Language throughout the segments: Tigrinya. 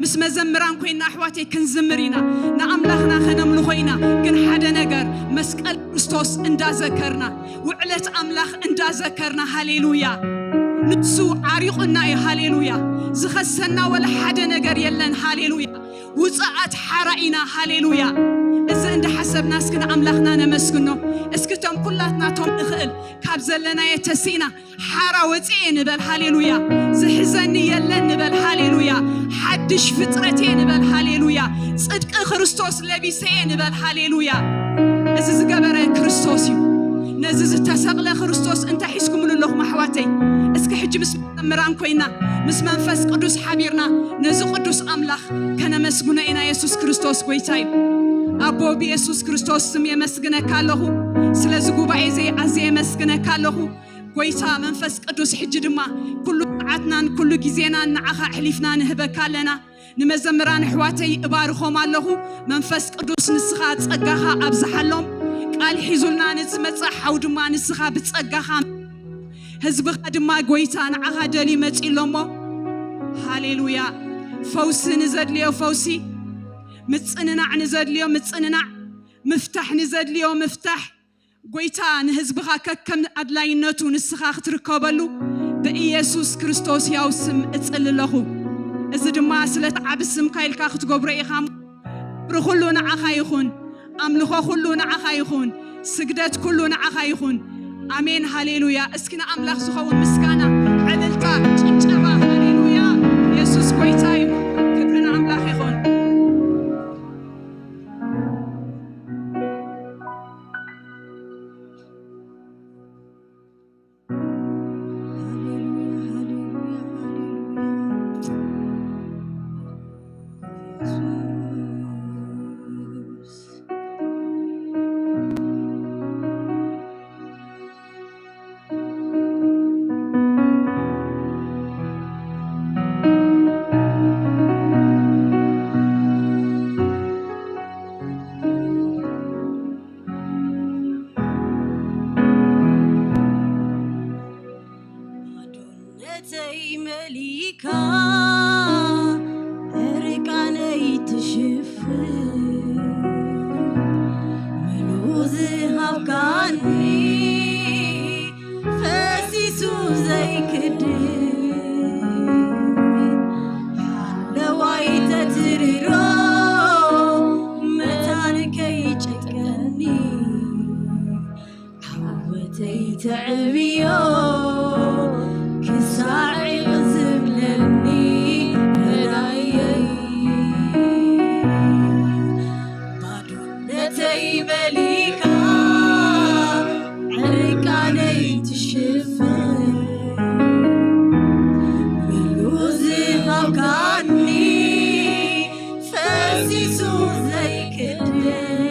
ምስ መዘምራን ኮይና ኣሕዋተይ ክንዝምር ኢና፣ ንኣምላኽና ከነምልኾ ኢና። ግን ሓደ ነገር፣ መስቀል ክርስቶስ እንዳዘከርና፣ ውዕለት ኣምላኽ እንዳዘከርና፣ ሃሌሉያ። ንሱ ዓሪቑና እዩ፣ ሃሌሉያ። ዝኸሰና ወላ ሓደ ነገር የለን፣ ሃሌሉያ። ውፅኣት ሓራ ኢና፣ ሃሌሉያ። እዚ እንዳሓሰብና እስኪ ንኣምላኽና ነመስግኖ። እስኪ እቶም ኩላትና እቶም ንኽእል ካብ ዘለናዮ ተሲእና ሓራ ወፅኤ ንበል፣ ሃሌሉያ። ዝሕዘኒ የለን ንበል፣ ሃሌሉያ። ሓድሽ ፍጥረቴ ንበል፣ ሃሌሉያ። ጽድቂ ክርስቶስ ለቢሰ እየ ንበል፣ ሃሌሉያ። እዚ ዝገበረ ክርስቶስ እዩ። ነዚ ዝተሰቕለ ክርስቶስ እንታይ ሒዝኩምሉ ኣለኹም ኣሕዋተይ? እስኪ ሕጂ ምስ መዘምራን ኮይና፣ ምስ መንፈስ ቅዱስ ሓቢርና ነዚ ቅዱስ ኣምላኽ ከነመስግኖ ኢና። የሱስ ክርስቶስ ጎይታ እዩ። ኣቦ፣ ብየሱስ ክርስቶስ ስም የመስግነካ ኣለኹ። ስለዚ ጉባኤ ዘይ ኣዝየ የመስግነካ ኣለኹ። ጎይታ መንፈስ ቅዱስ፣ ሕጂ ድማ ኩሉ ሰዓትናን ኩሉ ግዜናን ንዓኻ ኣሕሊፍና ንህበካ ኣለና። ንመዘምራን ኣሕዋተይ እባርኾም ኣለኹ። መንፈስ ቅዱስ፣ ንስኻ ጸጋኻ ኣብዝሓሎም። ቃል ሒዙልና ንዝመጽእ ሓው ድማ ንስኻ ብጸጋኻ፣ ህዝብኻ ድማ ጎይታ ንዓኻ ደልዩ መጺኡ ኣሎ እሞ፣ ሃሌሉያ። ፈውሲ ንዘድልዮ ፈውሲ፣ ምጽንናዕ ንዘድልዮ ምጽንናዕ፣ ምፍታሕ ንዘድልዮ ምፍታሕ፣ ጎይታ ንህዝብኻ ከከም ኣድላይነቱ ንስኻ ክትርከበሉ ብኢየሱስ ክርስቶስ ያው ስም እጽሊ ኣለኹ። እዚ ድማ ስለቲ ዓቢ ስምካ ኢልካ ክትገብሮ ኢኻ። ክብሪ ኩሉ ንዓኻ ይኹን፣ ኣምልኾ ኩሉ ንዓኻ ይኹን፣ ስግደት ኩሉ ንዓኻ ይኹን። ኣሜን፣ ሃሌሉያ። እስኪ ንኣምላኽ ዝኸውን ምስጋና፣ ዕልልታ፣ ጭብጨባ፣ ሃሌሉያ። የሱስ ጎይታ እዩ። ክብሪ ንኣምላኽ ይኹን። ባዶነተይ መሊእካ ዕርቃነይ ትሽፍን፣ ምሉእ ዝሃብካኒ ፈሲሱ ዘይክድን፣ ሓለዋይ ተትርሮ መታን ከይጨቀኒ፣ ዓወተይ ተዕብዮ ክሳዕ ይቕዝብለኒ ረዳየይ። ባዶነተይ መሊእካ ዕርቃነይ ትሽፍን፣ ምሉእ ዝሃብካኒ ፈሲሱ ዘይክደን፣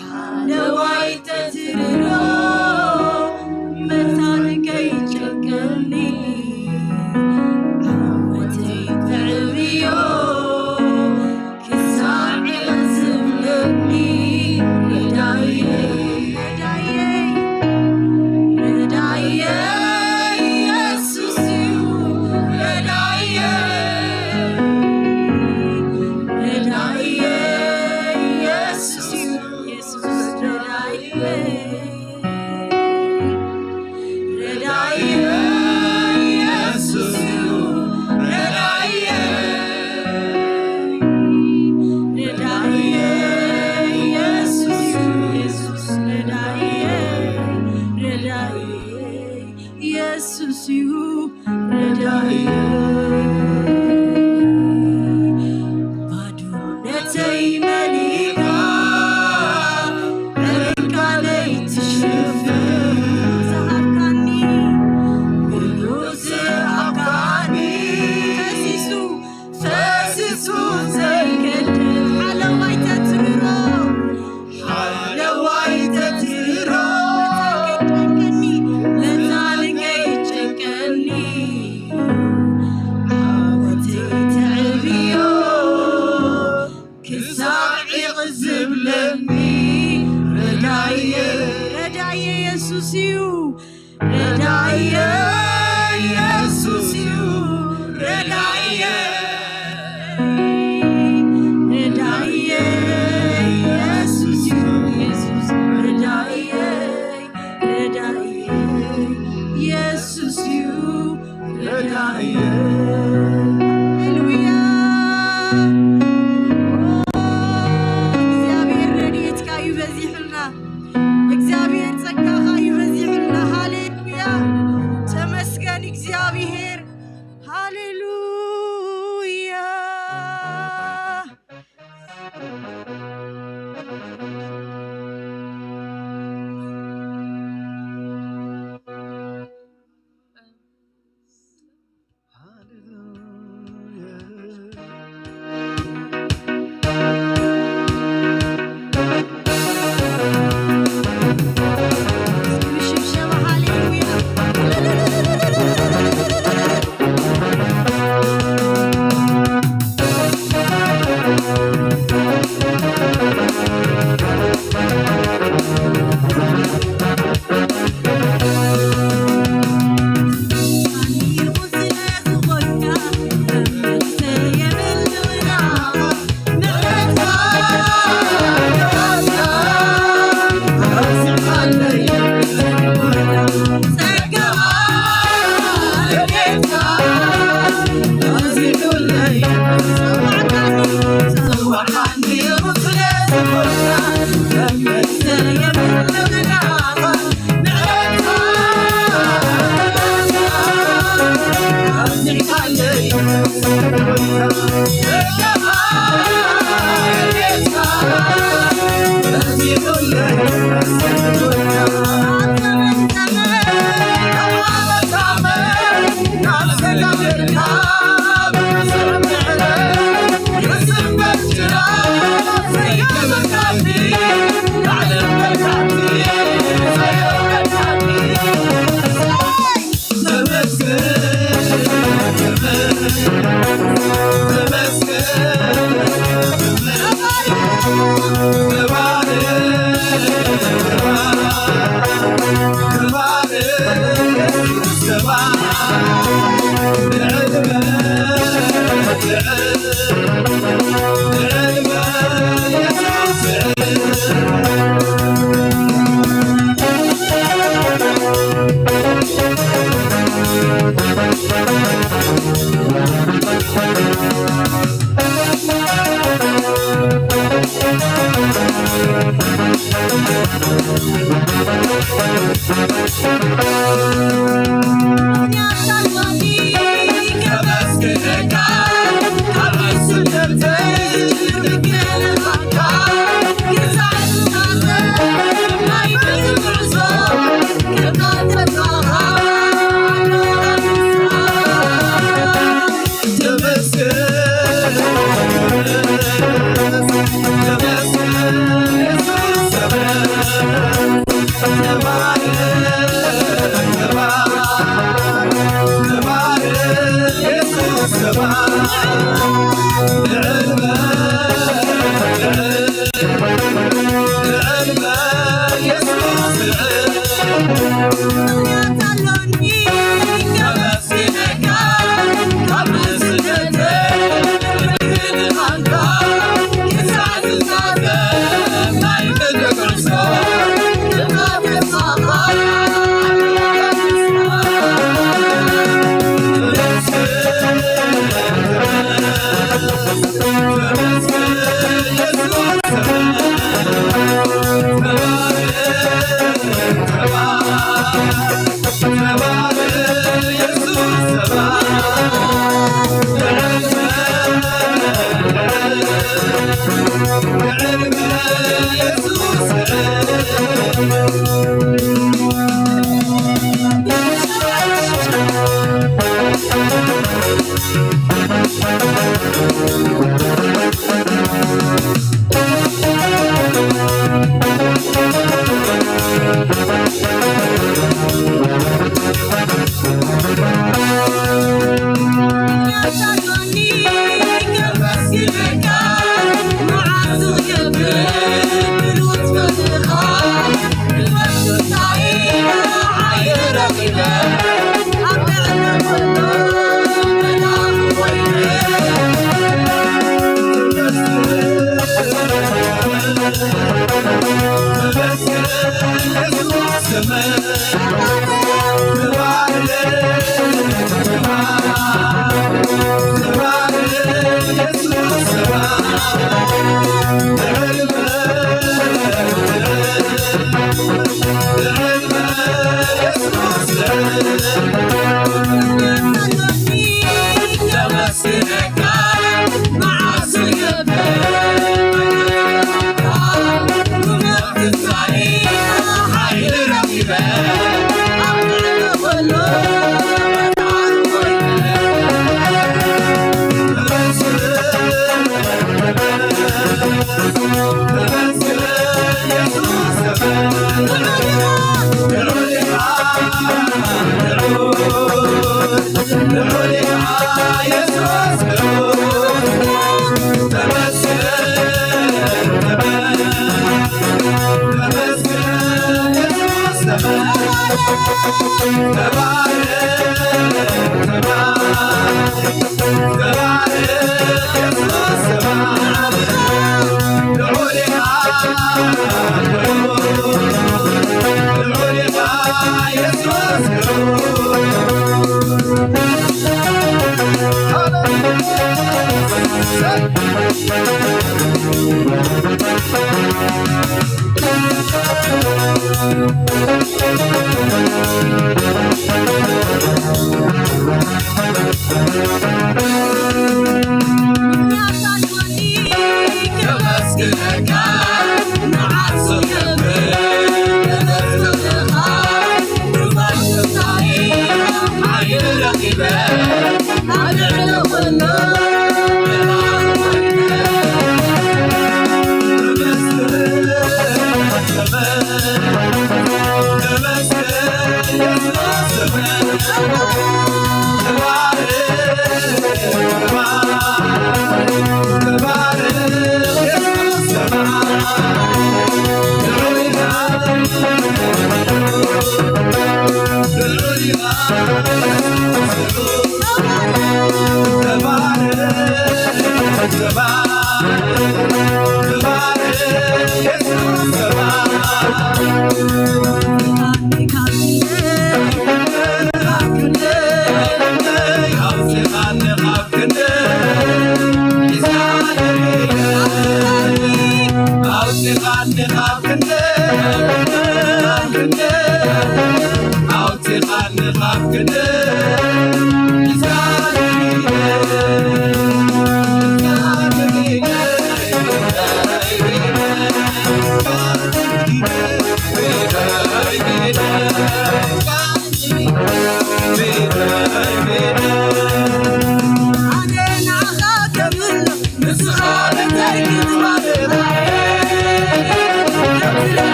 ሓለዋይ ተትርሮ መታን ከይጨቀኒ፣ ዓወተይ ተዕብዮ ክሳዕ ይቕዝብለኒ ረዳየይ። ረዳየይ፣ ረዳየይ የሱስ እዩ ረዳየይ። ረዳየይ የሱስ እዩ፣ የሱስ ረዳየይ። ረዳየይ የሱስ እዩ ረዳየይ። ረዳየይ የሱስ እዩ፣ የሱስ ረዳየይ። ረዳየይ የሱስ እዩ ረዳየይ። ባዶነተይ መሊእካ ዕርቃነይ ትሽፍን፣ ዝሃብካኒ፣ ምሉእ ዝሃብካኒ፣ ፈሲሱ፣ ፈሲሱ ዘይገድፍ፣ ሓለዋይ ተትርሮ፣ ሓለዋይ ተትርሮ፣ መታን ከይጨንቀኒ፣ መታን ከይጨንቀኒ፣ ዓወተይ ተዕብዮ፣ ክሳዕ ይቕዝብለኒ ረዳየ። ረዳየ የሱስ እዩ። ረዳየ የሱስ እዩ። ረዳየ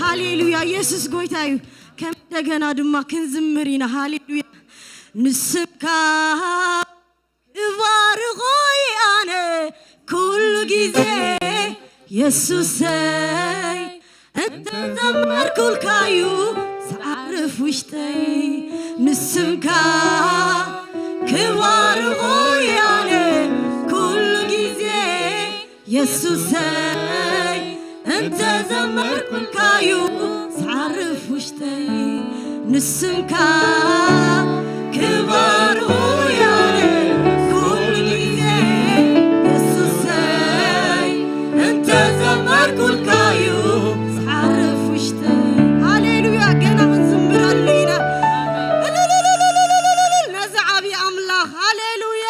ሃሌሉያ፣ ኢየሱስ ጎይታ እዩ። ከም እንደገና ድማ ክንዝምር ኢና። ሃሌሉያ። ንስምካ እባርኾ ኣነ ኩሉ ግዜ የሱሰይ፣ እንተ ዘመርኩልካዩ ዝዓርፍ ውሽጠይ። ንስምካ ክባርኾ ኣነ ኩሉ ግዜ የሱሰይ፣ እንተ ዘመርኩልካዩ ዝዓርፍ ውሽጠይ። ንስምካ ክባርኾ ኣነ ኩሉ ግዜ የሱሰይ፣ እንተ ዘመርኩልካዩ ዝዓርፍ ውሽጠይ። ሃሌሉያ፣ ገና ክንዝምረሉ ኢና። እልልልልልልልልል፣ ነዚ ዓብዪ ኣምላኽ። ሃሌሉያ።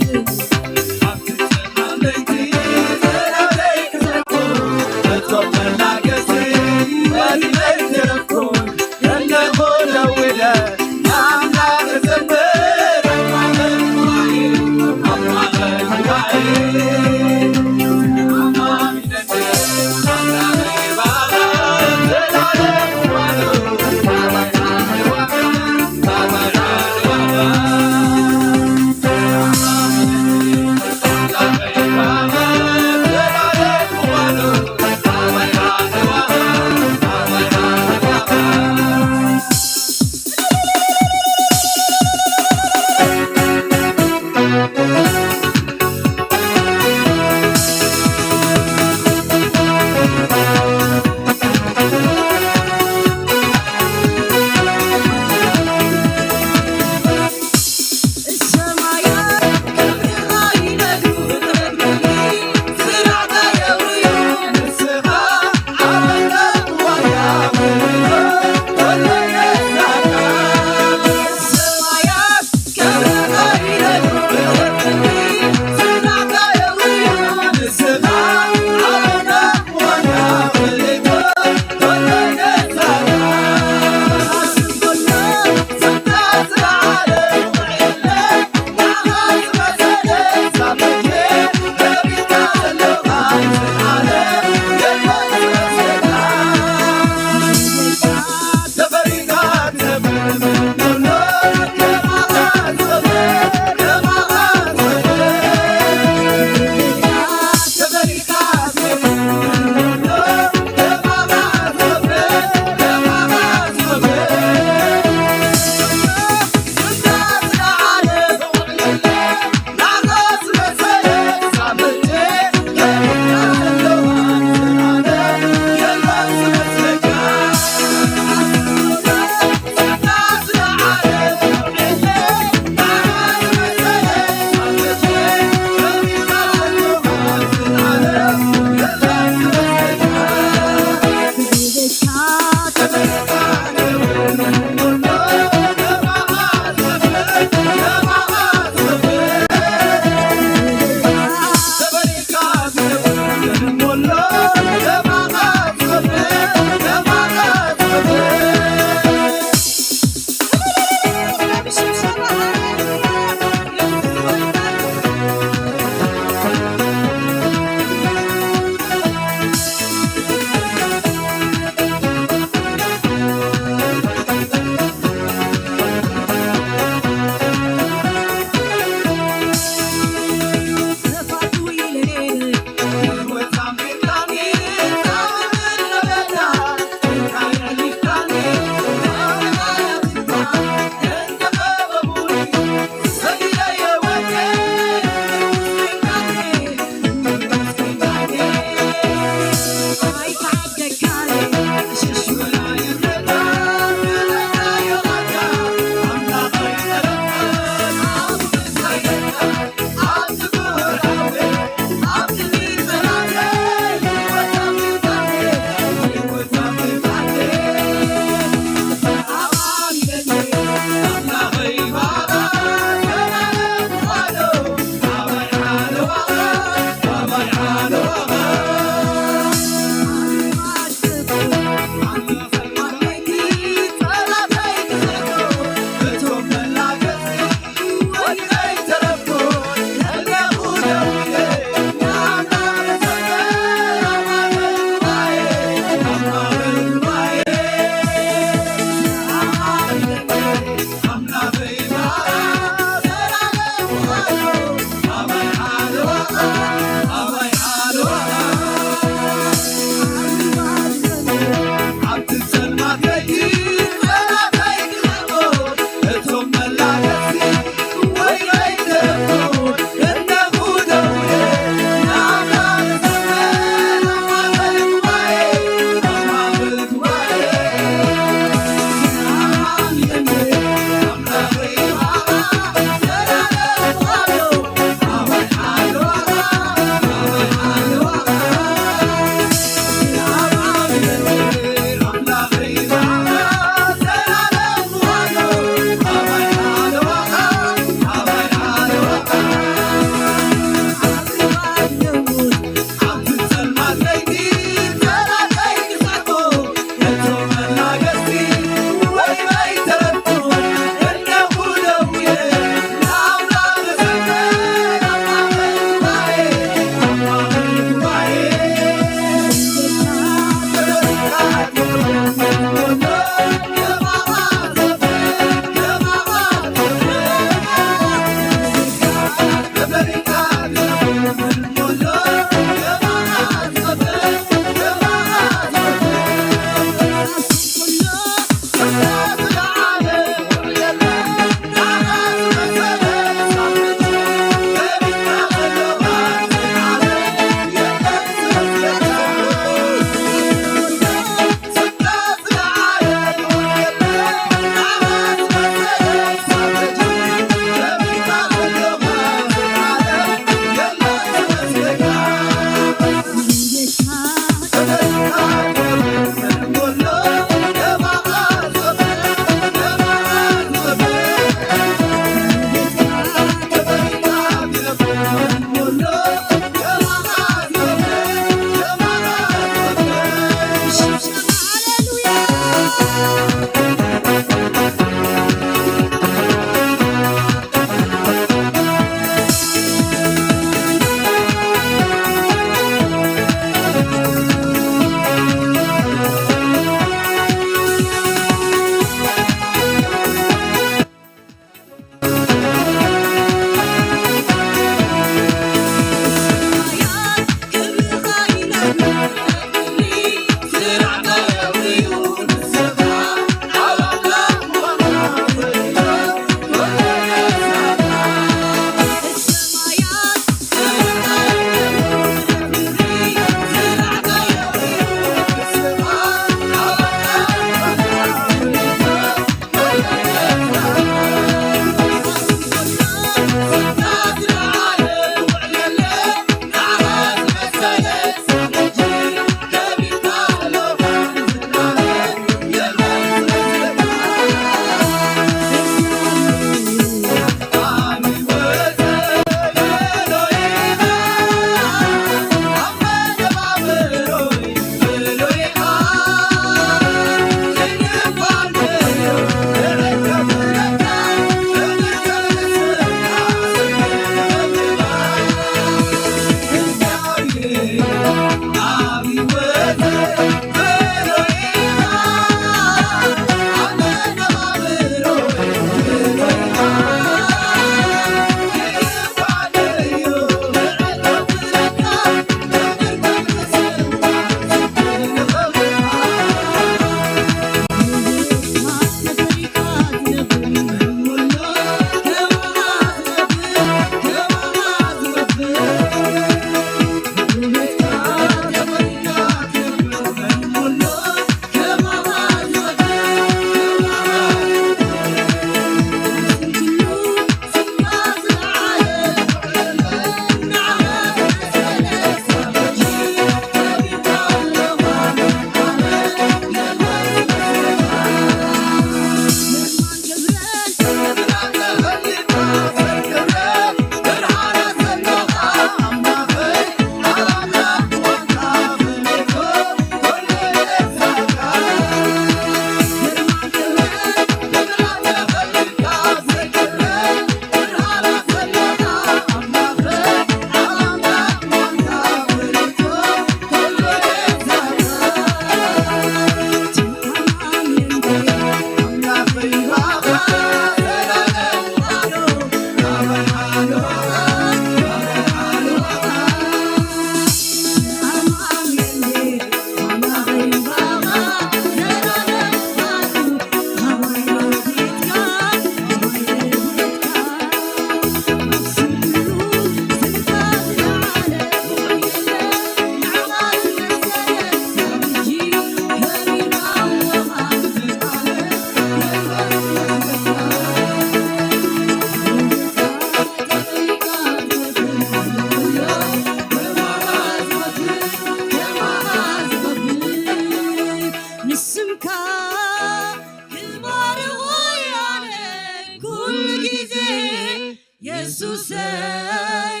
የሱሰይ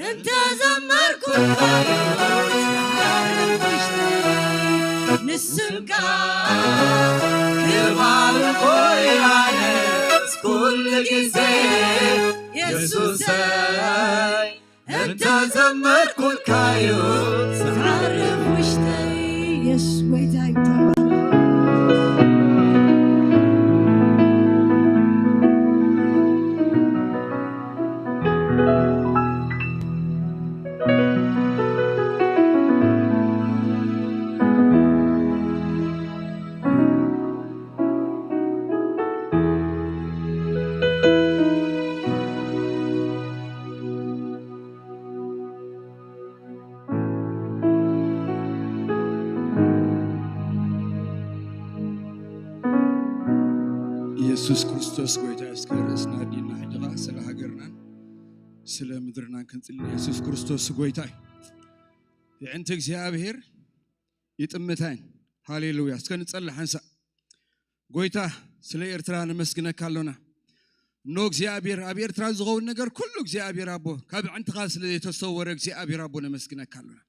እንተዘመርኩልካዮ ዝሃርም ውሽጠይ ንስምካ ክባርኾ ኢላነ ኩሉ ግዜ የሱሰይ እንተዘመርኩልካዮ ዝሃርም ውሽጠይ የሱስ ጎይታይ ኢየሱስ ክርስቶስ ጎይታ እስከ ርእስና ዲና ሕጂ ኸዓ ስለ ሃገርናን ስለ ምድርናን ክንጽሊ ኢየሱስ ክርስቶስ ጎይታ እዩ። የዕንቲ እግዚኣብሔር ይጥምታይን። ሃሌሉያ። እስከ ንጸሊ ሓንሳእ። ጎይታ ስለ ኤርትራ ነመስግነካ ኣሎና። እኖ እግዚኣብሔር ኣብ ኤርትራ ዝኸውን ነገር ኩሉ እግዚኣብሔር ኣቦ ካብ ዕንትኻ ስለ ዘይተሰወረ እግዚኣብሔር ኣቦ ነመስግነካ ኣሎና።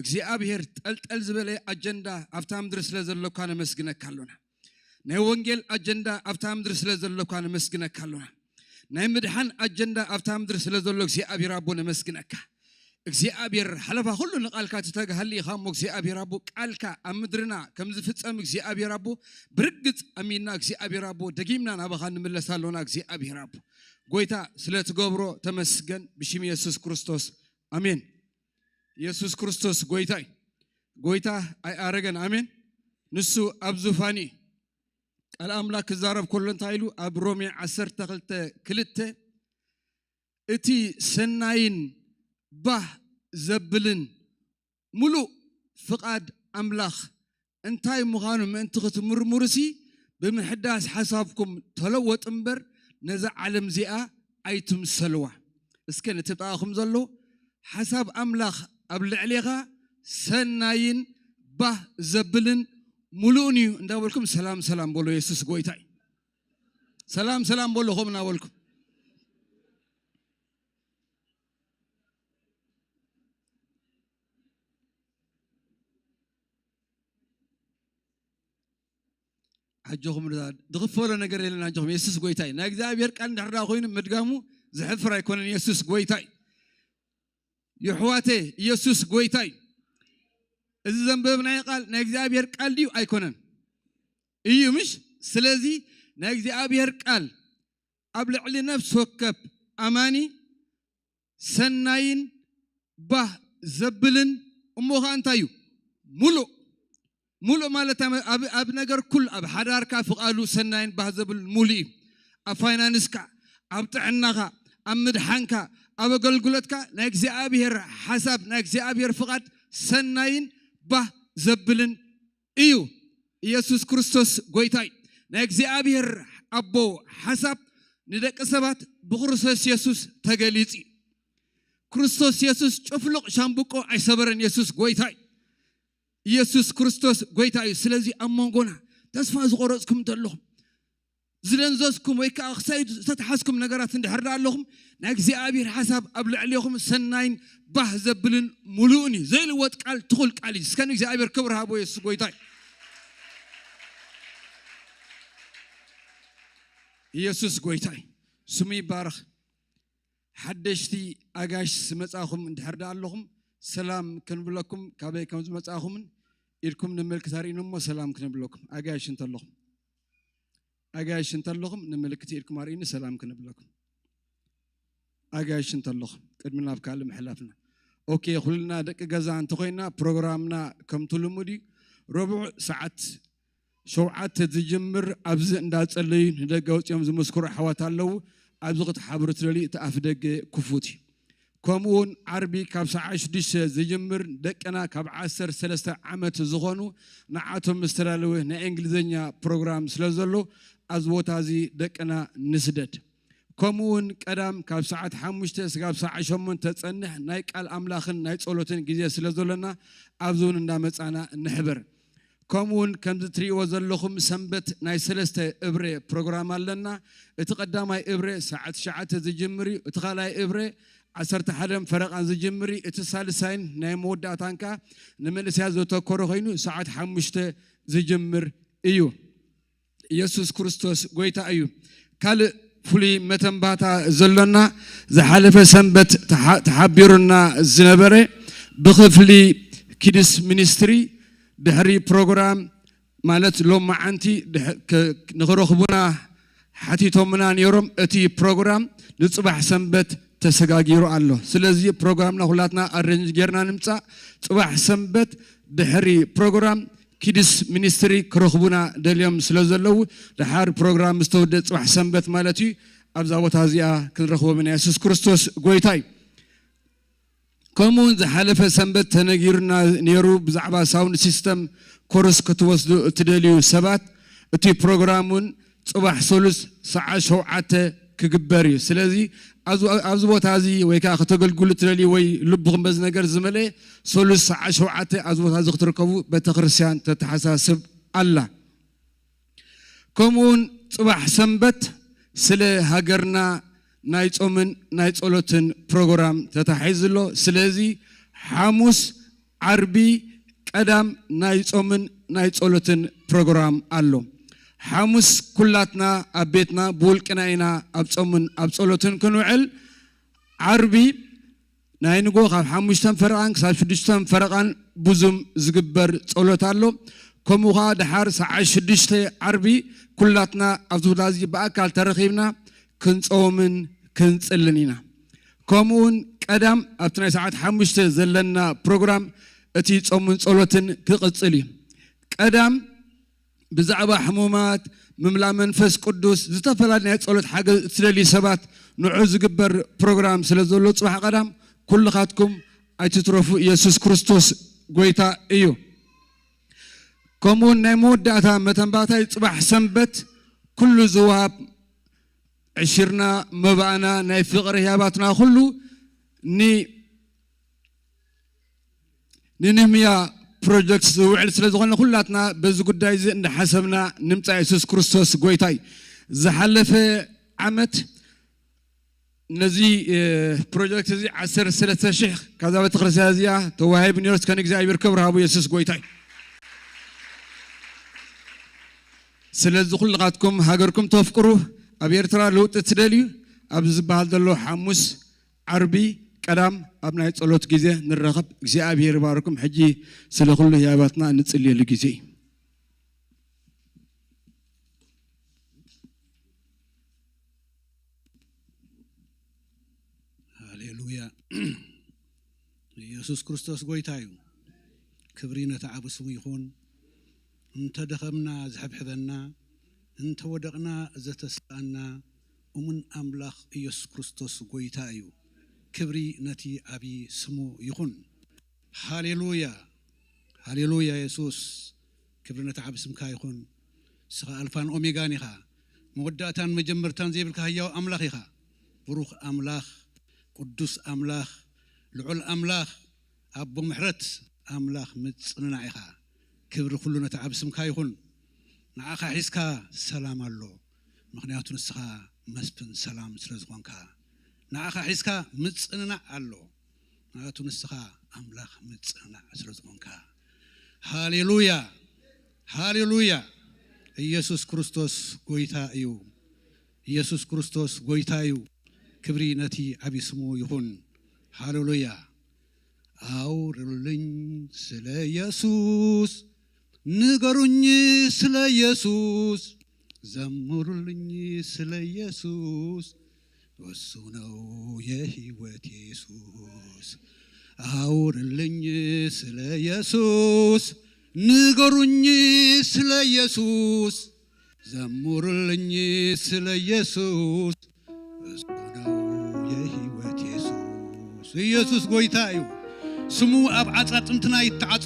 እግዚኣብሔር ጠልጠል ዝበለ ኣጀንዳ ኣብታ ምድሪ ስለ ዘሎካ ነመስግነካ ኣሎና። ናይ ወንጌል ኣጀንዳ ኣብታ ምድሪ ስለ ዘሎካ ነመስግነካ ኣሎና። ናይ ምድሓን ኣጀንዳ ኣብታ ምድሪ ስለ ዘሎ እግዚኣብሔር ኣቦ ነመስግነካ። እግዚኣብሔር ሓለፋ ኩሉ ንቓልካ ትተግሃሊ ኢኻ እሞ እግዚኣብሔር ኣቦ ቃልካ ኣብ ምድርና ከም ዝፍጸም እግዚኣብሔር ኣቦ ብርግጽ ኣሚንና እግዚኣብሔር ኣቦ ደጊምና ናባኻ ንምለስ ኣሎና እግዚኣብሔር ኣቦ ጎይታ ስለ ትገብሮ ተመስገን ብሽም የሱስ ክርስቶስ ኣሜን። የሱስ ክርስቶስ ጎይታ እዩ። ጎይታ ኣይኣረገን ኣሜን። ንሱ ኣብ ዙፋን እዩ። ቃል ኣምላክ ክዛረብ ከሎ እንታይ ኢሉ ኣብ ሮሜ ዓሰርተ ክልተ ክልተ እቲ ሰናይን ባህ ዘብልን ምሉእ ፍቓድ ኣምላኽ እንታይ ምዃኑ ምእንቲ ክትምርምሩሲ ብምሕዳስ ሓሳብኩም ተለወጡ እምበር ነዛ ዓለም እዚኣ ኣይትምሰልዋ። እስከ ነቲ ጥቓኹም ዘሎ ሓሳብ ኣምላኽ ኣብ ልዕሌኻ ሰናይን ባህ ዘብልን ምሉእን እዩ እንዳበልኩም ሰላም ሰላም በሎ። የሱስ ጎይታ እዩ። ሰላም ሰላም በሎ ከምኡ እናበልኩም ኣጆኹም ዝኽፈሎ ነገር የለን ኣጆኹም የሱስ ጎይታ እዩ ናይ እግዚኣብሔር ቃል እንድሕር ዳ ኮይኑ ምድጋሙ ዘሕፍር ኣይኮነን የሱስ ጎይታ እዩ የሕዋተ የሱስ ጎይታ እዩ እዚ ዘንበብናዮ ቃል ናይ እግዚኣብሔር ቃል ድዩ ኣይኮነን እዩ ምሽ ስለዚ ናይ እግዚኣብሔር ቃል ኣብ ልዕሊ ነፍሲ ወከፍ ኣማኒ ሰናይን ባህ ዘብልን እሞ ኸዓ እንታይ እዩ? ሙሉእ። ሙሉእ ማለት ኣብ ነገር ኩሉ ኣብ ሓዳርካ ፍቓዱ ሰናይን ባህ ዘብልን ሙሉእ እዩ። ኣብ ፋይናንስካ፣ ኣብ ጥዕናኻ፣ ኣብ ምድሓንካ፣ ኣብ ኣገልግሎትካ ናይ እግዚኣብሔር ሓሳብ ናይ እግዚኣብሔር ፍቓድ ሰናይን ባህ ዘብልን እዩ። ኢየሱስ ክርስቶስ ጎይታ እዩ። ናይ እግዚኣብሔር ኣቦ ሓሳብ ንደቂ ሰባት ብክርስቶስ የሱስ ተገሊጹ እዩ። ክርስቶስ የሱስ ጭፍሉቕ ሻምብቆ ኣይሰበረን። የሱስ ጎይታ እዩ። ኢየሱስ ክርስቶስ ጎይታ እዩ። ስለዚ ኣብ መንጎና ተስፋ ዝቆረጽኩም እንተለኹም ዝደንዘዝኩም ወይ ከዓ ክሳይ ዝተተሓዝኩም ነገራት እንድሕር ዳ ኣለኹም ናይ እግዚኣብሔር ሓሳብ ኣብ ልዕሌኹም ሰናይን ባህ ዘብልን ሙሉእን እዩ ዘይልወጥ ቃል ትኹል ቃል እዩ እስከ ንእግዚኣብሔር ክብር ሃቦ የሱስ ጎይታ እዩ ኢየሱስ ጎይታ እዩ ስሙ ይባረኽ ሓደሽቲ ኣጋሽ ዝመጻኹም እንድሕር ዳ ኣለኹም ሰላም ክንብለኩም ካበይ ከም ዝመጻኹምን ኢድኩም ንምልክት ኣርእኑ እሞ ሰላም ክንብለኩም ኣጋሽ እንተለኹም ኣጋይሽ እንተለኹም ንምልክት ኢድኩም ኣርእኒ ሰላም ክንብለኩም ኣጋይሽ እንተለኹም ቅድሚ ናብ ካልእ ምሕላፍና ኦኬ ኩልና ደቂ ገዛ እንተኮይና ፕሮግራምና ከምቲ ልሙድ እዩ ረቡዕ ሰዓት ሸውዓተ ዝጅምር ኣብዚ እንዳጸለዩ ንደገ ወፂኦም ዝምስክሩ ኣሕዋት ኣለዉ ኣብዚ ክትሓብሩ ትደልዩ እቲ ኣፍ ደገ ክፉት እዩ ከምኡውን ዓርቢ ካብ ሰዓት ሽዱሽተ ዝጅምር ደቅና ካብ ዓሰርተ ሰለስተ ዓመት ዝኾኑ ንዓቶም ዝተዳለወ ናይ እንግሊዝኛ ፕሮግራም ስለ ዘሎ ኣብዚ ቦታ እዚ ደቅና ንስደድ። ከምኡውን ቀዳም ካብ ሰዓት ሓሙሽተ ስጋብ ሰዓት ሸሞንተ ጸንሕ ናይ ቃል ኣምላኽን ናይ ጸሎትን ግዜ ስለ ዘሎና ኣብዚ እውን እንዳመጻና ንሕበር። ከምኡ እውን ከምዚ ትርእይዎ ዘለኹም ሰንበት ናይ ሰለስተ እብረ ፕሮግራም ኣለና። እቲ ቀዳማይ እብረ ሰዓት ትሽዓተ ዝጅምር እዩ። እቲ ካልኣይ እብረ ዓሰርተ ሓደን ፈረቓን ዝጅምር እዩ። እቲ ሳልሳይን ናይ መወዳእታን ከኣ ንመንእሰያት ዘተኮረ ኮይኑ ሰዓት ሓሙሽተ ዝጅምር እዩ። ኢየሱስ ክርስቶስ ጎይታ እዩ። ካልእ ፍሉይ መተንባታ ዘሎና ዝሓለፈ ሰንበት ተሓ- ተሓቢሩና ዝነበረ ብክፍሊ ኪድስ ሚኒስትሪ ድሕሪ ፕሮግራም ማለት ሎማዓንቲ ድሕ- ከ- ንኽረኽቡና ሓቲቶምና ነይሮም። እቲ ፕሮግራም ንጽባሕ ሰንበት ተሰጋጊሩ ኣሎ። ስለዚ ፕሮግራምና ኩላትና ኣረንጅ ጌርና ንምጻእ። ጽባሕ ሰንበት ድሕሪ ፕሮግራም ኪድስ ሚኒስትሪ ክረኽቡና ደልዮም ስለ ዘለዉ፣ ድሓር ፕሮግራም ምስ ተወደአ ጽባሕ ሰንበት ማለት እዩ፣ ኣብዛ ቦታ እዚኣ ክንረኽቦም ኢና። የሱስ ክርስቶስ ጎይታ እዩ። ከምኡ እውን ዝሓለፈ ሰንበት ተነጊሩና ነይሩ ብዛዕባ ሳውንድ ሲስተም ኮርስ ክትወስዱ እትደልዩ ሰባት፣ እቲ ፕሮግራም እውን ጽባሕ ሰሉስ ሰዓት ሸውዓተ ክግበር እዩ። ስለዚ ኣብዚ ኣብዚ ቦታ እዚ ወይ ከኣ ከተገልግሉ እትደልዩ ወይ ልብኹም በዚ ነገር ዝመልአ፣ ሰሉስ ሰዓት ሸውዓተ ኣብዚ ቦታ እዚ ክትርከቡ ቤተክርስትያን ተተሓሳስብ ኣላ። ከምኡውን ጽባሕ ሰንበት ስለ ሃገርና ናይ ጾምን ናይ ጸሎትን ፕሮግራም ተታሒዙ ኣሎ። ስለዚ ሓሙስ፣ ዓርቢ፣ ቀዳም ናይ ጾምን ናይ ጸሎትን ፕሮግራም ኣሎ። ሓሙስ ኩላትና ኣብ ቤትና ብውልቅና ኢና ኣብ ጾምን ኣብ ጸሎትን ክንውዕል። ዓርቢ ናይ ንጎ ካብ ሓሙሽተን ፈረቓን ክሳብ ሽዱሽተን ፈረቓን ብዙም ዝግበር ጸሎት ኣሎ። ከምኡ ኸዓ ደሓር ሰዓት ሽዱሽተ ዓርቢ ኩላትና ኣብዚ ቦታ እዚ ብኣካል ተረኺብና ክንጸውምን ክንጽልን ኢና። ከምኡውን ቀዳም ኣብቲ ናይ ሰዓት ሓሙሽተ ዘለና ፕሮግራም እቲ ጾምን ጸሎትን ክቕጽል እዩ። ቀዳም ብዛዕባ ሕሙማት፣ ምምላእ መንፈስ ቅዱስ፣ ዝተፈላለዩ ናይ ጸሎት ሓገዝ እትደልዩ ሰባት ንዑ ዝግበር ፕሮግራም ስለ ዘሎ ጽባሕ ቀዳም ኩልኻትኩም ኣይትትረፉ። ኢየሱስ ክርስቶስ ጎይታ እዩ። ከምኡውን ናይ መወዳእታ መተንባታይ ጽባሕ ሰንበት ኩሉ ዝወሃብ ዕሽርና፣ መባእና፣ ናይ ፍቕሪ ህያባትና ኩሉ ን ንንህምያ ፕሮጀክት ዝውዕል ስለ ዝኾነ ኩላትና በዚ ጉዳይ እዚ እንዳሓሰብና ንምጻእ። የሱስ ክርስቶስ ጎይታይ። ዝሓለፈ ዓመት ነዚ ፕሮጀክት እዚ ዓሰርተ ሰለስተ ሽሕ ካብዛ ቤተክርስትያን እዚኣ ተዋሂቡ ነይሩ። እስከ ንእግዚኣብሔር ክብሪ ሃቡ። የሱስ ጎይታይ። ስለዚ ኩልኻትኩም ሃገርኩም ተፍቅሩ፣ ኣብ ኤርትራ ለውጢ ትደልዩ፣ ኣብዚ ዝበሃል ዘሎ ሓሙስ ዓርቢ ቀዳም ኣብ ናይ ጸሎት ግዜ ንራኸብ። እግዚኣብሔር ይባርኩም። ሕጂ ስለ ኩሉ ህያባትና እንጽልየሉ ግዜ እዩ። ሃሌሉያ። ኢየሱስ ክርስቶስ ጎይታ እዩ። ክብሪ ነቲ ዓቢ ስሙ ይኹን። እንተ ደኸምና ዝሕብሕበና፣ እንተ ወደቕና ዘተስኣና፣ እሙን ኣምላኽ ኢየሱስ ክርስቶስ ጎይታ እዩ። ክብሪ ነቲ ዓቢ ስሙ ይኹን። ሃሌሉያ፣ ሃሌሉያ። የሱስ፣ ክብሪ ነቲ ዓቢ ስምካ ይኹን። ንስኻ ኣልፋን ኦሜጋን ኢኻ፣ መወዳእታን መጀመርታን ዘይብልካ ህያው ኣምላኽ ኢኻ። ብሩኽ ኣምላኽ፣ ቅዱስ ኣምላኽ፣ ልዑል ኣምላኽ፣ ኣቦ ምሕረት፣ ኣምላኽ ምጽንናዕ ኢኻ። ክብሪ ኩሉ ነቲ ዓቢ ስምካ ይኹን። ንዓኻ ሒዝካ ሰላም ኣሎ፣ ምኽንያቱ ንስኻ መስፍን ሰላም ስለ ዝኾንካ። ንዓኻ ሒዝካ ምጽንናዕ ኣሎ፣ ምኽንያቱ ንስኻ ኣምላኽ ምጽንናዕ ስለ ዝኾንካ። ሃሌሉያ፣ ሃሌሉያ። ኢየሱስ ክርስቶስ ጎይታ እዩ። ኢየሱስ ክርስቶስ ጎይታ እዩ። ክብሪ ነቲ ዓቢ ስሙ ይኹን። ሃሌሉያ። ኣውሩልኝ ስለ ኢየሱስ፣ ንገሩኝ ስለ ኢየሱስ፣ ዘምሩልኝ ስለ ኢየሱስ፣ እሱ ነው የህይወት ኢየሱስ። አውሩልኝ ስለ ኢየሱስ፣ ንገሩኝ ስለ ኢየሱስ፣ ዘምሩልኝ ስለ ኢየሱስ፣ እሱ ነው የህይወት ኢየሱስ። ኢየሱስ ጎይታ እዩ። ስሙ ኣብ ዓጻጽምትና ይተዓጾ፣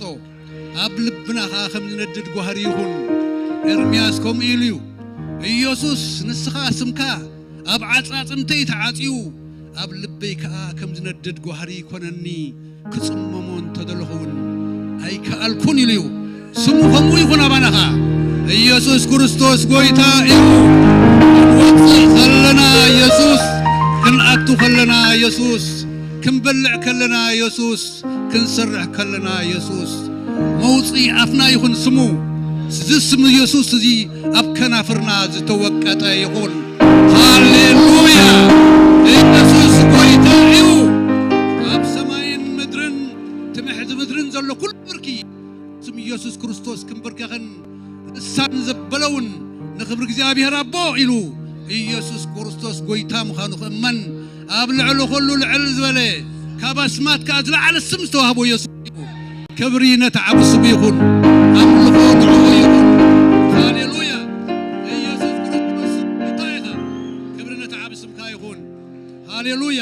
ኣብ ልብና ኸኣ ከም ዝነድድ ጓህሪ ይኹን። ኤርምያስ ከምኡ ኢሉ እዩ። ኢየሱስ፣ ንስኻ ስምካ ኣብ ዓጻጽምተይ ተዓጽዩ፣ ኣብ ልበይ ከኣ ከም ዝነድድ ጓህሪ ኮነኒ፣ ክጽመሞ እንተደለኹ እውን ኣይከኣልኩን ኢሉ እዩ። ስሙ ከምኡ ይኹን ኣባና ኸዓ። ኢየሱስ ክርስቶስ ጎይታ እዩ። ክንወፅእ ከለና ኢየሱስ፣ ክንኣቱ ከለና ኢየሱስ፣ ክንበልዕ ከለና ኢየሱስ፣ ክንሰርሕ ከለና ኢየሱስ። መውፅኢ ኣፍና ይኹን ስሙ። እዚ ስም ኢየሱስ እዚ ኣብ ከናፍርና ዝተወቀጠ ይኹን። ሃሌሉያ! ኢየሱስ ጎይታ እዩ። ኣብ ሰማይን ምድርን ትምሕቲ ምድርን ዘሎ ኩሉ ብርኪ ስም ኢየሱስ ክርስቶስ ክንብርከኽን ልሳን ዘበለውን ንኽብሪ እግዚኣብሔር ኣቦ ኢሉ ኢየሱስ ክርስቶስ ጎይታ ምዃኑ ክእመን ኣብ ልዕሊ ኩሉ ልዕል ዝበለ ካብ ኣስማት ከኣ ዝለዓለ ስም ዝተዋህቦ ኢየሱስ እዩ። ክብሪ ነቲ ዓቢ ስሙ ይኹን። ኣምልኾ ንዕኡ ይኹን። ሃሌሉያ! ኢየሱስ ክርስቶስ ጎይታ ኢኻ። ክብሪ ነቲ ዓቢ ስምካ ይኹን። ሃሌሉያ!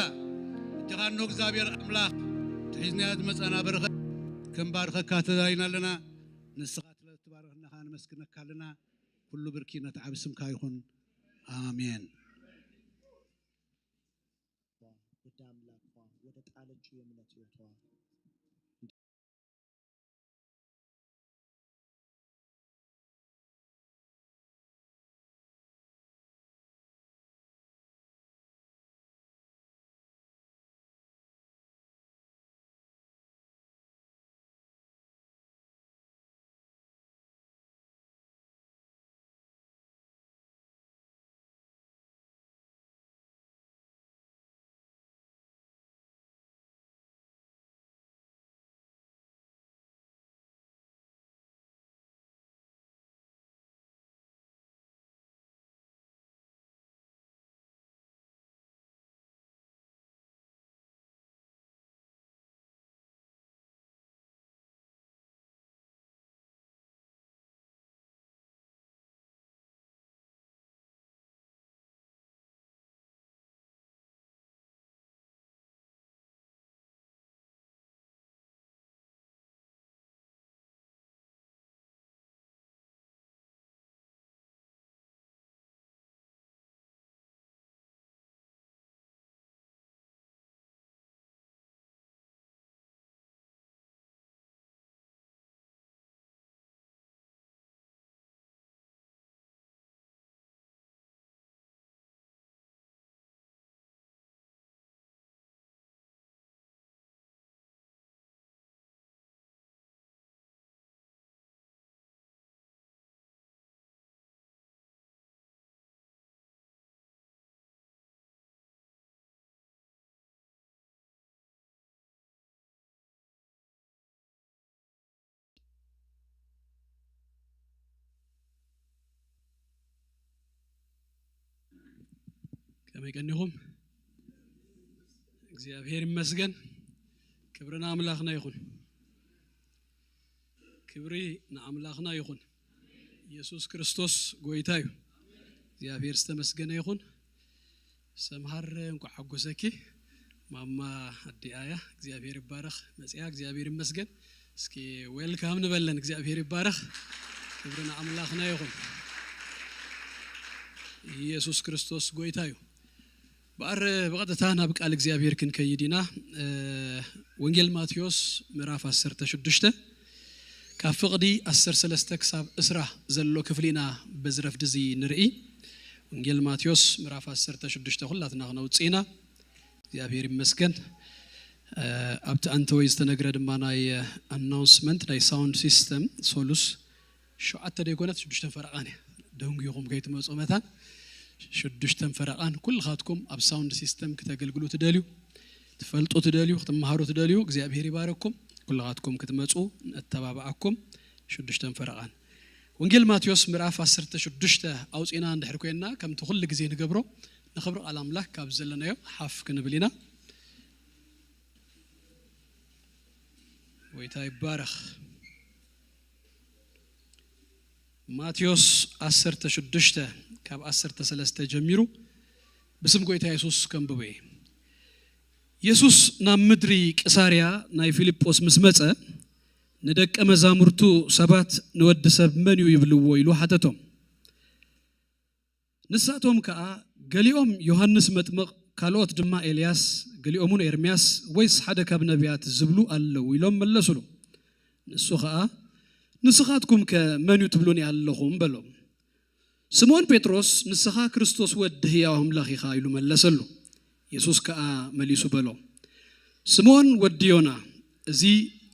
እጅኻ እኖ እግዚኣብሔር ኣምላኽ ትሒዝናዮ ዝመጻና በረኸት ክንባርከካ ተዳሊና ኣለና። ንስኻ ስለ እትባርኸና ኸኣ ነመስግነካ ኣለና። ኩሉ ብርኪ ነቲ ዓቢ ስምካ ይኹን። ኣሜን። ወደ አምላኳ ወደ ጣለችው የእምነት ሕይወቷ ከመይ ቀኒኹም? እግዚኣብሔር ይመስገን። ክብሪ ንኣምላኽና ይኹን። ክብሪ ንኣምላኽና ይኹን። ኢየሱስ ክርስቶስ ጎይታ እዩ። እግዚኣብሔር ዝተመስገነ ይኹን። ሰምሃር እንኳዕ ሓጎሰኪ። ማማ ኣዲኣያ እግዚኣብሔር ይባረኽ። መፅያ እግዚኣብሔር ይመስገን። እስኪ ዌልካም ንበለን። እግዚኣብሔር ይባረኽ። ክብሪ ንኣምላኽና ይኹን። ኢየሱስ ክርስቶስ ጎይታ እዩ። በኣር ብቐጥታ ናብ ቃል እግዚኣብሔር ክንከይድ ኢና። እ፣ ወንጌል ማቴዎስ ምዕራፍ ዓሰርተ ሽዱሽተ ካብ ፍቕዲ ዓሰርተ ሰለስተ ክሳብ ዕስራ ዘሎ ክፍሊ ኢና በዚ ረፍዲ እዚ ንርኢ። ወንጌል ማቴዎስ ምዕራፍ ዓሰርተ ሽዱሽተ ኩላትና ክነውፅእ ኢና። እግዚኣብሔር ይመስገን። እ፣ ኣብቲ ኣንተወይ ዝተነግረ ድማ ናይ ኣናውንስመንት ናይ ሳውንድ ሲስተም ሶሉስ ሸውዓተ ደይኮነት ሽዱሽተን ፈረቓን እያ። ደንጉይኹም ከይትመፁ መታን ሽዱሽተን ፈረቓን ኩልኻትኩም ኣብ ሳውንድ ሲስተም ክተገልግሉ ትደልዩ፣ ትፈልጡ ትደልዩ፣ ክትመሃሩ ትደልዩ እግዚኣብሔር ይባረኩም። ኩልኻትኩም ክትመፁ ነተባብዓኩም። ሽዱሽተን ፈረቓን ወንጌል ማቴዎስ ምዕራፍ ዓሰርተ ሽዱሽተ ኣውፂና እንድሕር ኮይንና ከምቲ ኩሉ ግዜ ንገብሮ ንኽብሪ ቃል ኣምላኽ ካብ ዘለናዮ ሓፍ ክንብል ኢና። ጎይታ ይባረኽ። ማቴዎስ ዓሰርተ ሽዱሽተ ካብ ዓሰርተ ሰለስተ ጀሚሩ ብስም ጎይታ የሱስ ከንብቦ እየ። የሱስ ናብ ምድሪ ቂሳርያ ናይ ፊልጶስ ምስ መጸ፣ ንደቀ መዛሙርቱ ሰባት ንወዲ ሰብ መን እዩ ይብልዎ ኢሉ ሓተቶም። ንሳቶም ከኣ ገሊኦም ዮሃንስ መጥምቕ፣ ካልኦት ድማ ኤልያስ፣ ገሊኦም እውን ኤርምያስ ወይስ ሓደ ካብ ነቢያት ዝብሉ ኣለዉ ኢሎም መለሱሉ። ንሱ ኸኣ ንስኻትኩምከ መን እዩ ትብሉኒ ኣለኹም? በሎም። ስምዖን ጴጥሮስ፣ "ንስኻ ክርስቶስ ወዲ ህያው ኣምላኽ ኢኻ" ኢሉ መለሰሉ። የሱስ ከኣ መሊሱ በሎ፣ "ስምዖን ወዲ ዮና፣ እዚ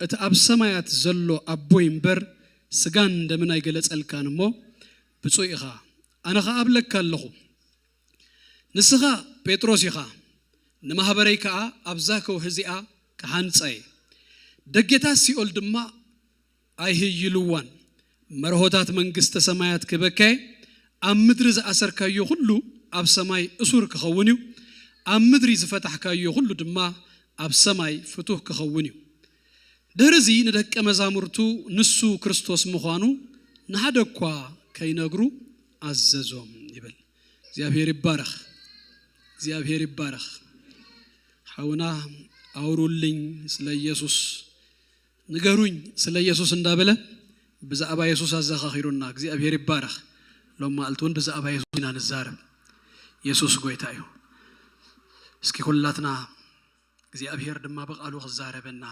እቲ ኣብ ሰማያት ዘሎ ኣቦይ እምበር ስጋን ደምን ኣይገለጸልካን እሞ፣ ብፁዕ ኢኻ። ኣነ ኸኣ እብለካ ኣለኹ፣ ንስኻ ጴጥሮስ ኢኻ፣ ንማህበረይ ከኣ ኣብዛ ከውሒ እዚኣ ክሃንጻ እየ፣ ደጌታት ሲኦል ድማ ኣይህይልዋን። መርሆታት መንግስተ ሰማያት ክበካየ፣ ኣብ ምድሪ ዝኣሰርካዮ ኩሉ ኣብ ሰማይ እሱር ክኸውን እዩ፣ ኣብ ምድሪ ዝፈታሕካዮ ኩሉ ድማ ኣብ ሰማይ ፍቱህ ክኸውን እዩ። ድሕርዚ ንደቀ መዛሙርቱ ንሱ ክርስቶስ ምዃኑ ንሓደ እኳ ከይነግሩ ኣዘዞም" ይብል። እግዚኣብሔር ይባረኽ። እግዚኣብሔር ይባረኽ። ሓውና ኣውሩልኝ ስለ ኢየሱስ፣ ንገሩኝ ስለ ኢየሱስ እንዳበለ ብዛዕባ የሱስ ኣዘኻኺሩና እግዚኣብሔር ይባረኽ። ሎም መዓልቲ እውን ብዛዕባ የሱስ ኢና ንዛረብ። የሱስ ጎይታ እዩ። እስኪ ኩላትና እግዚኣብሔር ድማ ብቓሉ ክዛረበና፣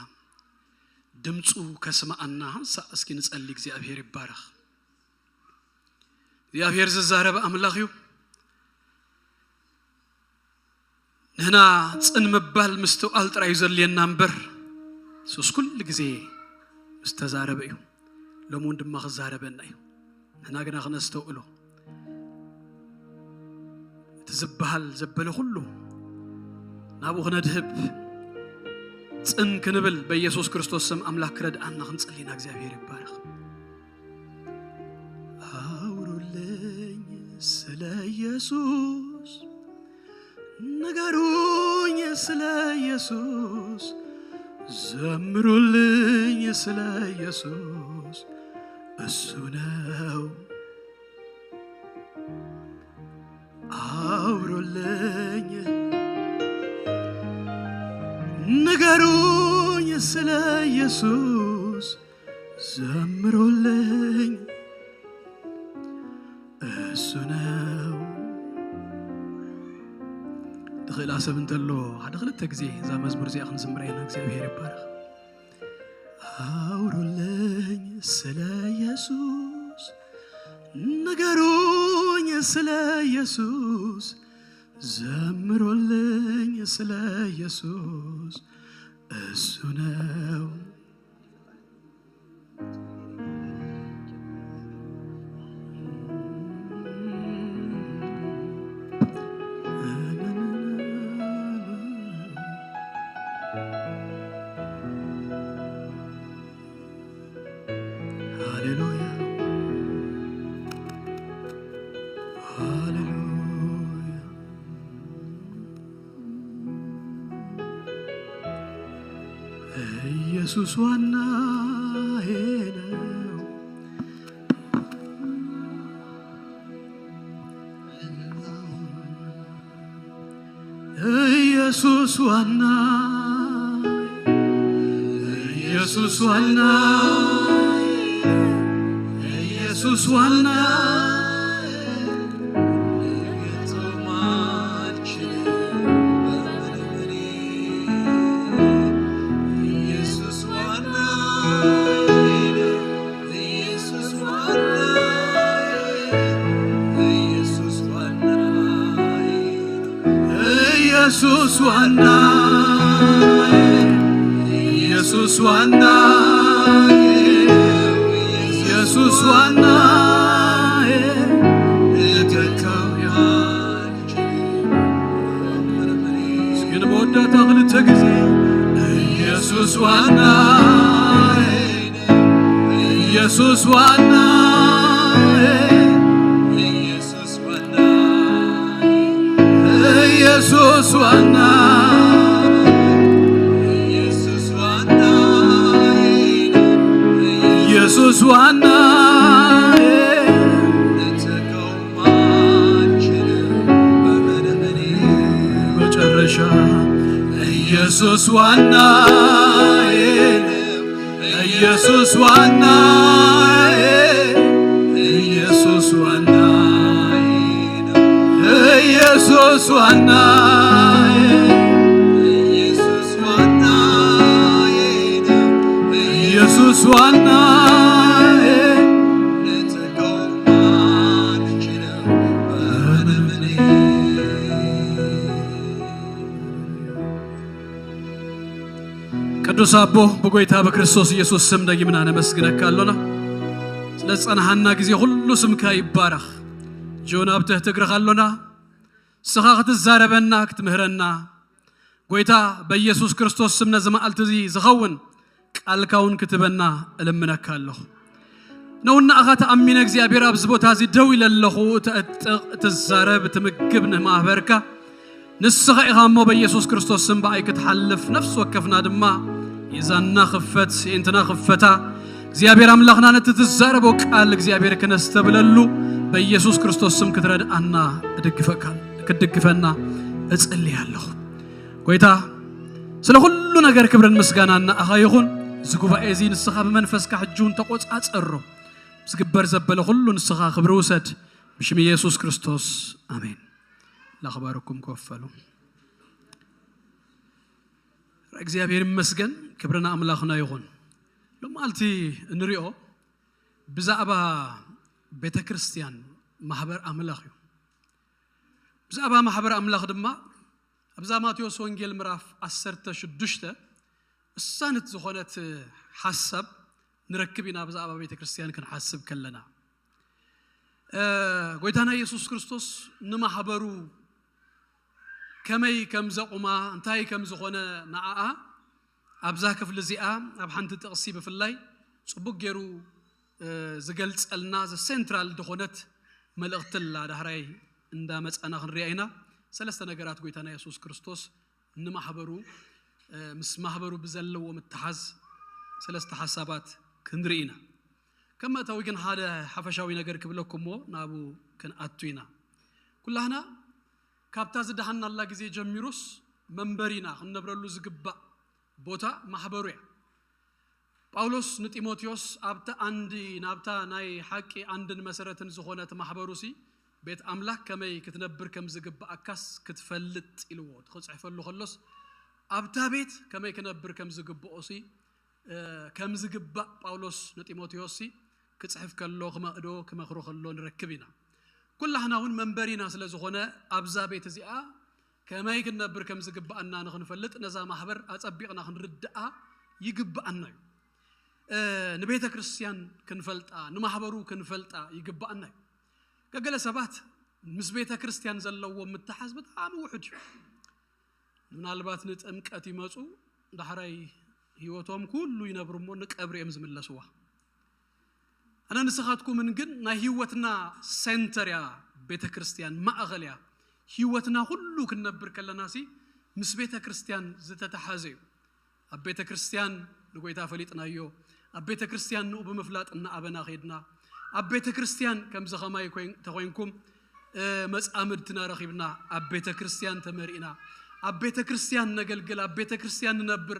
ድምፁ ከስምዓና ሓንሳእ እስኪ ንጸሊ። እግዚኣብሔር ይባረኽ። እግዚኣብሔር ዝዛረብ ኣምላኽ እዩ። ንሕና ጽን ምባል ምስትውዓል ጥራይ እዩ ዘድልየና እምበር፣ የሱስ ኩሉ ግዜ ምስ ተዛረበ እዩ። ሎሚ እውን ድማ ክዛረበና እዩ። ንሕና ግና ክነስተውዕሎ፣ እቲ ዝበሃል ዘበለ ኩሉ ናብኡ ክነድህብ፣ ጽን ክንብል በኢየሱስ ክርስቶስ ስም ኣምላኽ ክረድኣና ክንጽሊ ኢና። እግዚኣብሔር ይባረኽ። ኣውሩለኝ ስለ ኢየሱስ፣ ንገሩኝ ስለ ኢየሱስ፣ ዘምሩልኝ ስለ ኢየሱስ፣ እሱ ነው። አውሩልኝ፣ ንገሩኝ ስለ ኢየሱስ፣ ዘምሩልኝ፣ እሱ ነው። ትኽእላ ሰብ እንተሎ ሓደ ክልተ ግዜ እዛ መዝሙር እዚኣ ክንዝምራ ኢና። እግዚኣብሔር ይባረኽ። ኣውሩለኝ ስለ ኢየሱስ፣ ንገሩኝ ስለ ኢየሱስ፣ ዘምሩልኝ ስለ ኢየሱስ፣ እሱ ነው። ሃሌሉያ፣ ሃሌሉያ። ኢየሱስ ዋናዬ ነው። ኢየሱስ ዋና፣ ኢየሱስ ዋና፣ ኢየሱስ ዋና። ኢየሱስ ዋና፣ ኢየሱስ ዋና፣ ኢየሱስ ዋና፣ ኢየሱስ ዋና፣ ኢየሱስ ዋና፣ ኢየሱስ ዋና። እስኪ ንመወዳእታ ክልተ ግዜ ኢየሱስ ዋና፣ ኢየሱስ ዋና፣ ኢየሱስ ዋና፣ ኢየሱስ ዋና፣ ኢየሱስ ዋና፣ ኢየሱስ ዋና። መጨረሻ ኢየሱስ ዋናዬ ነው፣ ኢየሱስ ዋናዬ፣ ኢየሱስ ዋናዬ ነው፣ ኢየሱስ ዋናዬ፣ ኢየሱስ ዋናዬ ነው፣ ኢየሱስ ዋናዬ ቅዱስ ኣቦ፣ ብጎይታ ብክርስቶስ ኢየሱስ ስም ደጊምና ነመስግነካ ኣሎና። ስለ ዝጸናሃና ግዜ ኩሉ ስምካ ይባረኽ። ጆን ኣብ ትሕቲ እግርኻ ኣሎና። ንስኻ ክትዛረበና፣ ክትምህረና፣ ጎይታ በኢየሱስ ክርስቶስ ስም ነዚ መዓልቲ እዚ ዝኸውን ቃልካ እውን ክትበና እልምነካ ኣለኹ። ነውና ኣኻ ተኣሚነ እግዚኣብሔር ኣብዚ ቦታ እዚ ደው ኢለ ኣለኹ። እተእጥቕ፣ እትዛረብ፣ እትምግብ ንማህበርካ ንስኻ ኢኻ እሞ በኢየሱስ ክርስቶስ ስም ብኣይ ክትሓልፍ፣ ነፍሲ ወከፍና ድማ የዛንና ክፈት፣ የእንትና ክፈታ። እግዚኣብሔር ኣምላኽና ነቲ ትዛረቦ ቃል እግዚኣብሔር ክነስተብለሉ በኢየሱስ ክርስቶስ ስም ክትረድኣና እድግፈካ፣ ክትድግፈና እጽሊ ኣለኹ። ጎይታ፣ ስለ ኩሉ ነገር ክብርን ምስጋናን ንኣኻ ይኹን። እዚ ጉባኤ እዚ ንስኻ ብመንፈስካ ሕጂ እውን ተቆጻጸሮ። ዝግበር ዘበለ ኩሉ ንስኻ ክብሪ ውሰድ። ብሽም ኢየሱስ ክርስቶስ፣ ኣሜን። ላኽባርኩም ክወፈሉ። እግዚኣብሔር ይመስገን፣ ክብሪ ንኣምላኽና ይኹን። ሎማዓልቲ እንሪኦ ብዛዕባ ቤተ ክርስቲያን ማሕበር ኣምላኽ እዩ። ብዛዕባ ማሕበር ኣምላኽ ድማ ኣብዛ ማቴዎስ ወንጌል ምዕራፍ ዓሰርተ ሽዱሽተ እሳንት ዝኾነት ሓሳብ ንረክብ ኢና ብዛዕባ ቤተ ክርስቲያን ክንሓስብ ከለና። እ፣ ጎይታና ኢየሱስ ክርስቶስ ንማሕበሩ ከመይ ከም ዘቑማ፣ እንታይ ከም ዝኾነ ንዓኣ ኣብዛ ክፍሊ እዚኣ ኣብ ሓንቲ ጥቕሲ ብፍላይ ጽቡቕ ገይሩ፣ እ፣ ዝገልጸልና ዘ ሴንትራል ዝኾነት መልእኽቲ ኣላ። ዳሕራይ እንዳመጻና ክንሪኣ ኢና። ሰለስተ ነገራት ጎይታና የሱስ ክርስቶስ ንማሕበሩ፣ እ፣ ምስ ማሕበሩ ብዘለዎ ምትሓዝ ሰለስተ ሓሳባት ክንርኢ ኢና። ከም መእተዊ ግን ሓደ ሓፈሻዊ ነገር ክብለኩም እሞ ናብኡ ክንኣቱ ኢና። ኩላህና ካብታ ዝደሃናላ ግዜ ጀሚሩስ መንበሪና ክንነብረሉ ዝግባእ ቦታ ማሕበሩ እያ። ጳውሎስ ንጢሞቴዎስ ኣብታ ኣንዲ ናብታ ናይ ሓቂ ኣንድን መሰረትን ዝኾነት ማሕበሩሲ ቤት ኣምላክ ከመይ ክትነብር ከም ዝግብኣካስ ክትፈልጥ ኢልዎ። እቲ ክጽሕፈሉ ከሎስ ኣብታ ቤት ከመይ ክነብር ከም ዝግብኦሲ፣ እ፣ ከም ዝግባእ ጳውሎስ ንጢሞቴዎስሲ ክጽሕፍ ከሎ፣ ክመእዶ፣ ክመኽሮ ከሎ ንረክብ ኢና። ኩላህና እውን መንበሪና ስለ ዝኾነ ኣብዛ ቤት እዚኣ ከመይ ክንነብር ከም ዝግብኣና ንኽንፈልጥ ነዛ ማሕበር ኣጸቢቕና ክንርድኣ ይግብኣና እዩ። እ፣ ንቤተ ክርስቲያን ክንፈልጣ፣ ንማሕበሩ ክንፈልጣ ይግብኣና እዩ። ገገለ ሰባት ምስ ቤተ ክርስቲያን ዘለዎም ምትሓዝ ብጣዕሚ ውሑድ እዩ። ምናልባት ንጥምቀት ይመጹ፣ ዳሕራይ ህይወቶም ኩሉ ይነብሩ እሞ ንቀብሪ እዮም ዝምለስዋ። ኣነ ንስኻትኩምን ግን ናይ ህይወትና ሴንተር እያ ቤተ ክርስቲያን፣ ማእኸል እያ። ህይወትና ኩሉ ክንነብር ከለናሲ ምስ ቤተ ክርስቲያን ዝተተሓዘ እዩ። ኣብ ቤተ ክርስቲያን ንጎይታ ፈሊጥናዮ፣ ኣብ ቤተ ክርስቲያን ንኡ ብምፍላጥ እናኣበና ኸይድና፣ ኣብ ቤተ ክርስቲያን ከምዚ ኸማይ ኮይን-፣ ተኾይንኩም፣ እ፣ መጻምድትና ረኺብና፣ ኣብ ቤተ ክርስቲያን ተመሪእና፣ ኣብ ቤተ ክርስቲያን ነገልግል፣ ኣብ ቤተ ክርስቲያን ንነብር።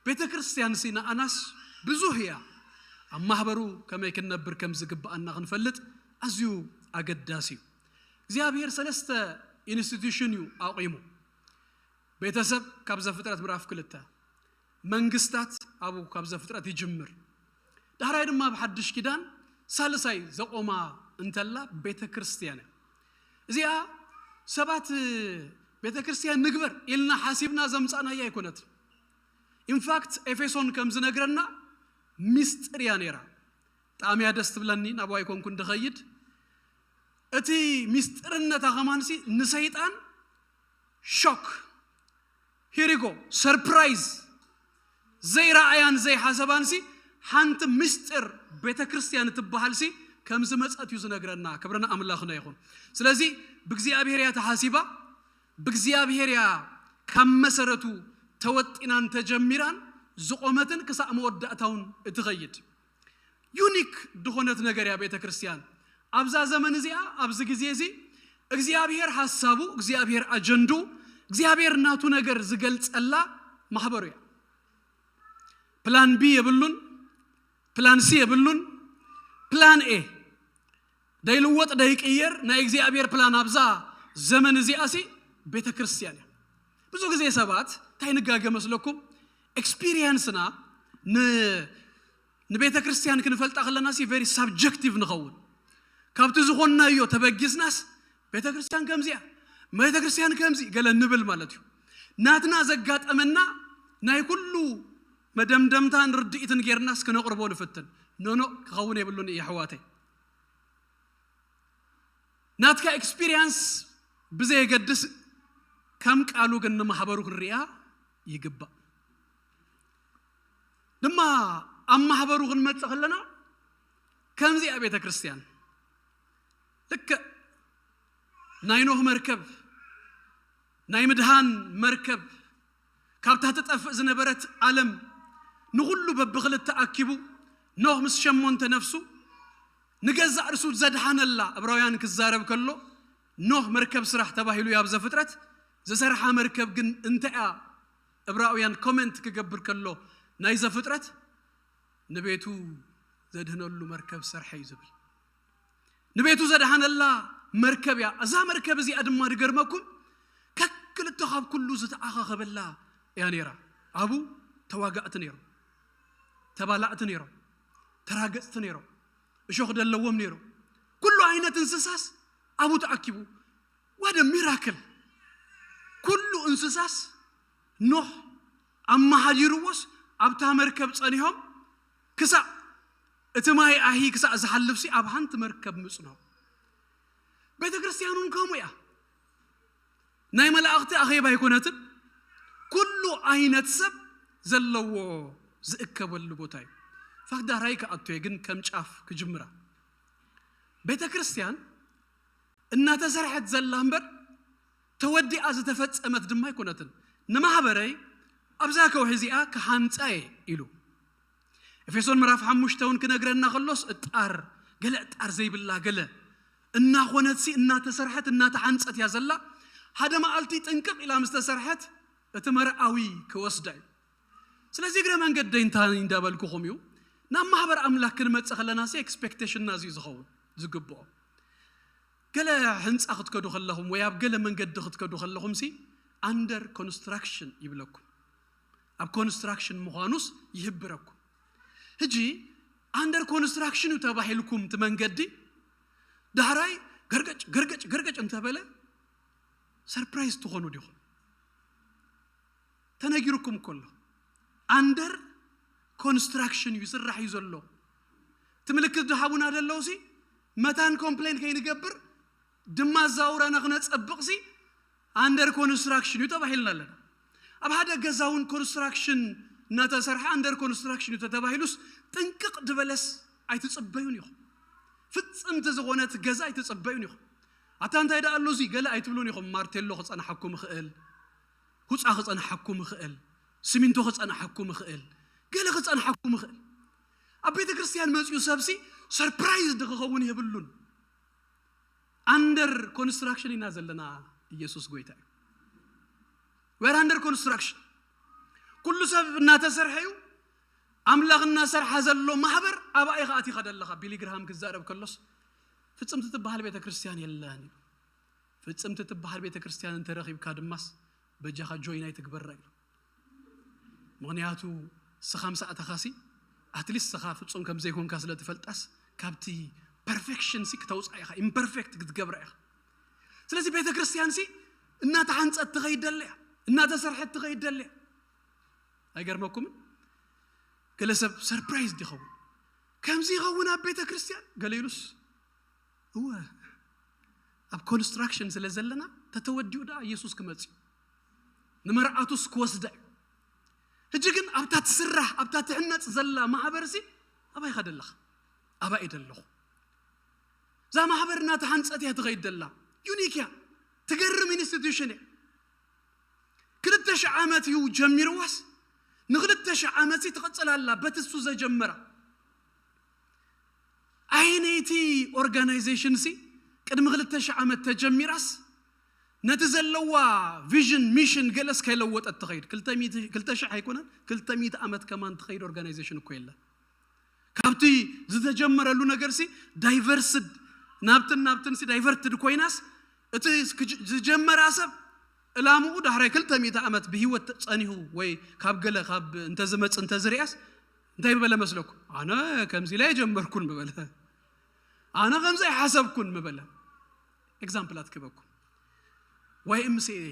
ቤተ ክርስቲያንሲ ንኣናስ ብዙህ እያ። ኣብ ማሕበሩ ከመይ ክንነብር ከም ዝግብኣና ክንፈልጥ ኣዝዩ ኣገዳሲ እዩ። እግዚኣብሔር ሰለስተ ኢንስቲትዩሽን እዩ ኣቑሙ። ቤተሰብ ካብ ዘፍጥረት ምዕራፍ ክልተ፣ መንግስታት ኣብኡ ካብ ዘፍጥረት ይጅምር። ዳሕራይ ድማ ኣብ ሓድሽ ኪዳን ሳልሳይ ዘቆማ እንተላ ቤተ ክርስቲያን እያ። እዚኣ ሰባት ቤተ ክርስቲያን ንግበር ኢልና ሓሲብና ዘምጻእናያ ኣይኮነትን። ኢንፋክት ኤፌሶን ከም ዝነግረና ሚስጥር እያ ነይራ። ብጣዕሚ እያ ደስ ትብለኒ፣ ናብኡ ኣይኮንኩን ድኸይድ። እቲ ሚስጥርነታ ከማንሲ ንሰይጣን ሾክ፣ ሂሪጎ፣ ሰርፕራይዝ፣ ዘይረኣያን ዘይሓሰባንሲ ሓንቲ ምስጢር ቤተ ክርስቲያን እትበሃልሲ ከም ዝመጸት እዩ ዝነግረና። ክብሪ ንኣምላኽና ይኹን። ስለዚ ብእግዚኣብሔር እያ ተሓሲባ፣ ብእግዚኣብሔር እያ ካብ መሰረቱ ተወጢናን ተጀሚራን ዝቖመትን ክሳዕ መወዳእታውን እትኸይድ። ዩኒክ ዝኾነት ነገር እያ ቤተ ክርስቲያን። ኣብዛ ዘመን እዚኣ፣ ኣብዚ ግዜ እዚ እግዚኣብሔር ሓሳቡ፣ እግዚኣብሔር ኣጀንዱ፣ እግዚኣብሔር ናቱ ነገር ዝገልጸላ ማሕበሩ እያ። ፕላን ቢ የብሉን፣ ፕላን ሲ የብሉን። ፕላን ኤ ደይልወጥ ደይቅየር ናይ እግዚኣብሔር ፕላን ኣብዛ ዘመን እዚኣሲ ቤተ ክርስቲያን እያ። ብዙ ግዜ ሰባት እንታይ ንጋገ መስለኩም? ኤክስፒሪየንስና ን-፣ ንቤተ ክርስቲያን ክንፈልጣ ከለናሲ ቨሪ ሳብጀክቲቭ ንኸውን። ካብቲ ዝኾንናዮ ተበጊስናስ ቤተ ክርስቲያን ከምዚኣ፣ ቤተ ክርስቲያን ከምዚ ገለ ንብል ማለት እዩ። ናትና ዘጋጠመና ናይ ኩሉ መደምደምታን ርድኢትን ጌርናስ ክነቕርቦ ንፍትን። ኖኖ፣ ክኸውን የብሉን እዩ ኣሕዋተይ። ናትካ ኤክስፒሪየንስ ብዘየገድስ ከም ቃሉ ግን ንማሕበሩ ክንሪኣ ይግባእ። ድማ ኣብ ማሕበሩ ክንመጽእ ከለና ከምዚኣ ቤተ ክርስቲያን ልክዕ ናይ ኖህ መርከብ፣ ናይ ምድሃን መርከብ፣ ካብታ ትጠፍእ ዝነበረት ዓለም ንኹሉ በብኽልተ ኣኪቡ፣ ኖህ ምስ ሸሞንተ ነፍሱ ንገዛእ ርእሱ ዘድሓነላ ዕብራውያን ክዛረብ ከሎ፣ ኖህ መርከብ ስራሕ ተባሂሉ እዩ ኣብ ዘፍጥረት። ዝሰርሓ መርከብ ግን እንታይ እያ? ዕብራውያን ኮመንት ክገብር ከሎ ናይ ዘፍጥረት፣ ንቤቱ ዘድህነሉ መርከብ ሰርሐ እዩ ዝብል። ንቤቱ ዘድሓነላ መርከብ እያ። እዛ መርከብ እዚኣ ድማ ድገርመኩም ከክልተ ካብ ኩሉ ዝተኣኻኸበላ እያ ነይራ። ኣብኡ ተዋጋእቲ ነይሮም፣ ተባላእቲ ነይሮም፣ ተራገጽቲ ነይሮም፣ እሾኽ ደለዎም ነይሮም። ኩሉ ዓይነት እንስሳስ ኣብኡ ተኣኪቡ። ዋደ ሚራክል። ኩሉ እንስሳስ ኖህ ኣመሓዲርዎስ ኣብታ መርከብ ጸኒሖም ክሳእ እቲ ማይ ኣሂ ክሳእ ዝሓልፍሲ ኣብ ሓንቲ መርከብ ምጽኖ። ቤተ ክርስቲያን እውን ከምኡ እያ። ናይ መላእኽቲ ኣኼባ ኣይኮነትን። ኩሉ ዓይነት ሰብ ዘለዎ ዝእከበሉ ቦታ እዩ። ፋክት ዳሕራይ ክኣቱ እየ፣ ግን ከም ጫፍ ክጅምራ። ቤተ ክርስቲያን እናተሰርሐት ዘላ እምበር ተወዲኣ ዝተፈጸመት ድማ ኣይኮነትን። ንማሕበረይ ኣብዛ ከውሒ እዚኣ ክሃንጻ እየ ኢሉ። ኤፌሶን ምዕራፍ ሓሙሽተ እውን ክነግረና ከሎስ እጣር፣ ገለ እጣር ዘይብላ ገለ እናኾነትሲ እናተሰርሐት እናተሓንጸት እያ ዘላ። ሓደ መዓልቲ ጥንቅቕ ኢላ ምስ ተሰርሐት እቲ መርኣዊ ክወስዳ እዩ። ስለዚ እግረ መንገደይ እንታይ እንዳበልኩኹም እዩ፣ ናብ ማሕበር ኣምላኽ ክንመጽእ ከለና ሲ ኤክስፔክቴሽንና እዚ እዩ ዝኸውን ዝግብኦ። ገለ ህንጻ ክትከዱ ከለኹም ወይ ኣብ ገለ መንገዲ ክትከዱ ከለኹም ሲ ኣንደር ኮንስትራክሽን ይብለኩም። ኣብ ኮንስትራክሽን ምዃኑስ ይህብረኩም። ሕጂ ኣንደር ኮንስትራክሽን እዩ ተባሂልኩም እቲ መንገዲ ዳሕራይ ገርገጭ ገርገጭ ገርገጭ እንተበለ ሰርፕራይዝ ትኾኑ ዲኹም? ተነጊሩኩም ከሎ ኣንደር ኮንስትራክሽን እዩ፣ ይስራሕ እዩ ዘሎ። እቲ ምልክት ዝሃቡና ዘለዉ ሲ መታን ኮምፕሌን ከይንገብር ድማ ኣዛውራና ክነጸብቕ ሲ ኣንደር ኮንስትራክሽን እዩ ተባሂልና ኣለና። ኣብ ሓደ ገዛ እውን ኮንስትራክሽን እናተሰርሐ ኣንደር ኮንስትራክሽን እዩ ተተባሂሉስ ጥንቅቕ ድበለስ ኣይትጽበዩን ኢኹም። ፍጽምቲ ዝኾነት ገዛ ኣይትጽበዩን ኢኹም። ኣታ እንታይ ደኣ ኣሎ እዚ ገለ ኣይትብሉን ኢኹም። ማርቴሎ ክጸንሓኩም ይኽእል፣ ሁጻ ክጸንሓኩም ይኽእል፣ ሲሚንቶ ክጸንሓኩም ይኽእል፣ ገለ ክጸንሓኩም ይኽእል። ኣብ ቤተ ክርስቲያን መጺኡ ሰብሲ ሰርፕራይዝ ክኸውን የብሉን። ኣንደር ኮንስትራክሽን ኢና ዘለና። ኢየሱስ ጎይታ እዩ። We're under construction። ኩሉ ሰብ እናተሰርሐ እዩ። ኣምላኽ እናሰርሐ ዘሎ ማሕበር ኣባይ ከኣቲኻ ደለኻ። ቢሊ ግርሃም ክዛረብ ከሎስ ፍጽምቲ ትበሃል ቤተ ክርስቲያን የለን እዩ። ፍጽምቲ ትበሃል ቤተ ክርስቲያን እንተረኺብካ ድማስ በጃኻ ጆይን ኣይትግበራ እዩ። ምኽንያቱ ስኻ ምስ ኣእተኻሲ ኣትሊስት ስኻ ፍጹም ከም ዘይኮንካ ስለ ትፈልጣስ ካብቲ ፐርፌክሽን ሲ ክተውፅኣ ኢኻ፣ ኢምፐርፌክት ክትገብራ ኢኻ። ስለዚ ቤተ ክርስቲያን ሲ እናተሓንፀት ትኸይድ ደለያ፣ እናተሰርሐት ትኸይድ ደለያ። ኣይገርመኩምን? ገለ ሰብ ሰርፕራይዝ ይኸውን፣ ከምዚ ይኸውን ኣብ ቤተ ክርስቲያን ገለ ኢሉስ እወ ኣብ ኮንስትራክሽን ስለ ዘለና ተተወዲኡ ደኣ ኢየሱስ ክመጽእ እዩ። ንመርዓቱስ ክወስዳ እዩ። ሕጂ ግን ኣብታ ትስራሕ ኣብታ ትሕነጽ ዘላ ማሕበርሲ ኣባይ ኸደለኻ ኣባይ ደለኹ። እዛ ማሕበር እናተሓንጸት እያ ትኸይድ ደላ። ዩኒክ እያ። ትገርም ኢንስቲትዩሽን እያ። ክልተ ሺህ ዓመት እዩ ጀሚርዋስ ንክልተ ሺህ ዓመት ትቕጽል ኣላ። በቲ እሱ ዘጀመራ ዓይነይቲ ኦርጋናይዜሽን ሲ ቅድሚ ክልተ ሺህ ዓመት ተጀሚራስ ነቲ ዘለዋ ቪዥን ሚሽን ገለስ ከይለወጠት ትኸይድ። ክልተ ሚእቲ ክልተ ሺህ ኣይኮነን፣ ክልተ ሚእቲ ዓመት ከማን ትኸይድ ኦርጋናይዜሽን እኮ የለን። ካብቲ ዝተጀመረሉ ነገር ሲ ዳይቨርስድ ናብትን ናብትን ሲ ዳይቨርትድ ኮይናስ እቲ ክጅ- ዝጀመራ ሰብ ዕላምኡ ዳሕራይ ክልተ ሚእቲ ዓመት ብህይወት ጸኒሁ ወይ ካብ ገለ ካብ እንተዝመጽእ እንተዝርያስ እንታይ ምበለ መስለኩም? ኣነ ከምዚ ኢለ ኣይጀመርኩን ምበለ። ኣነ ከምዚ ኣይሓሰብኩን ምበለ። ኤግዛምፕላት ክበኩም። ዋይ ኤም ሲ ኤ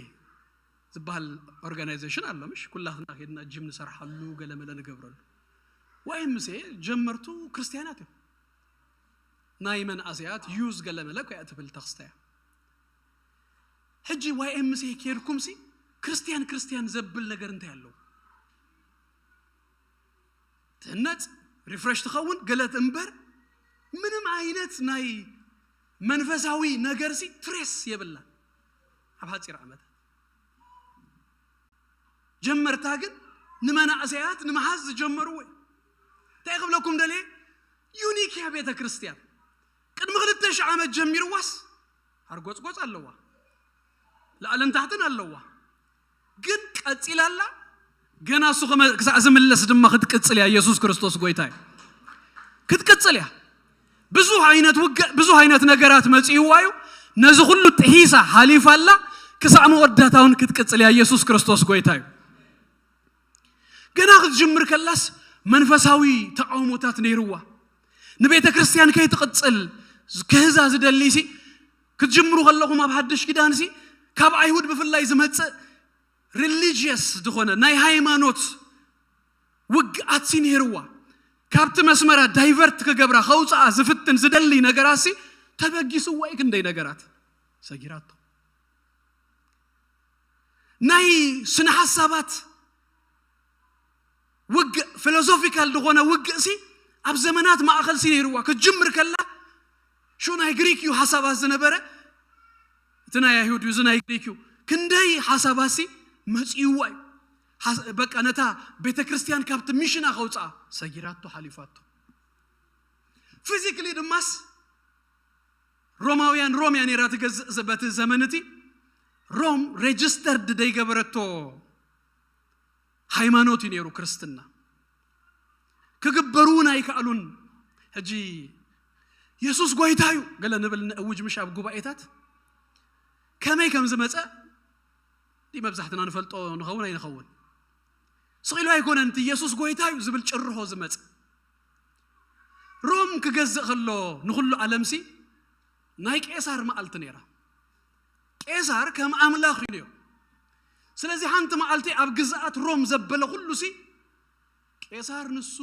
ዝበሃል ኦርጋናይዜሽን ኣሎ፣ ምሽ? ኩላትና ኬድና ጂም ንሰርሓሉ፣ ገለመለ ንገብረሉ። ዋይ ኤም ሲ ኤ ጀመርቱ ክርስትያናት እዮም። ናይ መናእሰያት ዩዝ ገለመለ እኮ እያ ትብል ተኽስታ እያ። ሕጂ ዋይ ኤም ሲ ኤ ኬድኩም ሲ ክርስትያን ክርስትያን ዘብል ነገር እንታይ ኣለዎ? ትህነጽ፣ ሪፍረሽ ትኸውን፣ ገለት እምበር ምንም ዓይነት ናይ መንፈሳዊ ነገር ሲ ትሬስ የብላ ኣብ ሓጺር ዓመታት። ጀመርታ ግን ንመናእሰያት ንምሓዝ ዝጀመርዎ እዩ። እንታይ ክብለኩም ደልየ? ዩኒክ እያ ቤተ ክርስቲያን። ቅድሚ ክልተ ሺሕ ዓመት ጀሚርዋስ ሓርጎጽጎጽ ኣለዋ፣ ላዕልን ታሕትን ኣለዋ። ግን ቀጺላ ኣላ። ገና እሱ ክመ-፣ ክሳዕ ዝምለስ ድማ ክትቅጽል እያ። ኢየሱስ ክርስቶስ ጎይታ እዩ። ክትቅጽል እያ። ብዙሕ ዓይነት ውግእ፣ ብዙሕ ዓይነት ነገራት መጺእዋ እዩ። ነዚ ኩሉ ጥሒሳ ሓሊፋ ኣላ። ክሳዕ መወዳእታ እውን ክትቅጽል እያ። ኢየሱስ ክርስቶስ ጎይታ እዩ። ገና ክትጅምር ከላስ መንፈሳዊ ተቃውሞታት ነይርዋ። ንቤተ ክርስቲያን ከይትቕጽል ክህዛ ዝደሊ ሲ፣ ክትጅምሩ ከለኹም ኣብ ሓድሽ ኪዳን ሲ፣ ካብ ኣይሁድ ብፍላይ ዝመጽእ ሪሊጂየስ ዝኾነ ናይ ሃይማኖት ውግኣት ሲ ነይርዋ። ካብቲ መስመራ ዳይቨርት ክገብራ፣ ከውጽኣ ዝፍትን ዝደሊ ነገራት ሲ፣ ተበጊስዋ እዩ። ክንደይ ነገራት ሰጊራቶ። ናይ ስነ ሓሳባት ውግእ፣ ፊሎሶፊካል ዝኾነ ውግእ ሲ ኣብ ዘመናት ማእኸል ሲ ነይርዋ። ክትጅምር ከላ ሽኡ ናይ ግሪክ እዩ ሓሳባት ዝነበረ፣ እቲ ናይ ኣይሁድ እዩ፣ እዚ ናይ ግሪክ እዩ። ክንደይ ሓሳባት ሲ መጺእዋ እዩ። ሓስ-፣ በቃ ነታ ቤተ ክርስቲያን ካብቲ ሚሽና ከውጽኣ ሰጊራቶ፣ ሓሊፋቶ። ፊዚክሊ ድማስ ሮማውያን፣ ሮም እያ ነይራ ትገዝእ ዘ-፣ በቲ ዘመን እቲ ሮም ሬጅስተርድ ደይገበረቶ ሃይማኖት እዩ ነይሩ ክርስትና። ክግበሩ እውን ኣይከኣሉን። ሕጂ የሱስ ጎይታ እዩ ገለ ንብል ንእውጅ ምሽ ኣብ ጉባኤታት ከመይ ከም ዝመጸ ዲ መብዛሕትና ንፈልጦ ንኸውን ኣይንኸውን። ስቕ ኢሉ ኣይኮነን እቲ የሱስ ጎይታ እዩ ዝብል ጭርሖ ዝመጸ። ሮም ክገዝእ ከሎ ንኹሉ ዓለምሲ ናይ ቄሳር መዓልቲ ነይራ። ቄሳር ከም ኣምላኽ እዩ ነይሩ። ስለዚ ሓንቲ መዓልቲ ኣብ ግዝኣት ሮም ዘበለ ኩሉ ሲ ቄሳር ንሱ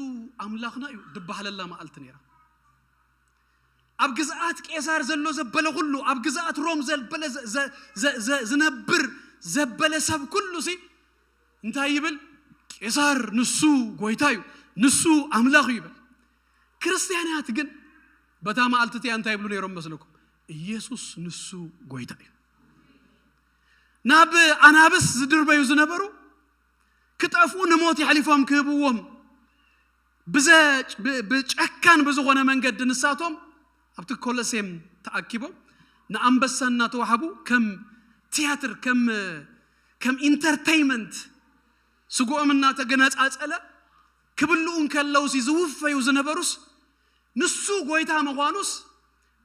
ኣምላኽና እዩ ድበሃለላ መዓልቲ ነይራ። ኣብ ግዝኣት ቄሳር ዘሎ ዘበለ ኩሉ፣ ኣብ ግዝኣት ሮም ዘበለ ዘ-፣ ዘ-፣ ዘ-፣ ዘ-፣ ዝነብር ዘበለ ሰብ ኩሉ ሲ እንታይ ይብል? ቄሳር ንሱ ጎይታ እዩ፣ ንሱ ኣምላኽ እዩ ይብል። ክርስትያናት ግን በታ መዓልቲ እቲኣ እንታይ ይብሉ ነይሮም መስለኩም? ኢየሱስ ንሱ ጎይታ እዩ። ናብ ኣናብስ ዝድርበዩ ዝነበሩ ክጠፍኡ ንሞት የሕሊፎም ክህብዎም ብዘ-፣ ብ-፣ ብጨካን ብዝኾነ መንገዲ ንሳቶም ኣብቲ ኮሎሴም ተኣኪቦም ንኣንበሳ እናተዋህቡ ከም ቲያትር፣ ከም፣ ከም ኢንተርቴይመንት ስግኦም እናተገነጻጸለ ክብልኡ እንከለውሲ ዝውፈዩ ዝነበሩስ ንሱ ጎይታ ምዃኑስ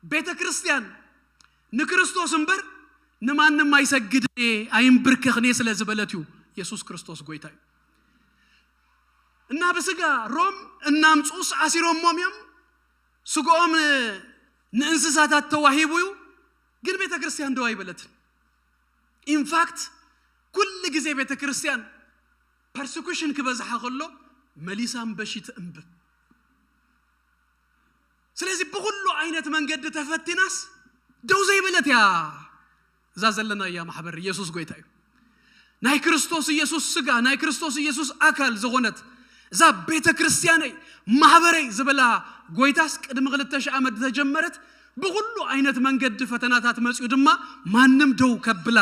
ቤተ ክርስቲያን ንክርስቶስ እምበር ንማንም ኣይሰግድን እየ ኣይንብርከኽን እየ ስለ ዝበለት እዩ። የሱስ ክርስቶስ ጎይታ እዩ። እና ብስጋ ሮም እናምጽኡስ ኣሲሮሞም እዮም። ስግኦም ንእንስሳታት ተዋሂቡ እዩ። ግን ቤተ ክርስቲያን ደው ኣይበለትን። ኢንፋክት ኩሉ ግዜ ቤተ ክርስቲያን ፐርሲኩሽን ክበዝሓ ከሎ መሊሳ እምበሺ ትእንብብ። ስለዚ ብኹሉ ዓይነት መንገዲ ተፈቲናስ ደው ዘይበለት እያ እዛ ዘለናያ ማሕበር። ኢየሱስ ጎይታ እዩ። ናይ ክርስቶስ ኢየሱስ ስጋ፣ ናይ ክርስቶስ ኢየሱስ ኣካል ዝኾነት እዛ ቤተ ክርስቲያነይ ማሕበረይ ዝበላ ጎይታስ ቅድሚ ክልተ ሺሕ ዓመት ዝተጀመረት ብኹሉ ዓይነት መንገዲ ፈተናታት መጺኡ ድማ ማንም ደው ከብላ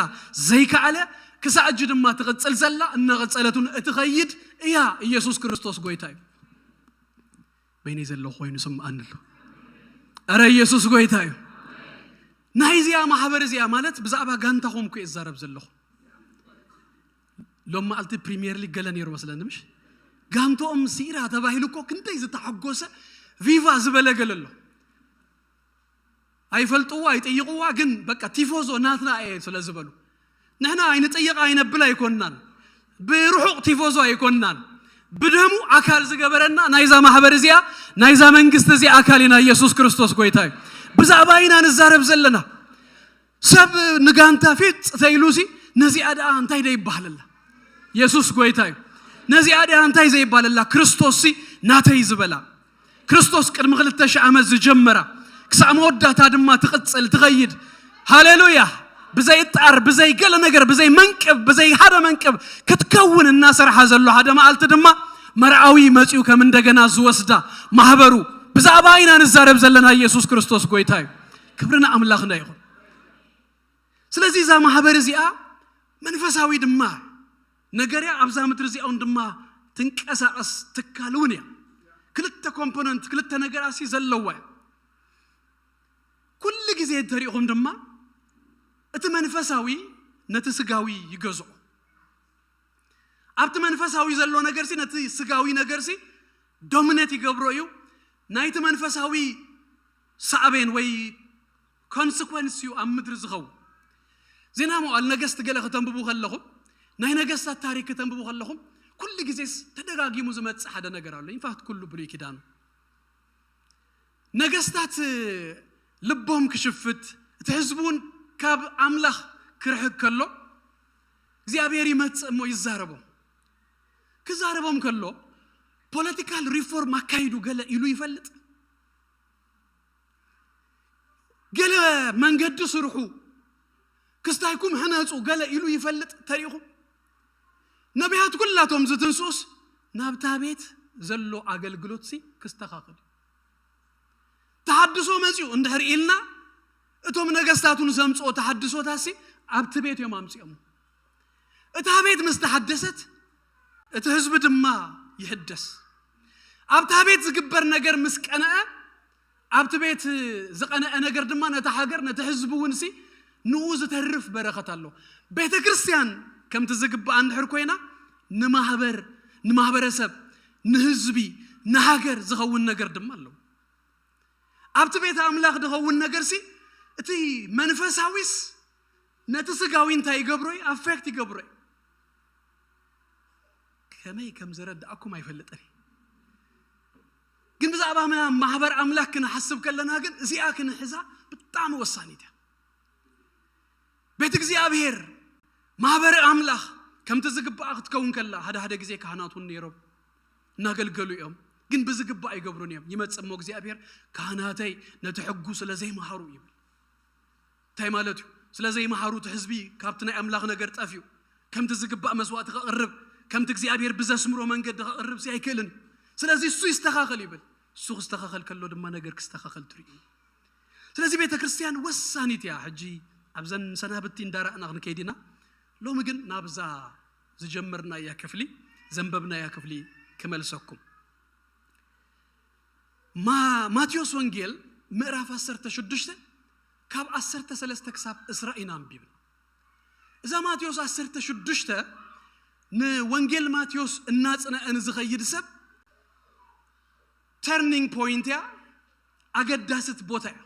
ዘይከኣለ ክሳዕ እጂ ድማ ትቕጽል ዘላ እናቐጸለቱን እትኸይድ እያ። ኢየሱስ ክርስቶስ ጎይታ እዩ። በይነይ ዘለኹ ኮይኑ ስምኣኒ ኣሎ። ኧረ ኢየሱስ ጎይታ እዩ። ናይ እዚኣ ማሕበር እዚኣ ማለት ብዛዕባ ጋንታኹም እኮ እየ ዝዛረብ ዘለኹ። ሎም መዓልቲ ፕሪሚየር ሊግ ገለ ነይሩ መስለኒ ምሽ? ጋንቶኦም ሲራ ተባሂሉ እኮ ክንደይ ዝተሓጎሰ ቪቫ ዝበለ ገለ ኣሎ። ኣይፈልጥዋ ኣይጥይቕዋ ግን በቃ ቲፎዞ ናትና እየ ስለ ዝበሉ ንሕና ኣይንጥይቕ ኣይነብል ኣይኮንናን። ብርሑቕ ቲፎዞ ኣይኮንናን። ብደሙ ኣካል ዝገበረና ናይዛ ማሕበር እዚኣ ናይዛ መንግስቲ እዚኣ ኣካል ኢና። ኢየሱስ ክርስቶስ ጎይታ እዩ። ብዛዕባ ኢና ንዛረብ ዘለና። ሰብ ንጋንታ ፊጥ ተኢሉሲ ነዚኣ ደኣ እንታይ ደይበሃለላ? የሱስ ጎይታ እዩ። ነዚኣ ደኣ እንታይ ዘይበሃለላ? ክርስቶስ ሲ ናተይ ዝበላ፣ ክርስቶስ ቅድሚ ክልተ ሺህ ዓመት ዝጀመራ፣ ክሳዕ መወዳእታ ድማ ትቕጽል ትኸይድ። ሃሌሉያ። ብዘይ ጣር፣ ብዘይ ገለ ነገር፣ ብዘይ መንቅብ፣ ብዘይ ሓደ መንቅብ ክትከውን እናሰርሓ ዘሎ ሓደ መዓልቲ ድማ መርዓዊ መጺኡ ከም እንደገና ዝወስዳ ማህበሩ፣ ብዛዕባ ኢና ንዛረብ ዘለና። ኢየሱስ ክርስቶስ ጎይታ እዩ። ክብሪ ንኣምላኽና ይኹን። ስለዚ እዛ ማህበር እዚኣ መንፈሳዊ ድማ ነገር እያ። ኣብዛ ምድሪ እዚኣ እውን ድማ ትንቀሳቐስ ትካል እውን እያ። ክልተ ኮምፖነንት፣ ክልተ ነገራት ሲ ዘለዋ እያ። ኩሉ ግዜ እንተሪእኹም ድማ እቲ መንፈሳዊ ነቲ ስጋዊ ይገዝኦ። ኣብቲ መንፈሳዊ ዘሎ ነገር ሲ ነቲ ስጋዊ ነገር ሲ ዶሚኔት ይገብሮ እዩ። ናይቲ መንፈሳዊ ሳዕቤን ወይ ኮንስኮንስ እዩ ኣብ ምድሪ ዝኸውን። ዜና መዋዕል ነገስት ገለ ከተንብቡ ከለኹም፣ ናይ ነገስታት ታሪክ ከተንብቡ ከለኹም፣ ኩሉ ግዜስ ተደጋጊሙ ዝመጽእ ሓደ ነገር ኣሎ። ኢንፋክት ኩሉ ብሉይ ኪዳኑ ነገስታት ልቦም ክሽፍት፣ እቲ ህዝቢ እውን ካብ ኣምላኽ ክርሕቅ ከሎ፣ እግዚኣብሔር ይመጽእ እሞ ይዛረቦም። ክዛረቦም ከሎ ፖለቲካል ሪፎርም ኣካይዱ ገለ ኢሉ ይፈልጥ? ገለ መንገዲ ስርሑ፣ ክስታይኩም ሕነጹ ገለ ኢሉ ይፈልጥ ተሪኹም? ነቢያት ኩላቶም ዝትንስኡስ ናብታ ቤት ዘሎ ኣገልግሎት ሲ ክስተኻኸል እዩ። ተሓድሶ መጺኡ እንድሕር ኢልና፣ እቶም ነገስታቱን ዘምጽኦ ተሓድሶታት ሲ ኣብቲ ቤት እዮም ኣምጺኦም። እታ ቤት ምስ ተሓደሰት እቲ ህዝቢ ድማ ይሕደስ። ኣብታ ቤት ዝግበር ነገር ምስ ቀነአ፣ ኣብቲ ቤት ዝቐነአ ነገር ድማ ነታ ሃገር፣ ነቲ ህዝቢ እውን ሲ ንኡ ዝተርፍ በረኸት ኣሎ። ቤተ ክርስቲያን ከምቲ ዝግባኣ እንድሕር ኮይና፣ ንማህበር፣ ንማህበረሰብ፣ ንህዝቢ፣ ንሃገር ዝኸውን ነገር ድማ ኣለዎ። ኣብቲ ቤተ ኣምላኽ ዝኸውን ነገር ሲ እቲ መንፈሳዊስ ነቲ ስጋዊ እንታይ ይገብሮ እዩ? ኣፌክት ይገብሮ እዩ። ከመይ ከም ዘረዳእኩም ኣይፈልጥን እየ። ግን ብዛዕባ ምና-፣ ማሕበር ኣምላኽ ክንሓስብ ከለና ግን እዚኣ ክንሕዛ ብጣዕሚ ወሳኒት እያ። ቤት እግዚኣብሔር፣ ማሕበር ኣምላኽ ከምቲ ዝግባኣ ክትከውን ከላ፣ ሓደ ሓደ ግዜ ካህናት እውን ነይሮም እናገልገሉ እዮም። ግን ብዝግባእ ኣይገብሩን እዮም። ይመጽእ እሞ እግዚኣብሔር፣ "ካህናተይ ነቲ ሕጉ ስለ ዘይመሃሩ" ይብል። እንታይ ማለት እዩ? ስለ ዘይመሃሩ እቲ ህዝቢ ካብቲ ናይ ኣምላኽ ነገር ጠፍዩ፣ ከምቲ ዝግባእ መስዋእቲ ከቕርብ፣ ከምቲ እግዚኣብሔር ብዘስምሮ መንገዲ ከቕርብ ሲ ኣይክእልን እዩ። ስለዚ እሱ ይስተኻኸል ይብል። እሱ ክስተኻኸል ከሎ ድማ ነገር ክስተኻኸል ትርእዩ። ስለዚ ቤተ ክርስቲያን ወሳኒት እያ። ሕጂ ኣብዘን ሰናብቲ እንዳረኣና ክንከይድ ኢና። ሎሚ ግን ናብዛ ዝጀመርናያ ክፍሊ፣ ዘንበብናያ ክፍሊ ክመልሰኩም። ማ-፣ ማቴዎስ ወንጌል ምዕራፍ ዓሰርተ ሽዱሽተ ካብ ዓሰርተ ሰለስተ ክሳብ ዕስራ ኢና ኣንቢብና። እዛ ማቴዎስ ዓሰርተ ሽዱሽተ ንወንጌል ማቴዎስ እናጽነዐ ንዝኸይድ ሰብ ተርኒንግ ፖይንት እያ፣ ኣገዳስት ቦታ እያ።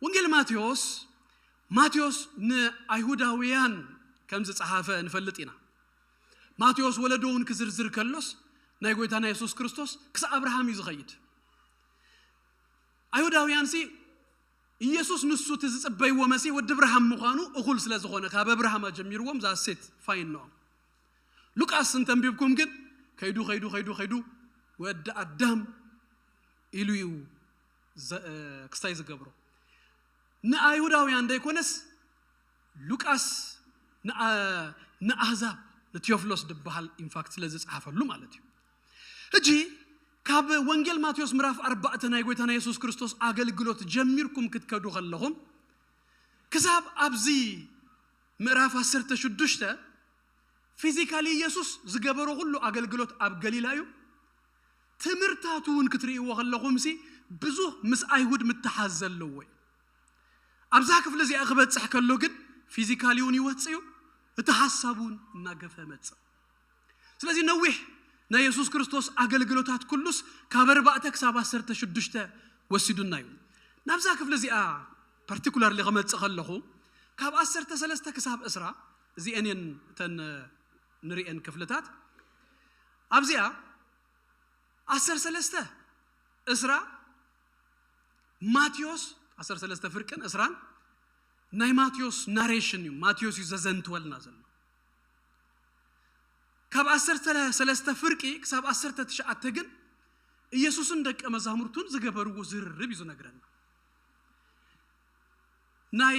ወንጌል ማቴዎስ፣ ማቴዎስ ንኣይሁዳውያን ከም ዝጸሓፈ ንፈልጥ ኢና። ማቴዎስ ወለዶ እውን ክዝርዝር ከሎስ ናይ ጎይታና የሱስ ክርስቶስ ክሳብ ኣብርሃም እዩ ዝኸይድ። ኣይሁዳውያን ሲ ኢየሱስ ንሱ እቲ ዝጽበይዎ መሲህ ወዲ እብርሃም ምዃኑ እኹል ስለ ዝኾነ ካብ ኣብርሃም ኣጀሚርዎም ዛሴት ፋይን ነኦም። ሉቃስ እንተንቢብኩም ግን ከይዱ ከይዱ ከይዱ ከይዱ ወዲ ኣዳም ኢሉ እዩ ዘ-፣ እ፣ ክስታይ ዝገብሮ። ንኣይሁዳውያን ደይኮነስ ሉቃስ ንኣ-፣ ንኣህዛብ ንቴዎፍሎስ ድበሃል ኢንፋክት ስለ ዝጸሓፈሉ ማለት እዩ። ሕጂ ካብ ወንጌል ማቴዎስ ምዕራፍ ኣርባዕተ ናይ ጎይታና የሱስ ክርስቶስ ኣገልግሎት ጀሚርኩም ክትከዱ ከለኹም ክሳብ ኣብዚ ምዕራፍ ዓሰርተ ሽዱሽተ ፊዚካሊ ኢየሱስ ዝገበሮ ኩሉ ኣገልግሎት ኣብ ገሊላ እዩ። ትምህርታቱ እውን ክትርእይዎ ከለኹም ሲ ብዙህ ምስ ኣይሁድ ምትሓዝ ዘለዎ እዩ። ኣብዛ ክፍሊ እዚኣ ክበጽሕ ከሎ ግን ፊዚካሊ እውን ይወጽእ እዩ። እቲ ሓሳብ እውን እናገፈ መጽእ። ስለዚ ነዊሕ ናይ የሱስ ክርስቶስ ኣገልግሎታት ኩሉስ ካብ ኣርባዕተ ክሳብ ዓሰርተ ሽዱሽተ ወሲዱና እዩ። ናብዛ ክፍሊ እዚኣ ፓርቲኩላርሊ ክመጽእ ከለኹ ካብ ዓሰርተ ሰለስተ ክሳብ ዕስራ እዚአን እየን እተን ንርእየን ክፍልታት። ኣብዚኣ ዓሰርተ ሰለስተ፣ ዕስራ፣ ማቴዎስ ዓሰርተ ሰለስተ ፍርቅን ዕስራን፣ ናይ ማቴዎስ ናሬሽን እዩ። ማቴዎስ እዩ ዘዘንትወልና ዘሎ። ካብ ዓሰርተ ሰለስተ ፍርቂ ክሳብ ዓሰርተ ትሽዓተ ግን ኢየሱስን ደቀ መዛሙርቱን ዝገበርዎ ዝርርብ እዩ ዝነግረና። ናይ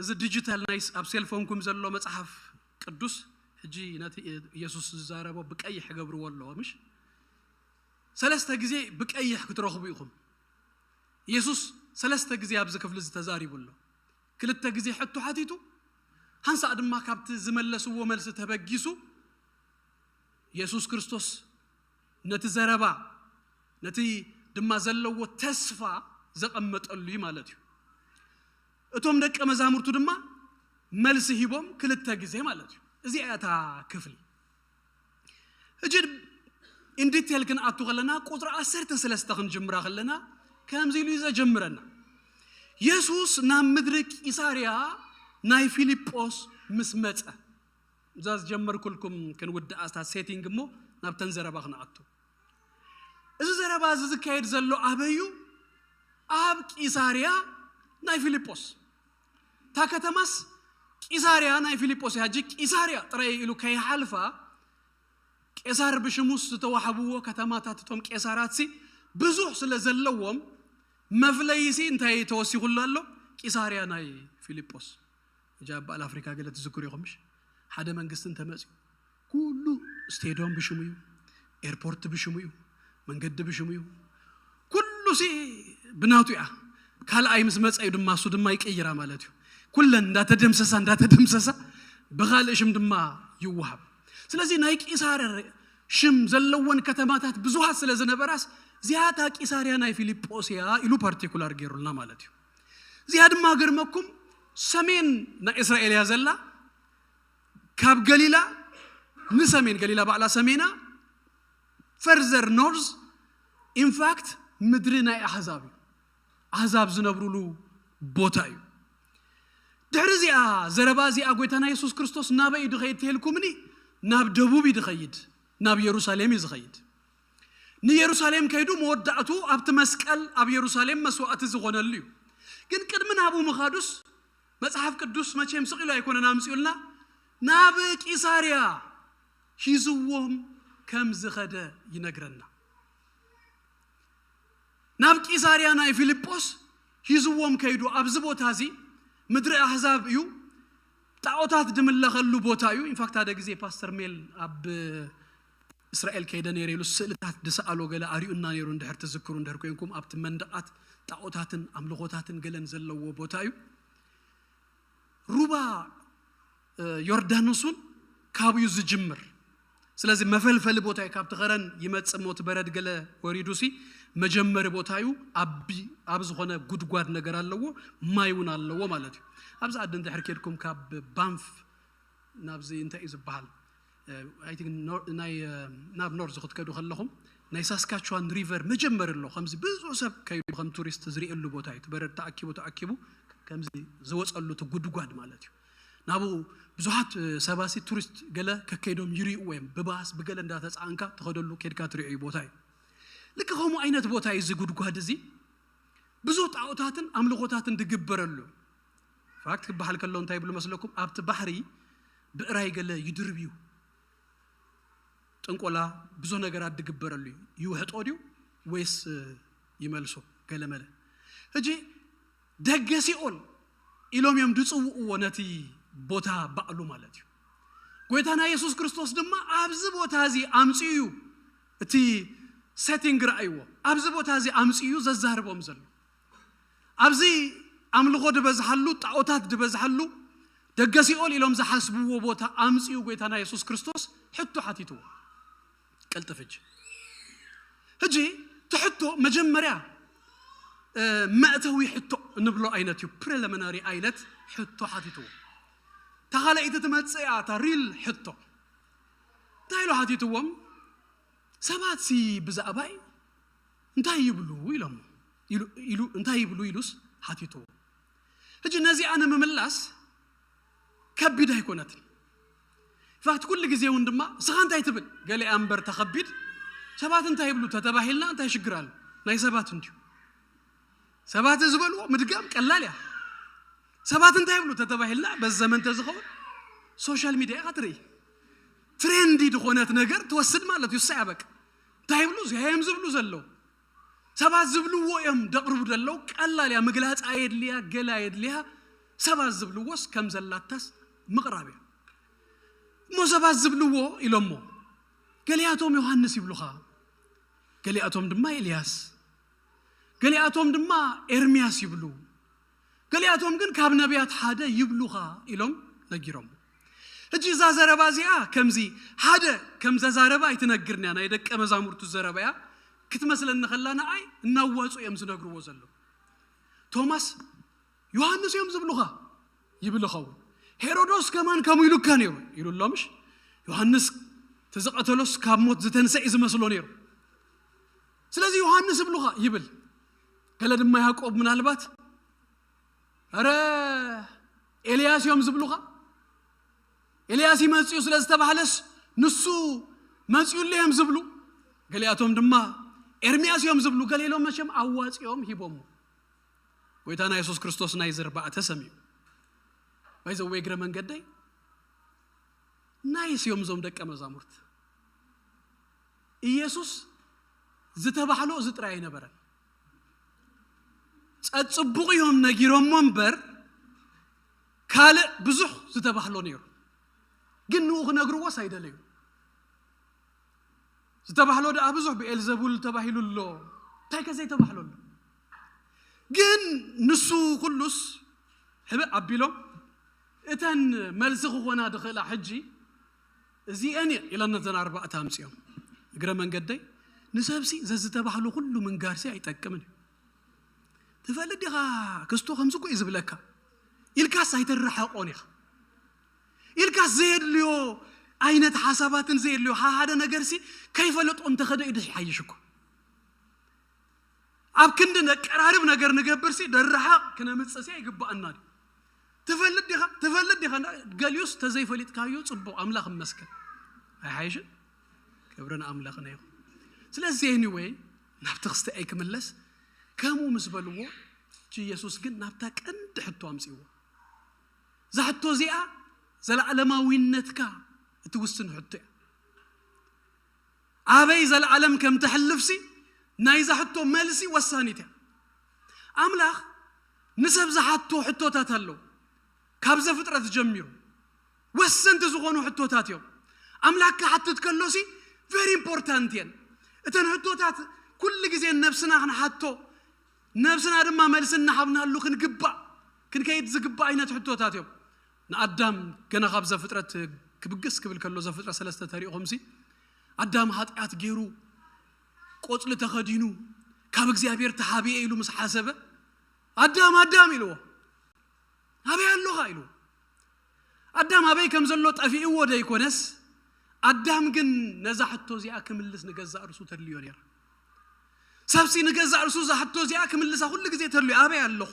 እዚ ዲጂታል ናይ ኣብ ሴልፎንኩም ዘሎ መጽሓፍ ቅዱስ ሕጂ ነቲ ኢየሱስ ዝዛረቦ ብቀይሕ ገብርዎ ኣለዎ ምሽ? ሰለስተ ግዜ ብቀይሕ ክትረኽቡ ኢኹም። ኢየሱስ ሰለስተ ግዜ ኣብዚ ክፍሊ ዝተዛሪቡ ኣሎ። ክልተ ግዜ ሕቶ ሓቲቱ፣ ሓንሳእ ድማ ካብቲ ዝመለስዎ መልሲ ተበጊሱ ኢየሱስ ክርስቶስ ነቲ ዘረባ ነቲ ድማ ዘለዎ ተስፋ ዘቐመጠሉ እዩ ማለት እዩ። እቶም ደቀ መዛሙርቱ ድማ መልሲ ሂቦም ክልተ ግዜ ማለት እዩ። እዚኣ እታ ክፍሊ። ሕጂ ኢንዲቴል ክንኣቱ ከለና ቁፅሪ ዓሰርተ ሰለስተ ክንጅምራ ከለና ከምዚ ኢሉ እዩ ዘጀምረና። የሱስ ናብ ምድሪ ቂሳርያ ናይ ፊልጶስ ምስ መፀ፣ እዛ ዝጀመርኩልኩም ክንውድኣ ስታ ሴቲንግ እሞ ናብተን ዘረባ ክንኣቱ። እዚ ዘረባ እዚ ዝካየድ ዘሎ ኣበዩ? ኣብ ቂሳርያ ናይ ፊልጶስ። እታ ከተማስ ቂሳርያ ናይ ፊልጶስ እያ። ሕጂ ቂሳርያ ጥራይ ኢሉ ከይሓልፋ ቄሳር ብሽሙስ ዝተዋሕብዎ ከተማታት እቶም ቄሳራትሲ ብዙሕ ስለ ዘለዎም መፍለይሲ እንታይ ተወሲኹሉ ኣሎ? ቂሳርያ ናይ ፊልጶስ። እጃ በዓል ኣፍሪካ ገለ ትዝክሩ ኢኹም ምሽ? ሓደ መንግስቲ እንተመፅኡ ኩሉ ስቴዲዮም ብሽሙ እዩ፣ ኤርፖርት ብሽሙ እዩ፣ መንገዲ ብሽሙ እዩ። ኩሉ ሲ ብናቱ እያ። ካልኣይ ምስ መፀ እዩ ድማ እሱ ድማ ይቀይራ ማለት እዩ። ኩለን እንዳተደምሰሳ እንዳተደምሰሳ ብካልእ ሽም ድማ ይወሃብ። ስለዚ ናይ ቂሳር ሽም ዘለወን ከተማታት ብዙሃት ስለ ዝነበራስ እዚኣ እታ ቂሳርያ ናይ ፊልጶስ እያ ኢሉ ፓርቲኩላር ገይሩልና ማለት እዩ። እዚኣ ድማ ገርመኩም ሰሜን ናይ እስራኤል እያ ዘላ። ካብ ገሊላ ንሰሜን፣ ገሊላ ባዕላ ሰሜና፣ ፈርዘር ኖርዝ ኢንፋክት ምድሪ ናይ ኣህዛብ እዩ። ኣህዛብ ዝነብሩሉ ቦታ እዩ። ድሕሪ እዚኣ ዘረባ እዚኣ ጎይታና የሱስ ክርስቶስ ናበይ እዩ ድኸይድ ተልኩምኒ? ናብ ደቡብ እዩ ድኸይድ፣ ናብ የሩሳሌም እዩ ዝኸይድ። ንየሩሳሌም ከይዱ መወዳእቱ ኣብቲ መስቀል ኣብ የሩሳሌም መስዋእቲ ዝኾነሉ እዩ። ግን ቅድሚ ናብኡ ምኻዱስ መጽሓፍ ቅዱስ መቸም ስቕ ኢሉ ኣይኮነን ኣምጺኡልና፣ ናብ ቂሳርያ ሂዝዎም ከም ዝኸደ ይነግረና። ናብ ቂሳርያ ናይ ፊልጶስ ሂዝዎም ከይዱ። ኣብዚ ቦታ እዚ ምድሪ ኣህዛብ እዩ፣ ጣዖታት ድምለኸሉ ቦታ እዩ። ኢንፋክት ሓደ ግዜ ፓስተር ሜል ኣብ እስራኤል ከይደ ነይረ ኢሉ ስእልታት ድሰኣሎ ገለ ኣሪኡና ነይሩ። እንድሕር ትዝክሩ እንድሕር ኮንኩም ኣብቲ መንደቓት ጣዖታትን ኣምልኾታትን ገለን ዘለዎ ቦታ እዩ። ሩባ ዮርዳኖስ እውን ካብኡ እዩ ዝጅምር። ስለዚ መፈልፈሊ ቦታ እዩ። ካብቲ ኸረን ይመጽእ እሞ እቲ በረድ ገለ ወሪዱሲ መጀመሪ ቦታ እዩ። ኣብ ኣብ ዝኾነ ጉድጓድ ነገር ኣለዎ፣ ማይ እውን ኣለዎ ማለት እዩ። ኣብዚ ዓዲ እንድሕር ኬድኩም ካብ ባንፍ ናብዚ እንታይ እዩ ዝበሃል? ናይ ናብ ኖርዝ ክትከዱ ከለኹም ናይ ሳስካችዋን ሪቨር መጀመሪ ኣሎ። ከምዚ ብዙሕ ሰብ ከይዱ ከም ቱሪስት ዝርእየሉ ቦታ እዩ። እቲ በረድ ተኣኪቡ ተኣኪቡ ከምዚ ዝወፀሉ እቲ ጉድጓድ ማለት እዩ። ናብኡ ብዙሓት ሰባሲ ቱሪስት ገለ ከከይዶም ይርእይዎ እዮም። ብባስ ብገለ እንዳተፃንካ ትኸደሉ ኬድካ ትርእዩ ቦታ እዩ። ልክ ከምኡ ዓይነት ቦታ እዩ እዚ ጉድጓድ እዚ። ብዙ ጣዖታትን ኣምልኾታትን ድግበረሉ። ፋክት ክበሃል ከሎ እንታይ ይብሉ መስለኩም? ኣብቲ ባሕሪ ብእራይ ገለ ይድርብዩ፣ ጥንቆላ ብዙ ነገራት ድግበረሉ እዩ። ይውሕጦ ድዩ ወይስ ይመልሶ? ገለመለ። ሕጂ ደገ ሲኦል ኢሎም እዮም ድፅውእዎ ነቲ ቦታ ባዕሉ ማለት እዩ። ጎይታና የሱስ ክርስቶስ ድማ ኣብዚ ቦታ እዚ ኣምፅኡ እዩ፣ እቲ ሴቲንግ ረኣይዎ፣ ኣብዚ ቦታ እዚ ኣምፅኡ እዩ ዘዛርቦም ዘሎ። ኣብዚ ኣምልኾ ዝበዝሓሉ፣ ጣዖታት ዝበዝሓሉ፣ ደገ ሲኦል ኢሎም ዝሓስብዎ ቦታ ኣምፅኡ ጎይታና የሱስ ክርስቶስ ሕቶ ሓቲትዎ። ቀልጥፍ ሕጂ። ሕጂ እቲ ሕቶ መጀመርያ መእተዊ ሕቶ እንብሎ ዓይነት እዩ። ፕሪሊሚናሪ ዓይነት ሕቶ ሓቲትዎ። እታ ካልኣይቲ ትመፅእ እያ እታ ሪል ሕቶ። እንታይ ኢሉ ሓቲትዎም? ሰባት ሲ ብዛዕባይ እንታይ ይብሉ ኢሎም እንታይ ይብሉ ኢሉስ ሓቲትዎ። ሕጂ ነዚኣ ንምምላስ ከቢድ ኣይኮነትን። ፋክት ኩሉ ግዜ እውን ድማ ስኻ እንታይ ትብል ገለ እምበር ተኸቢድ ሰባት እንታይ ይብሉ ተተባሂልና እንታይ ሽግር ኣሎ? ናይ ሰባት እንድዩ። ሰባት ዝበልዎ ምድጋም ቀላል እያ። ሰባት እንታይ ይብሉ ተተባሂልና በዚ ዘመን ተዝኸውን ሶሻል ሚድያ ኢኻ ትርኢ። ትሬንዲ ዝኾነት ነገር ትወስድ ማለት እዩ። እሳ ያበቅ እንታይ ይብሉ እዚኦም ዝብሉ ዘለዉ ሰባት ዝብልዎ እዮም ደቕርቡ ዘለዉ። ቀላል እያ ምግላፅ ኣየድልያ ገላ ኣየድልያ። ሰባት ዝብልዎስ ከም ዘላታስ ምቕራብ እዮም። እሞ ሰባት ዝብልዎ ኢሎሞ ገሊኣቶም ዮሃንስ ይብሉኻ፣ ገሊኣቶም ድማ ኤልያስ፣ ገሊኣቶም ድማ ኤርምያስ ይብሉ፣ ገሊኣቶም ግን ካብ ነቢያት ሓደ ይብሉኻ ኢሎም ነጊሮም። ሕጂ እዛ ዘረባ እዚኣ ከምዚ ሓደ ከም ዘዛረባ ኣይትነግርንያ ናይ ደቀ መዛሙርቱ ዘረባ እያ። ክትመስለኒ ከላ ንኣይ እናዋፁ እዮም ዝነግርዎ ዘለዉ። ቶማስ ዮሃንስ እዮም ዝብሉኻ ይብል ኸውን። ሄሮዶስ ከማን ከምኡ ኢሉካ ነይሩ ኢሉ ኣሎ ምሽ። ዮሃንስ ተዝቐተሎስ ካብ ሞት ዝተንሰ እዩ ዝመስሎ ነይሩ። ስለዚ ዮሃንስ ይብሉኻ ይብል። ገለ ድማ ያዕቆብ ምናልባት ኧረ ኤልያስ እዮም ዝብሉኻ፣ ኤልያስ ይመፅኡ ስለ ዝተባህለስ ንሱ መፅኡሉ እዮም ዝብሉ። ገሊኣቶም ድማ ኤርምያስ እዮም ዝብሉ። ገሊሎም መቸም ኣዋፂኦም ሂቦሞ። ጎይታና የሱስ ክርስቶስ ናይ ዘርባዕተ ሰም እዩ። ባይዘወይ እግረ መንገደይ ናይ ስዮም ዞም ደቀ መዛሙርት ኢየሱስ ዝተባህሎ እዚ ጥራይ ኣይነበረን። ጸጽቡቕ እዮም ነጊሮሞ እምበር ካልእ ብዙሕ ዝተባህሎ ነይሩ። ግን ንኡ ክነግርዎስ ኣይደለዩ። ዝተባህሎ ደኣ ብዙሕ ብኤልዘቡል ተባሂሉ ኣሎ። እንታይ ከ ዘይተባህሎ ኣሎ? ግን ንሱ ኩሉስ ሕብእ ኣቢሎም እተን መልሲ ክኾና ድኽእላ ሕጂ እዚአን እየ ኢለን ነዘን ኣርባዕተ ኣምፅኦም። እግረ መንገደይ ንሰብሲ ዘዝተባህሎ ኩሉ ምንጋርሲ ኣይጠቅምን እዩ። ትፈልጥ ዲኻ ክስቶ ከምዚ እኮ እዩ ዝብለካ ኢልካስ ኣይተረሓቆን ኢኻ። ኢልካስ ዘየድልዮ ዓይነት ሓሳባትን ዘየድልዮ ሓደ ነገርሲ ከይፈለጦ እንተኸደ እዩ ድሕሓይሽ እኮ። ኣብ ክንዲ ነቀራርብ ነገር ንገብርሲ ደረሓቕ ክነምፅእሲ ኣይግባኣና ድዩ? ትፈልጥ ዲኻ ትፈልጥ ዲኻ እንዳ- ገሊኡስ ተዘይፈሊጥካዮ ፅቡቕ ኣምላኽ እመስገን። ኣይሓይሽን? ክብርን ኣምላኽን ይኹን። ስለዚ ኤኒወይ ናብቲ ክስተይ ክምለስ። ከምኡ ምስ በልዎ እቲ ኢየሱስ ግን ናብታ ቀንዲ ሕቶ ኣምፅእዎ። እዛ ሕቶ እዚኣ ዘለዓለማዊነትካ እትውስን ሕቶ እያ። ኣበይ ዘለዓለም ከም ተሕልፍሲ ናይዛ ሕቶ መልሲ ወሳኒት እያ። ኣምላኽ ንሰብ ዝሓቶ ሕቶታት ኣለዉ። ካብ ዘፍጥረት ጀሚሩ ወሰንቲ ዝኾኑ ሕቶታት እዮም። ኣምላኽ ክሓትት ከሎሲ ቨሪ ኢምፖርታንት እየን እተን ሕቶታት። ኩሉ ግዜ ነብስና ክንሓቶ ነብስና ድማ መልሲ እናሃብናሉ ክንግባእ ክንከይድ ዝግባእ ዓይነት ሕቶታት እዮም። ንኣዳም ገና ካብ ዘፍጥረት ክብግስ ክብል ከሎ ዘፍጥረት ሰለስተ ተሪእኹምሲ ኣዳም ኃጢኣት ገይሩ ቆጽሊ ተኸዲኑ ካብ እግዚኣብሔር ተሓብኤ ኢሉ ምስ ሓሰበ ኣዳም ኣዳም ኢልዎ። ኣበይ ኣለኻ ኢልዎ። ኣዳም ኣበይ ከም ዘሎ ጠፊእዎ ደይኮነስ ኣዳም ግን ነዛ ሕቶ እዚኣ ክምልስ ንገዛእ ርሱ ተድልዮ ነይራ። ሰብሲ ንገዛእ ርሱ እዛ ሕቶ እዚኣ ክምልሳ ኩሉ ግዜ ተድልዮ ኣበይ ኣለኹ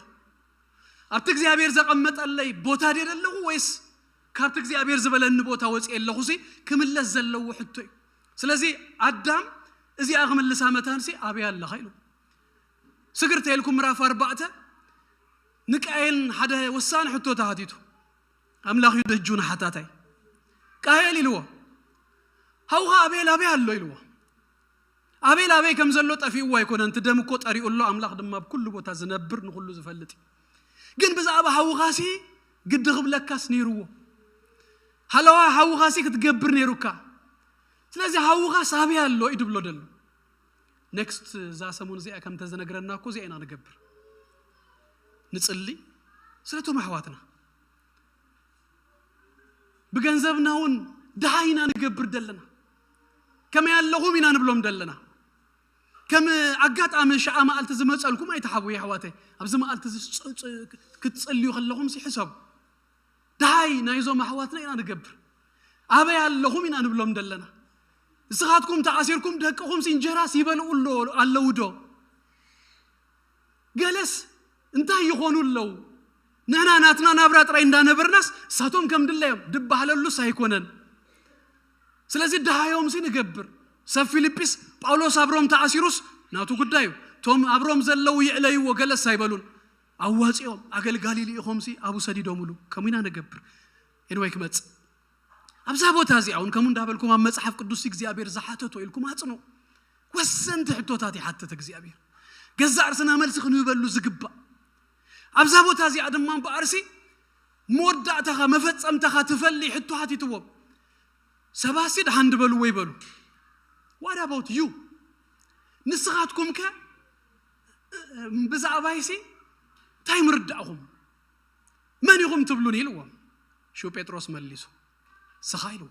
ኣብቲ እግዚኣብሔር ዘቐመጠለይ ቦታ ድየ ዘለኹ ወይስ ካብቲ እግዚኣብሔር ዝበለኒ ቦታ ወፅየ ኣለኹ ሲ ክምለስ ዘለዎ ሕቶ እዩ። ስለዚ ኣዳም እዚኣ ክምልሳ መታንሲ ኣበይ ኣለኻ ኢሉ ስግር ተይልኩም ምዕራፍ ኣርባዕተ ንቃየል ሓደ ወሳኒ ሕቶ ተሃቲቱ ኣምላኽ እዩ ደጁ ንሓታታይ ቃየል ኢልዎ ሃውኻ ኣቤል ኣበይ ኣሎ ኢልዎ ኣቤል ኣበይ ከም ዘሎ ጠፊእዎ ኣይኮነን እቲ ደም እኮ ጠሪኡ ኣሎ ኣምላኽ ድማ ኣብ ኩሉ ቦታ ዝነብር ንኩሉ ዝፈልጥ እዩ ግን ብዛዕባ ሃውኻሲ ግዲ ክብለካስ ነይርዎ ሃለዋ ሃውኻሲ ክትገብር ነይሩካ ስለዚ ሃውኻስ ኣበይ ኣሎ እዩ ድብሎ ደሎ ኔክስት እዛ ሰሙን እዚኣ ከም ተዝነግረና እኮ እዚኣ ኢና ንገብር ንፅሊ ስለቶም ኣሕዋትና ብገንዘብና እውን ድሃ ኢና ንገብር ዘለና ከመይ ኣለኹም ኢና ንብሎም ዘለና ከም ኣጋጣሚ ሸዓ መዓልቲ ዝመፀልኩም ኣይተሓቡ የሕዋተይ ኣብዚ መዓልቲ ክትፅልዩ ከለኹም ሕሰቡ ድሃይ ናይዞም ኣሕዋትና ኢና ንገብር ኣበይ ኣለኹም ኢና ንብሎም ዘለና ንስኻትኩም ተኣሲርኩም ደቅኹም እንጀራስ ይበልኡ ኣለዉ ዶ ገለስ እንታይ ይኾኑ ኣለዉ ንሕና ናትና ናብራ ጥራይ እንዳነበርናስ እሳቶም ከም ድለዮም ድባህለሉስ ኣይኮነን ስለዚ ድሃዮም ሲ ንገብር ሰብ ፊልጲስ ጳውሎስ ኣብ ሮም ተኣሲሩስ ናቱ ጉዳዩ ቶም ኣብ ሮም ዘለዉ ይዕለይዎ ገለስ ኣይበሉን ኣዋፂኦም ኣገልጋሊ ልኢኾምሲ ኣብኡ ሰዲዶምሉ። ከምኡ ኢና ንገብር። ኤንወይ ክመፅእ ኣብዛ ቦታ እዚኣ እውን ከምኡ እንዳበልኩም ኣብ መፅሓፍ ቅዱስ እግዚኣብሔር ዝሓተቶ ኢልኩም ኣፅኑ። ወሰንቲ ሕቶታት ይሓትት እግዚኣብሔር። ገዛእ ርእስና መልሲ ክንህበሉ ዝግባእ ኣብዛ ቦታ እዚኣ ድማ እምበኣርሲ መወዳእታኻ መፈጸምታኻ ትፈሊ ሕቶ ሓቲትዎም። ሰባሲ ደሓን ድበልዎ ይበሉ። What about you? ንስኻትኩም ከ ብዛዕባይሲ እንታይ ምርዳእኹም? መን ኢኹም ትብሉኒ ኢልዎም። ሽው ጴጥሮስ መሊሱ ንስኻ ኢልዎ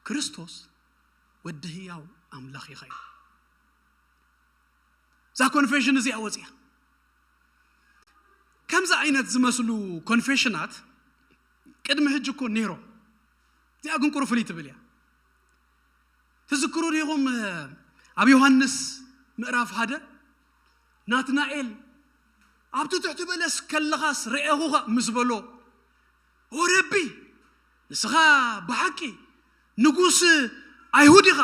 ክርስቶስ ወዲ ህያው ኣምላኽ ኢኻ ኢሉ። እዛ ኮንፌሽን እዚኣ ወፂኣ። ከምዚ ዓይነት ዝመስሉ ኮንፌሽናት ቅድሚ ሕጂ እኮ ነይሮም። እዚኣ ግን ቁሩብ ፍልይ ትብል እያ። ትዝክሩ ዲኹም? ኣብ ዮሃንስ ምዕራፍ ሓደ ናትናኤል ኣብቲ ትሕቲ በለስ ከለኻስ ርኤኹኻ ምስ በሎ፣ ኦ ረቢ፣ ንስኻ ብሓቂ ንጉስ ኣይሁድ ኢኻ፣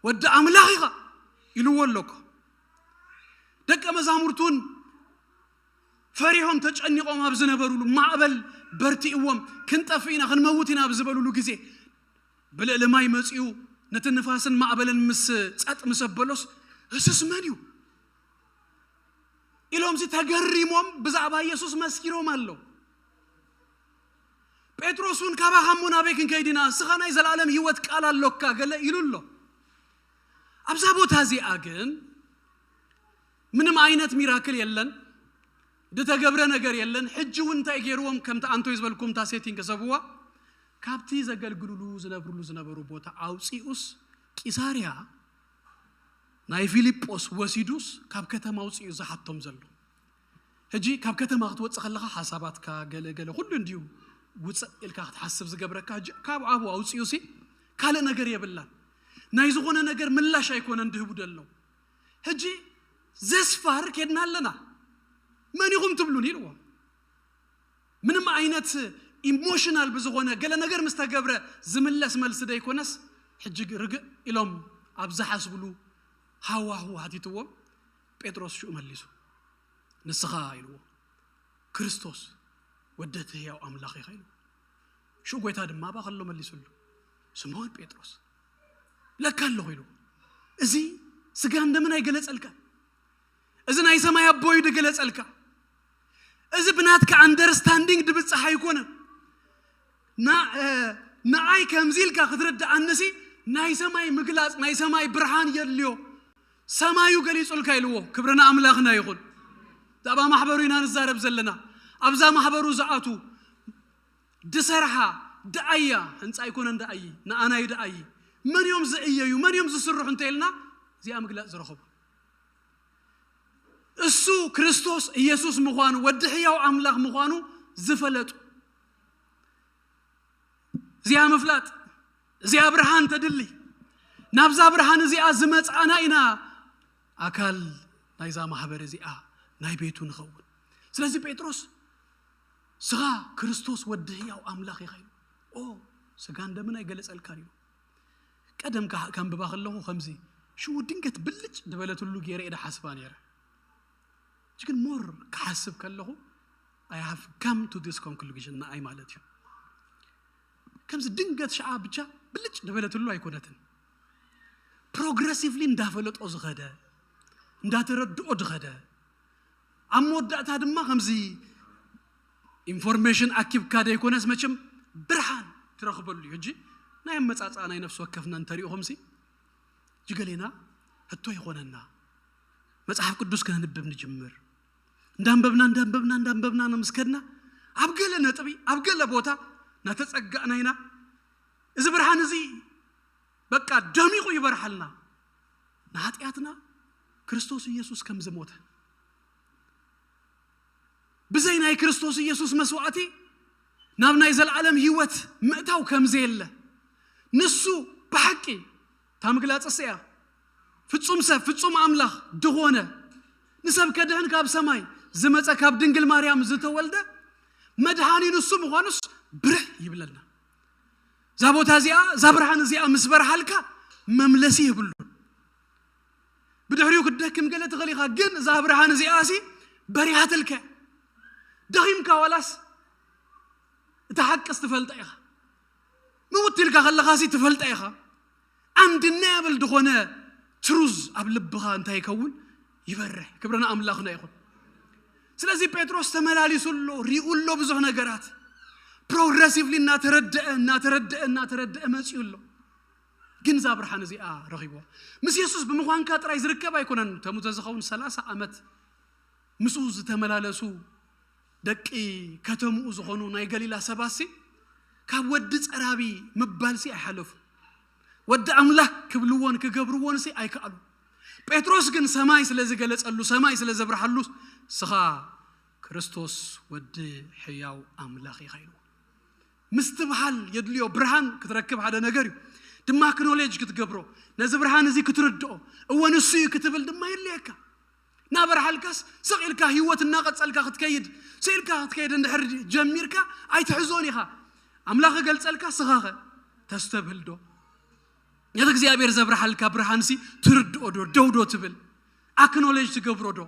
ወዲ ኣምላኽ ኢኻ ኢልዎ ኣሎ እኮ። ደቀ መዛሙርቱን ፈሪሆም ተጨኒቖም ኣብ ዝነበሩሉ፣ ማዕበል በርቲእዎም፣ ክንጠፍእ ኢና ክንመውት ኢና ኣብ ዝበሉሉ ግዜ፣ ብልዕሊ ማይ መጺኡ ነቲ ንፋስን ማዕበልን ምስ ጸጥ ምስ ኣበሎስ፣ እሱስ መን እዩ ኢሎምሲ ተገሪሞም ብዛዕባ ኢየሱስ መስኪሮም ኣለዉ። ጴጥሮስ እውን ካባኻ እሞ ናበይ ክንከይድ ኢና? እስኻ ናይ ዘለኣለም ህይወት ቃል ኣሎካ ገለ ኢሉ ኣሎ። ኣብዛ ቦታ እዚኣ ግን ምንም ዓይነት ሚራክል የለን፣ ዝተገብረ ነገር የለን። ሕጂ እውን እንታይ ገይርዎም? ከምቲ ኣንቶይ ዝበልኩም እታ ሴቲንግ ሰብዋ ካብቲ ዘገልግሉሉ ዝነብሩሉ ዝነበሩ ቦታ ኣውፂኡስ ቂሳርያ ናይ ፊልጶስ ወሲዱስ ካብ ከተማ ኣውፂኡ ዝሓቶም ዘሎ። ሕጂ ካብ ከተማ ክትወፅእ ከለኻ ሓሳባትካ ገለ ገለ ኩሉ እንዲዩ ውፅእ ኢልካ ክትሓስብ ዝገብረካ። ሕጂ ካብ ኣብኡ ኣውፂኡሲ ካልእ ነገር የብላን። ናይ ዝኾነ ነገር ምላሽ ኣይኮነን ድህቡ ደለው። ሕጂ ዘስፋር ኬድና ኣለና። መን ኢኹም ትብሉን ኢልዎም። ምንም ዓይነት ኢሞሽናል ብዝኾነ ገለ ነገር ምስ ተገብረ ዝምለስ መልሲ ደይኮነስ፣ ሕጂ ግ- ርግእ ኢሎም ኣብ ዝሓስብሉ ሃዋሁ ሃቲትዎም። ጴጥሮስ ሽኡ መሊሱ ንስኻ ኢልዎ ክርስቶስ ወዲ እቲ ህያው ኣምላኽ ኢኻ ኢልዎ። ሽኡ ጎይታ ድማ ኣብኣ ከሎ መሊሱሉ ስምዖን ጴጥሮስ ለካ ኣለኹ ኢልዎ። እዚ ስጋን ደምን ኣይገለጸልካን። እዚ ናይ ሰማይ ኣቦ እዩ ድገለጸልካ። እዚ ብናትካ ኣንደርስታንዲንግ ድብጻሕ ኣይኮነን። ና- እ፣ ንኣይ ከምዚ ኢልካ ክትርድኣንሲ ናይ ሰማይ ምግላጽ ናይ ሰማይ ብርሃን የድልዮ። ሰማዩ ገሊጹልካ ኢልዎ። ክብሪ ንኣምላኽና ይኹን። ብዛዕባ ማሕበሩ ኢና ንዛረብ ዘለና። ኣብዛ ማሕበሩ ዝኣቱ ድሰርሓ ድኣያ ህንፃ ኣይኮነን ድኣይ ንኣናይ ድኣይ መን እዮም ዝእየዩ መን እዮም ዝስርሑ እንተ ኢልና እዚኣ ምግላፅ ዝረኸቡ እሱ ክርስቶስ ኢየሱስ ምዃኑ ወዲ ሕያው ኣምላኽ ምዃኑ ዝፈለጡ እዚኣ ምፍላጥ እዚኣ ብርሃን ተድሊ ናብዛ ብርሃን እዚኣ ዝመፃና ኢና ኣካል ናይዛ ማህበር እዚኣ ናይ ቤቱ ንኸውን ስለዚ ጴጥሮስ ስኻ ክርስቶስ ወዲ ህያው ኣምላኽ ኢኻ ኢሉ ኦ ስጋን ደምን ኣይገለጸልካን ኢሉ ቀደም ከንብባ ከለኹ ከምዚ ሽው ድንገት ብልጭ ዝበለትሉ ገይረ እየ ሓስባ ነይረ ግን ሞር ክሓስብ ከለኹ I have come to this conclusion ንኣይ ማለት እዩ ከምዚ ድንገት ሸዓ ብቻ ብልጭ ዝበለትሉ ኣይኮነትን ፕሮግረሲቭሊ እንዳፈለጦ ዝኸደ እንዳተረድኦ ዝኸደ ኣብ መወዳእታ ድማ ከምዚ ኢንፎርሜሽን ኣኪብካ ደይኮነስ መቸም ብርሃን ትረኽበሉ እዩ ሕጂ ናይ ኣመፃፅኣ ናይ ነፍሲ ወከፍና እንተሪእኹምሲ ጅገሌና ህቶ ይኾነና መፅሓፍ ቅዱስ ክነንብብ ንጅምር እንዳንበብና እንዳንበብና እንዳንበብና ንምስከድና ኣብ ገለ ነጥቢ ኣብ ገለ ቦታ ናተፀጋእና ኢና እዚ ብርሃን እዚ በቃ ደሚቑ ይበርሓልና ንሓጢኣትና ክርስቶስ ኢየሱስ ከም ዝሞተ ብዘይ ናይ ክርስቶስ ኢየሱስ መስዋዕቲ ናብ ናይ ዘለዓለም ህይወት ምእታው ከም ዘየለ ንሱ ብሓቂ እታ ምግላጽ እያ ፍጹም ሰብ ፍጹም ኣምላኽ ድኾነ ንሰብ ከድሕን ካብ ሰማይ ዝመጸ ካብ ድንግል ማርያም ዝተወልደ መድሃኒ ንሱ ምዃኑስ ብርህ ይብለና እዛ ቦታ እዚኣ እዛ ብርሃን እዚኣ ምስ በርሃልካ መምለሲ የብሉን ብድሕሪኡ ክትደክም ገለ ትኽእል ኢኻ ግን እዛ ብርሃን እዚኣ ሲ በሪሃትልከ ደኺምካ ዋላስ፣ እቲ ሓቅስ ትፈልጣ ኢኻ። ምውት ኢልካ ከለኻሲ ትፈልጣ ኢኻ። ኣንድናያብል ዝኾነ ትሩዝ ኣብ ልብኻ እንታይ ይከውን? ይበርሕ። ክብርና ኣምላኽና ይኹን። ስለዚ ጴጥሮስ ተመላሊሱ ኣሎ፣ ሪኡ ኣሎ ብዙሕ ነገራት። ፕሮግረሲቭሊ እናተረደአ እናተረደአ እናተረደአ መፂኡ ኣሎ። ግን እዛ ብርሃን እዚኣ ረኺብዋ። ምስ የሱስ ብምዃንካ ጥራይ ዝርከብ ኣይኮነን። ተሙዘ ዝኸውን ሰላሳ ዓመት ምስኡ ዝተመላለሱ ደቂ ከተምኡ ዝኾኑ ናይ ገሊላ ሰባትሲ ካብ ወዲ ጸራቢ ምባልሲ ኣይሓለፉ። ወዲ ኣምላኽ ክብልዎን ክገብርዎንሲ ኣይከኣሉ። ጴጥሮስ ግን ሰማይ ስለ ዝገለጸሉ፣ ሰማይ ስለ ዘብርሃሉ፣ ስኻ ክርስቶስ ወዲ ሕያው ኣምላኽ ኢኻ ኢልዎ። ምስትብሃል የድልዮ። ብርሃን ክትረክብ ሓደ ነገር እዩ። ድማ ኣክኖሌጅ ክትገብሮ፣ ነዚ ብርሃን እዚ ክትርድኦ፣ እወ ንሱ እዩ ክትብል ድማ የድልየካ። እናበርሃልካስ ስቕ ኢልካ ህይወት እናቐጸልካ ክትከይድ፣ ስቕ ኢልካ ክትከይድ እንድሕር ጀሚርካ ኣይትሕዞን ኢኻ። ኣምላኽ ክገልጸልካ ስኻኸ ተስተብህል ዶ? ነቲ እግዚኣብሔር ዘብርሃልካ ብርሃንሲ ትርድኦ ዶ? ደው ዶ ትብል? ኣክኖሌጅ ትገብሮ ዶ?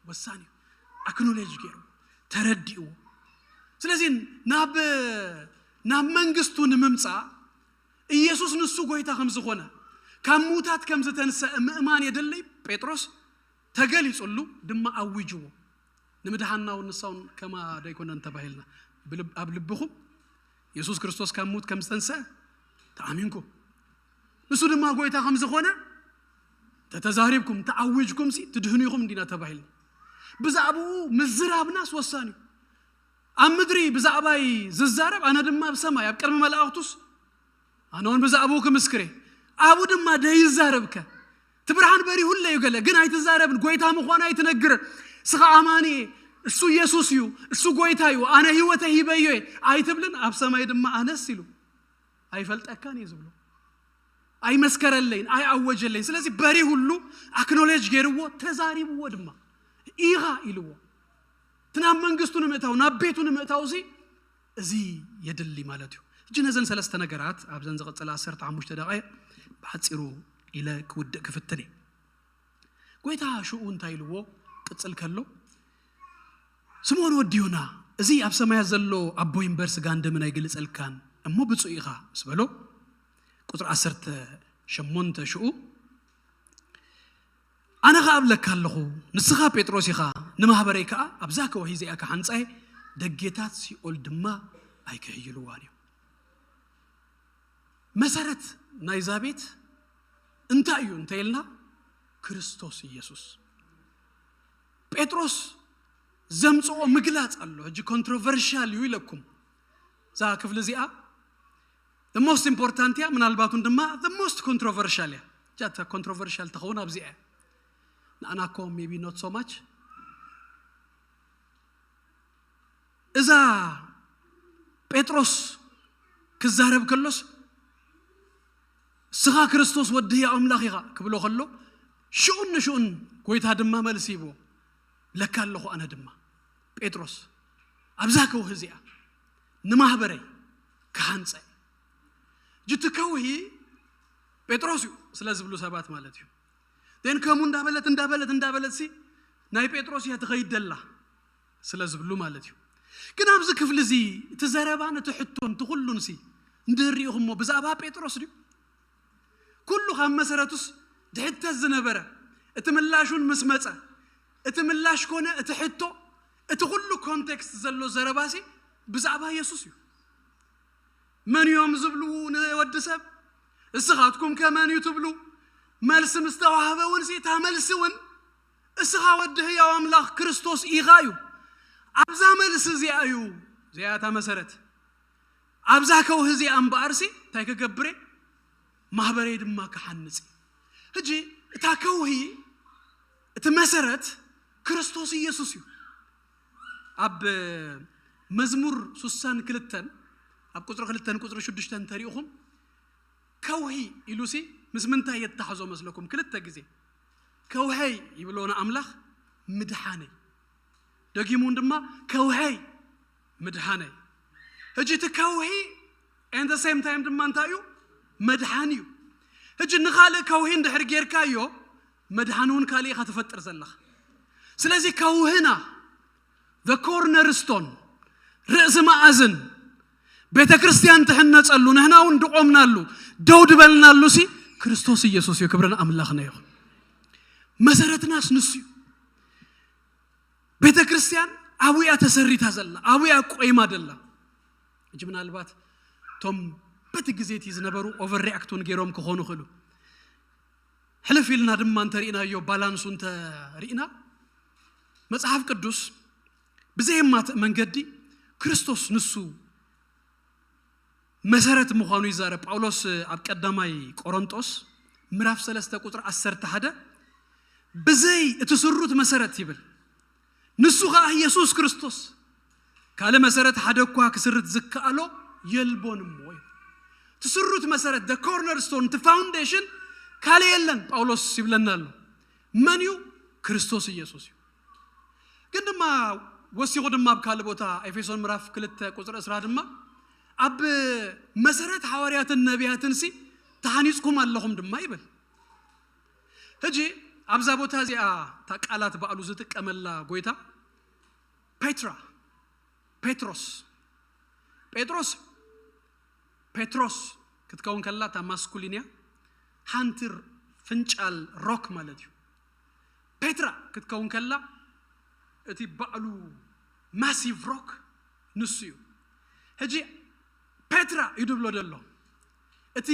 ወሳኒ እዩ። ኣክኖሌጅ ገይሩ ተረዲእዎ። ስለዚ ናብ ናብ መንግስቱ ንምምጻእ ኢየሱስ ንሱ ጎይታ ከም ዝኾነ ካብ ምዉታት ከም ዝተንሰአ ምእማን የድልይ። ጴጥሮስ ተገሊጹሉ ድማ ኣዊጅዎ። ንምድሓንና እውን ንሳ እውን ከማ ዶ ኣይኮነን ተባሂልና? ብልብ-፣ ኣብ ልብኹም የሱስ ክርስቶስ ካብ ምዉት ከም ዝተንሰአ ተኣሚንኩም፣ ንሱ ድማ ጎይታ ከም ዝኾነ ተተዛሪብኩም፣ ተኣዊጅኩም ሲ ትድህኑ ኢኹም እንዲና ተባሂልና። ብዛዕባኡ ምዝራብናስ ወሳኒ እዩ። ኣብ ምድሪ ብዛዕባይ ዝዛረብ ኣነ ድማ ኣብ ሰማይ ኣብ ቅድሚ መላእኽቱስ ኣነ እውን ብዛዕባኡ ክምስክር እየ። ኣብኡ ድማ ደይዛረብከ እቲ ብርሃን በሪሁለይ እዩ ገለ ግን ኣይትዛረብን፣ ጎይታ ምዃኑ ኣይትነግርን። እስኻ ኣማኒ እየ፣ እሱ ኢየሱስ እዩ፣ እሱ ጎይታ እዩ፣ ኣነ ህይወተይ ሂበዮ እየ ኣይትብልን። ኣብ ሰማይ ድማ ኣነስ ኢሉ ኣይፈልጠካን እየ ዝብሎ። ኣይመስከረለይን፣ ኣይኣወጀለይን። ስለዚ በሪሁሉ ኣክኖሌጅ ገይርዎ፣ ተዛሪብዎ ድማ። ኢኻ ኢልዎ። እቲ ናብ መንግስቱ ንምእታው፣ ናብ ቤቱ ንምእታው እዚ፣ እዚ የድሊ ማለት እዩ። ሕጂ ነዘን ሰለስተ ነገራት ኣብዘን ዝቕጽላ ዓሰርተ ሓሙሽተ ደቓይቕ ብሓጺሩ ኢለ ክውድእ ክፍትን እየ። ጎይታ ሽኡ እንታይ ኢልዎ ቅጽል ከሎ፣ ስምኦን ወዲ ዮና፣ እዚ ኣብ ሰማያት ዘሎ ኣቦይ እምበር ስጋን ደምን ኣይገልጸልካን እሞ ብፁዕ ኢኻ ምስ በሎ፣ ቁጽሪ ዓሰርተ ሸሞንተ ሽኡ፣ ኣነ ኸኣ እብለካ ኣለኹ፣ ንስኻ ጴጥሮስ ኢኻ፣ ንማህበረይ ከኣ ኣብዛ ከውሒ እዚኣ ክሓንጻ እየ፣ ደጌታት ሲኦል ድማ ኣይክህይልዋን እዮም። መሰረት ናይዛ ቤት እንታይ እዩ እንተ ኢልና፣ ክርስቶስ ኢየሱስ። ጴጥሮስ ዘምጽኦ ምግላጽ ኣሎ። ሕጂ ኮንትሮቨርሻል እዩ ኢለኩም። እዛ ክፍሊ እዚኣ the most important እያ፣ ምናልባት እውን ድማ the most controversial እያ። እጃ እታ ኮንትሮቨርሻል ትኸውን ኣብዚኣ እያ። ንኣና እኮ maybe not so much። እዛ ጴጥሮስ ክዛረብ ከሎስ እስኻ ክርስቶስ ወዲ ህያው ኣምላኽ ኢኻ ክብሎ ከሎ ሽኡን ንሽኡን ጎይታ ድማ መልሲ ይብዎ። ለካ ኣለኹ ኣነ ድማ ጴጥሮስ ኣብዛ ከውሂ እዚኣ ንማህበረይ ክሃንጸ። ሕጂ እቲ ከውሂ ጴጥሮስ እዩ ስለ ዝብሉ ሰባት ማለት እዩ። ን ከምኡ እንዳበለት እንዳበለት እንዳበለት ሲ ናይ ጴጥሮስ እያ ትኸይድ ደላ ስለ ዝብሉ ማለት እዩ። ግን ኣብዚ ክፍሊ እዚ እቲ ዘረባን እቲ ሕቶን እቲ ኩሉን ሲ እንድህሪኢኹሞ ብዛዕባ ጴጥሮስ ድዩ? ኩሉ ካብ መሰረቱስ ድሕተት ዝነበረ እቲ ምላሹን ምስ መጸ እቲ ምላሽ ኮነ እቲ ሕቶ እቲ ኩሉ ኮንቴክስት ዘሎ ዘረባሲ ብዛዕባ የሱስ እዩ። መን እዮም ዝብሉ ንወዲ ሰብ? እስኻትኩም ከ መን እዩ ትብሉ? መልሲ ምስ ተዋህበ እውን ሲ እታ መልሲ እውን እስኻ ወዲ ህያው ኣምላኽ ክርስቶስ ኢኻ እዩ። ኣብዛ መልሲ እዚኣ እዩ እዚኣታ መሰረት። ኣብዛ ከውሂ እዚኣ እምበኣርሲ እንታይ ክገብር እየ? ማህበረይ ድማ ክሓንጽ እየ። ሕጂ እታ ከውሂ እቲ መሰረት ክርስቶስ ኢየሱስ እዩ። ኣብ መዝሙር ሱሳን ክልተን ኣብ ቁፅሪ ክልተን ቁፅሪ ሽዱሽተን ተሪእኹም ከውሂ ኢሉሲ ምስ ምንታይ የተሓዞ መስለኩም? ክልተ ግዜ ከውሀይ ይብሎ ንኣምላኽ ምድሓነይ። ደጊሙ እውን ድማ ከውሀይ ምድሓነይ። ሕጂ እቲ ከውሂ and the same time ድማ እንታይ እዩ? መድሓኒ እዩ። ሕጂ ንኻልእ ከውሂ እንድሕር ጌርካዮ መድሓኒ እውን ካልእ ኢኻ ትፈጥር ዘለኻ። ስለዚ ከውህና the cornerstone፣ ርእሲ መኣዝን ቤተ ክርስቲያን ትሕነጸሉ፣ ንሕና እውን ድቆምናሉ፣ ደው ድበልናሉ ሲ ክርስቶስ ኢየሱስ እዩ። ክብርን ኣምላኽና ይኹን። መሰረትናስ ንሱ እዩ። ቤተ ክርስቲያን ኣብያ ተሰሪታ ዘላ፣ ኣብያ ቆይማ ደላ። እጅ ምናልባት እቶም በቲ ግዜ እቲ ዝነበሩ ኦቨር ሪያክት እውን ገይሮም ክኾኑ ይኽእሉ። ሕልፍ ኢልና ድማ እንተሪእናዮ፣ ባላንሱ እንተሪእና፣ መጽሓፍ ቅዱስ ብዘየማትእ መንገዲ ክርስቶስ ንሱ መሰረት ምዃኑ ይዛረብ። ጳውሎስ ኣብ ቀዳማይ ቆሮንጦስ ምዕራፍ ሰለስተ ቁጽሪ ዓሰርተ ሓደ፣ ብዘይ እቲ ስሩት መሰረት ይብል፣ ንሱ ኸኣ ኢየሱስ ክርስቶስ፣ ካልእ መሰረት ሓደ እኳ ክስርት ዝከኣሎ የልቦን እሞ። እቲ ስሩት መሰረት፣ the cornerstone፣ እቲ ፋውንዴሽን ካልእ የለን። ጳውሎስ ይብለና ኣሎ። መን እዩ? ክርስቶስ ኢየሱስ እዩ። ግን ድማ ወሲኹ ድማ ኣብ ካልእ ቦታ፣ ኤፌሶን ምዕራፍ ክልተ ቁጽሪ ዕስራ ድማ፣ ኣብ መሰረት ሓዋርያትን ነቢያትን ሲ ተሃኒጽኩም ኣለኹም ድማ ይብል። ሕጂ ኣብዛ ቦታ እዚኣ እታ ቃላት ባዕሉ ዝጥቀመላ ጎይታ ፔትራ፣ ጴጥሮስ፣ ጴጥሮስ፣ ጴጥሮስ ክትከውን ከላ እታ ማስኩሊን እያ። ሓንቲ ፍንጫል፣ ሮክ ማለት እዩ። ፔትራ ክትከውን ከላ እቲ ባዕሉ ማሲቭ ሮክ ንሱ እዩ። ሕጂ ፔትራ እዩ ድብሎ ዘሎ። እቲ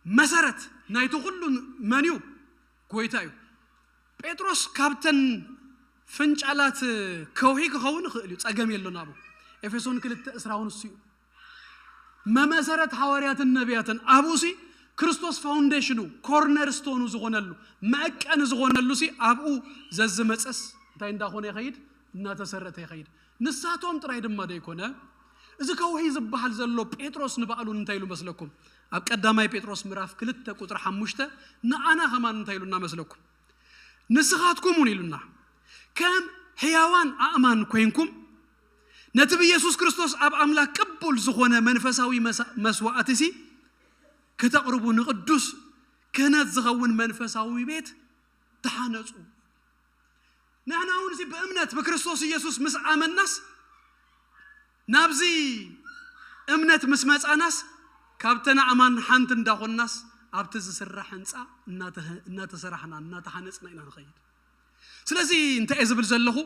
መሰረት ናይቲ ኩሉ መን እዩ? ጎይታ እዩ። ጴጥሮስ ካብተን ፍንጫላት ከውሒ ክኸውን ይኽእል እዩ፣ ጸገም የሎን። ኣብኡ ኤፌሶን ክልተ ዕስራ እውን እሱ እዩ። መመሰረት ሓዋርያትን ነቢያትን ኣብኡ ሲ ክርስቶስ ፋውንዴሽኑ፣ ኮርነር ስቶኑ ዝኾነሉ፣ መዕቀኒ ዝኾነሉ ሲ ኣብኡ ዘዝመጸስ እንታይ እንዳኾነ ይኸይድ? እናተሰረተ ይኸይድ። ንሳቶም ጥራይ ድማ ደይኮነ፣ እዚ ከውሒ ዝበሃል ዘሎ ጴጥሮስ ንባዕሉ እንታይ ኢሉ መስለኩም? ኣብ ቀዳማይ ጴጥሮስ ምዕራፍ ክልተ ቁጽሪ ሓሙሽተ ንኣና ኸማን እንታይ ኢሉና መስለኩም? ንስኻትኩም እውን ኢሉና፣ ከም ሕያዋን ኣእማን ኮይንኩም ነቲ ብኢየሱስ ክርስቶስ ኣብ ኣምላኽ ቅቡል ዝኾነ መንፈሳዊ መሳ-፣ መስዋዕቲ ሲ ከተቕርቡ ንቅዱስ ክህነት ዝኸውን መንፈሳዊ ቤት ተሓነጹ። ንሕና እውን ሲ ብእምነት ብክርስቶስ ኢየሱስ ምስ ኣመናስ፣ ናብዚ እምነት ምስ መጻናስ፣ ካብተን ኣእማን ሓንቲ እንዳኾንናስ ኣብቲ ዝስራሕ ህንጻ እናተ-፣ እናተሰራሕና እናተሓነጽና ኢና ንኸይድ። ስለዚ እንታይ እየ ዝብል ዘለኹ?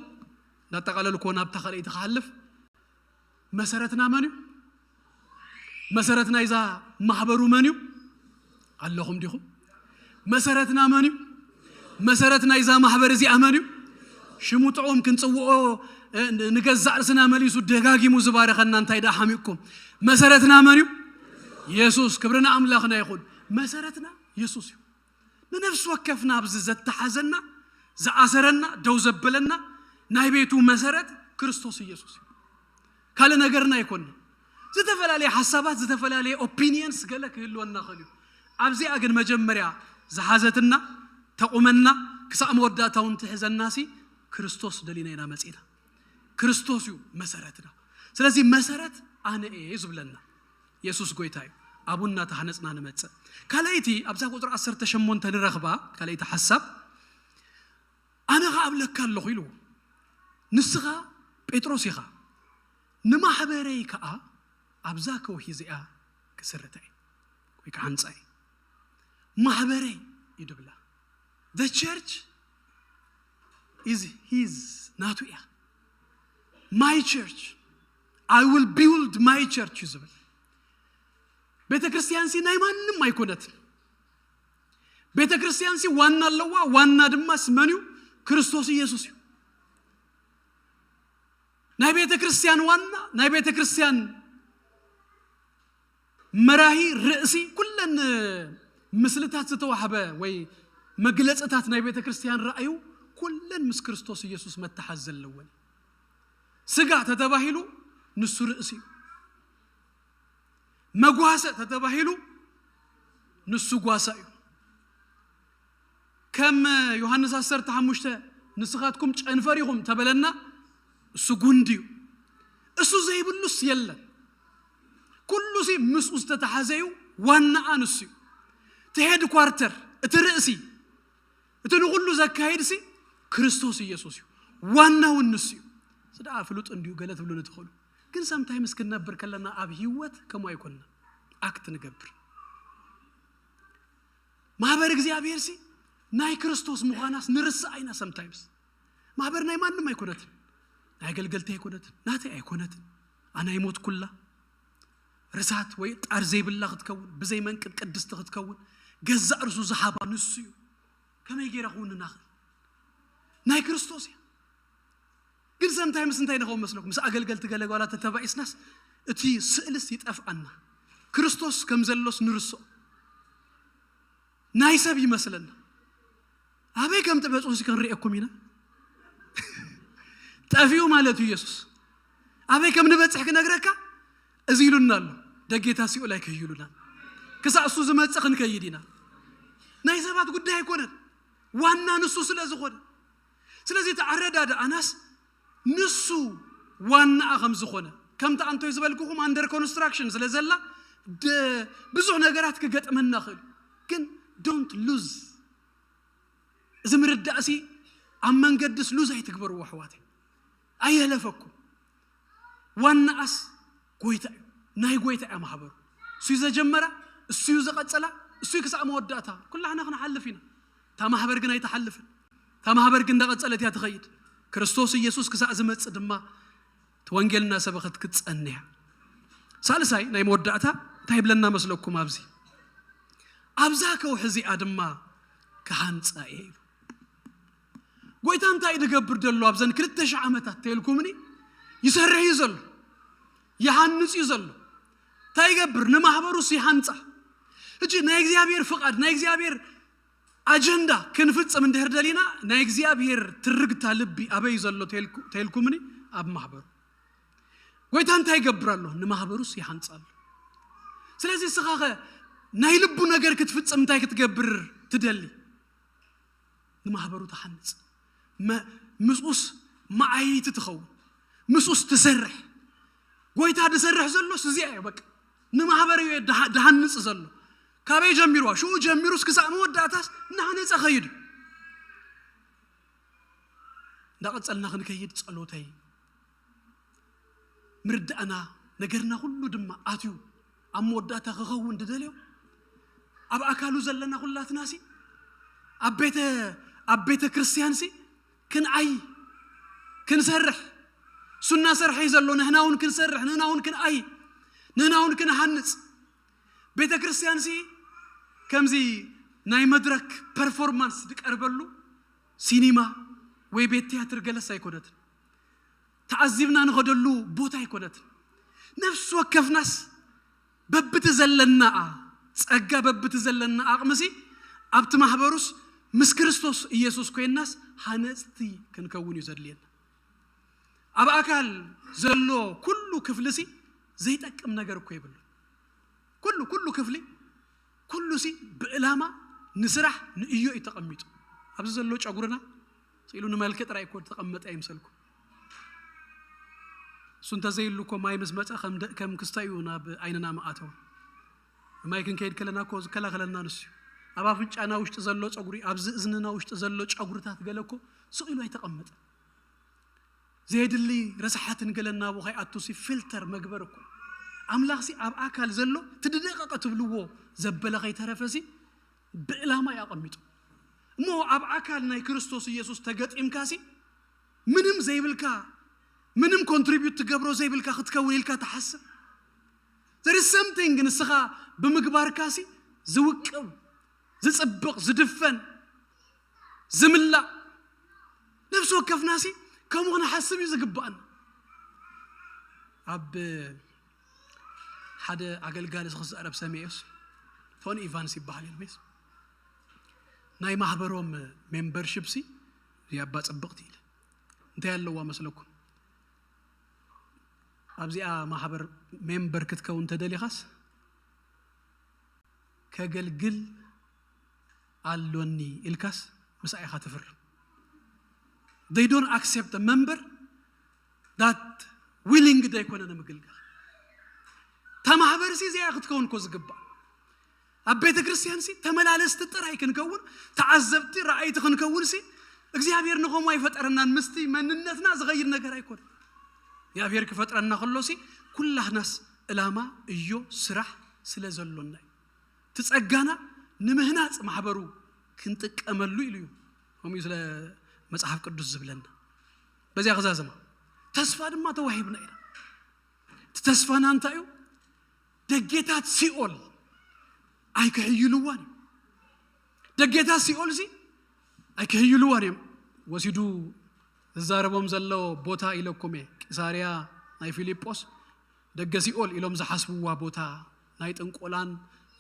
እንዳጠቓለልኩ ናብታ ካልኣይቲ ክሓልፍ፣ መሰረትና መን እዩ? መሰረት ናይዛ ማሕበሩ መን እዩ? ኣለኹም ዲኹም? መሰረትና መን እዩ? መሰረት ናይዛ ማሕበር እዚኣ መን እዩ? ሽሙ ጥዑም ክንጽውኦ፣ እ፣ ን-፣ ንገዛእ ርእስና መሊሱ ደጋጊሙ ዝባረኸና እንታይ ደኣ ሓሚቕኩም? መሰረትና መን እዩ? የሱስ። ክብሪ ንኣምላኽና ይኹን። መሰረትና የሱስ እዩ። ንነፍሲ ወከፍና ኣብዚ ዘተሓዘና፣ ዝኣሰረና፣ ደው ዘበለና ናይ ቤቱ መሰረት ክርስቶስ ኢየሱስ እዩ። ካልእ ነገርና ኣይኮነን። ዝተፈላለየ ሓሳባት፣ ዝተፈላለየ ኦፒኒየንስ ገለ ክህልወና ይኽእል እዩ። ኣብዚኣ ግን መጀመርያ ዝሓዘትና፣ ተቑመና፣ ክሳዕ መወዳእታ እውን ትሕዘና ሲ ክርስቶስ ደሊና ኢና መጺና። ክርስቶስ እዩ መሰረትና። ስለዚ መሰረት ኣነ እየ ዝብለና። የሱስ ጎይታ እዩ። ኣብኡ እናተሃነጽና ንመጽእ። ካልኣይቲ፣ ኣብዛ ቁጽሪ ዓሰርተ ሸሞንተ ንረኽባ ካልኣይቲ ሓሳብ፣ ኣነ ኸኣ እብለካ ኣለኹ ኢልዎ። ንስኻ ጴጥሮስ ኢኻ፣ ንማሕበረይ ከኣ ኣብዛ ከውሒ እዚኣ ክስርታ እየ፣ ወይ ክሓንጻ እየ። ማሕበረይ እዩ ድብላ። The church is his፣ ናቱ እያ። My church, I will build my church እዩ ዝብል። ቤተ ክርስቲያን ሲ ናይ ማንም ኣይኮነትን። ቤተ ክርስቲያን ሲ ዋና ኣለዋ። ዋና ድማ ስ መን እዩ? ክርስቶስ ኢየሱስ እዩ። ናይ ቤተ ክርስቲያን ዋና፣ ናይ ቤተ ክርስቲያን መራሂ፣ ርእሲ፣ ኩለን ምስልታት ዝተዋህበ ወይ መግለጽታት ናይ ቤተ ክርስቲያን ራእዩ ኩለን ምስ ክርስቶስ ኢየሱስ መተሓዝ ዘለወን። ስጋ ተተባሂሉ ንሱ ርእሲ እዩ። መጓሰ ተተባሂሉ ንሱ ጓሳ እዩ። ከም ዮሃንስ ዓሰርተ ሓሙሽተ ንስኻትኩም ጨንፈር ኢኹም ተበለና፣ እሱ ጉንዲ እዩ። እሱ ዘይብሉስ የለን። ኩሉ ሲ ምስኡ ዝተተሓዘ እዩ። ዋናኣ ንሱ እዩ። እቲ ሄድ ኳርተር፣ እቲ ርእሲ፣ እቲ ንኹሉ ዘካይድ ሲ ክርስቶስ ኢየሱስ እዩ። ዋና እውን ንሱ እዩ። ደኣ ፍሉጥ እንዲዩ ገለ ትብሉኒ ትኽእሉ። ግን sometimes ክንነብር ከለና ኣብ ህይወት ከምኡ ኣይኮንና ኣክት ንገብር። ማህበር እግዚኣብሔር ሲ ናይ ክርስቶስ ምዃናስ ንርስእ ኣይና። Sometimes ማህበር ናይ ማንም ኣይኮነትን። ናይ ኣገልገልቲ ኣይኮነትን፣ ናተይ ኣይኮነትን። ኣነ ኣይሞትኩላ። ርሳት ወይ ጣር ዘይብላ ክትከውን፣ ብዘይ መንቅብ ቅድስቲ ክትከውን፣ ገዛእ ርሱ ዝሃባ ንሱ እዩ። ከመይ ገይረ ክውንና ክእል? ናይ ክርስቶስ እያ። ግን sometimes እንታይ ንኸውን መስለኩም? ምስ ኣገልገልቲ ገለ ጓላት ተተባኢስናስ እቲ ስእልስ ይጠፍኣና። ክርስቶስ ከም ዘሎስ ንርሶ። ናይ ሰብ ይመስለና። ኣበይ ከም ትበጽሑ ሲ ክንርእየኩም ኢና። ጠፊኡ ማለት እዩ ኢየሱስ። ኣበይ ከም ንበጽሕ ክነግረካ እዚ ኢሉና ኣሎ። ደጌታ ሲኦል ኣይከይሉና። ክሳዕ እሱ ዝመጽእ ክንከይድ ኢና። ናይ ሰባት ጉዳይ ኣይኮነን። ዋና ንሱ ስለ ዝኾነ። ስለዚ እቲ ኣረዳድኣናስ ንሱ ዋናኣ ከም ዝኾነ፣ ከምቲ ኣንቶይ ዝበልኩኹም under construction ስለ ዘላ ደ-፣ ብዙሕ ነገራት ክገጥመና ክእል። ግን don't lose እዚ ምርዳእሲ ኣብ መንገድስ ሉዝ ኣይትግበርዎ ኣሕዋተይ። ኣየህለፈኩም። ዋናኣስ ጎይታ እዩ። ናይ ጎይታ እያ ማህበሩ። እሱ እዩ ዘጀመራ፣ እሱ እዩ ዘቐጸላ፣ እሱ እዩ ክሳዕ መወዳእታ። ኩላህና ክንሓልፍ ኢና። እታ ማህበር ግን ኣይትሓልፍን። እታ ማህበር ግን እንዳቐጸለት እያ ትኸይድ። ክርስቶስ ኢየሱስ ክሳዕ ዝመጽእ ድማ እቲ ወንጌል እናሰበኸት ክትጸንሕ እያ። ሳልሳይ ናይ መወዳእታ እንታይ ይብለና መስለኩም ኣብዚ? ኣብዛ ከውሒ እዚኣ ድማ ክሃንጻ እየ ኢሉ። ጎይታ እንታይ እዩ ዝገብር ዘሎ? ኣብዘን ክልተ ሽሕ ዓመታት ተልኩምኒ ይሰርሕ እዩ ዘሎ፣ ይሃንጽ እዩ ዘሎ። እንታይ ይገብር? ንማህበሩስ ይሃንጻ። ሕጂ ናይ እግዚኣብሔር ፍቓድ፣ ናይ እግዚኣብሔር ኣጀንዳ ክንፍጽም እንድሕር ደሊና፣ ናይ እግዚኣብሔር ትርግታ ልቢ ኣበይ እዩ ዘሎ ተልኩ-፣ ተልኩምኒ? ኣብ ማህበሩ። ጎይታ እንታይ ይገብር ኣሎ? ንማህበሩስ ይሃንጻ ኣሎ። ስለዚ እስኻ ኸ ናይ ልቡ ነገር ክትፍጽም እንታይ ክትገብር ትደሊ? ንማህበሩ ትሃንጽ። መ-፣ ምስኡስ መዓየይቲ ትኸውን። ምስኡስ ትሰርሕ። ጎይታ ዝሰርሕ ዘሎስ እዚኣ እዩ በቃ። ንማህበር እዩ ድሃ-፣ ድሃንጽ ዘሎ። ካበይ ጀሚርዋ? ሽኡ ጀሚሩስ ክሳዕ መወዳእታስ እናሃነጸ ኸይድ። እንዳቐጸልና ክንከይድ ጸሎተይ ምርዳእና ነገርና ኩሉ ድማ ኣትዩ ኣብ መወዳእታ ክኸውን ድደልዮ ኣብ ኣካሉ ዘለና ኩላትናሲ ኣብ ቤተ ኣብ ቤተ ክርስቲያንሲ ክንኣይ ክንሰርሕ እሱ እናሰርሐ እዩ ዘሎ። ንህና እውን ክንሰርሕ፣ ንህና እውን ክንኣይ፣ ንህና እውን ክንሃንጽ። ቤተ ክርስቲያንሲ ከምዚ ናይ መድረክ ፐርፎርማንስ ዝቀርበሉ ሲኒማ ወይ ቤት ቲያትር ገለስ ኣይኮነትን። ተዓዚብና ንኸደሉ ቦታ ኣይኮነትን። ነፍሲ ወከፍናስ በብቲ ዘለናኣ ጸጋ በብቲ ዘለና ኣቕምሲ ኣብቲ ማሕበሩስ ምስ ክርስቶስ ኢየሱስ ኮይንናስ ሃነጽቲ ክንከውን እዩ ዘድልየና። ኣብ ኣካል ዘሎ ኩሉ ክፍልሲ ዘይጠቅም ነገር እኮ የብሉን። ኩሉ ኩሉ ክፍሊ ኩሉሲ ብዕላማ ንስራሕ ንእዮ እዩ ተቐሚጡ። ኣብዚ ዘሎ ጨጉርና ስኢሉ ንመልክ ጥራይ እኮ ተቐመጠ ኣይምሰልኩም። እሱ እንተዘይሉ እኮ ማይ ምስ መጸ ከም ደ-፣ ከም ክስተ እዩ ናብ ዓይንና መኣተወ። ማይ ክንከይድ ከለና እኮ ዝከላኸለና ንሱ እዩ። ኣብ ኣፍንጫና ውሽጢ ዘሎ ጸጉሪ፣ ኣብዚ እዝንና ውሽጢ ዘሎ ጨጉርታት ገለ እኮ ስቕ ኢሉ ኣይተቐመጠ። ዘየድሊ ረስሓትን ገለ እናቦ ከይኣቱሲ ፊልተር መግበር እኮ። ኣምላኽሲ ኣብ ኣካል ዘሎ ትድደቀቐ ትብልዎ ዘበለ ከይተረፈሲ ብዕላማ እዩ ኣቐሚጡ። እሞ ኣብ ኣካል ናይ ክርስቶስ ኢየሱስ ተገጢምካሲ ምንም ዘይብልካ፣ ምንም ኮንትሪቢዩት ትገብሮ ዘይብልካ ክትከውን ኢልካ ትሓስብ? There is something ንስኻ ብምግባርካሲ ዝውቅብ፣ ዝጽብቕ፣ ዝድፈን፣ ዝምላእ። ነፍሲ ወከፍናሲ ከምኡ ክንሓስብ እዩ ዝግባኣና። ኣብ ሓደ ኣገልጋሊ እዚ ክዛረብ ሰሚዐስ፣ ቶኒ ኢቫንስ ይበሃል እዩ። ናይ ማህበሮም ሜምበርሺፕሲ እዚኣ እባ ጽብቕቲ ኢለ። እንታይ ኣለዋ መስለኩም? ኣብዚኣ ማህበር ሜምበር ክትከውን ተደሊኻስ ከገልግል ኣሎኒ ኢልካስ ምስኣ ኢኻ ትፍርም። They don't accept a member that willing ዘይኮነ ንምግልጋል። እታ ማሕበርሲ እዚኣ ክትከውን እኮ ዝግባእ። ኣብ ቤተ ክርስቲያንሲ ተመላለስቲ ጥራይ ክንከውን፣ ተዓዘብቲ ረኣይቲ ክንከውንሲ እግዚኣብሔር ንኸምኡ ኣይፈጠረናን። ምስቲ መንነትና ዝኸይድ ነገር ኣይኮነን። እግዚኣብሔር ክፈጥረና ከሎሲ ኩላህናስ ዕላማ እዮ ስራሕ ስለ ዘሎና እዩ። እቲ ጸጋና ንምህናጽ ማሕበሩ ክንጥቀመሉ ኢሉ እዩ። ከምኡ እዩ ስለ መጽሓፍ ቅዱስ ዝብለና። በዚያ ክዛዘማ ተስፋ ድማ ተዋሂብና ኢና። እቲ ተስፋና እንታይ እዩ? ደጌታት ሲኦል ኣይክሕይልዋን እዩ። ደጌታት ሲኦል ሲ ኣይክሕይልዋን እዮም። ወሲዱ ዝዛረቦም ዘሎ ቦታ ኢለኩም እየ። ቂሳርያ ናይ ፊልጶስ ደገ ሲኦል ኢሎም ዝሓስብዋ ቦታ ናይ ጥንቆላን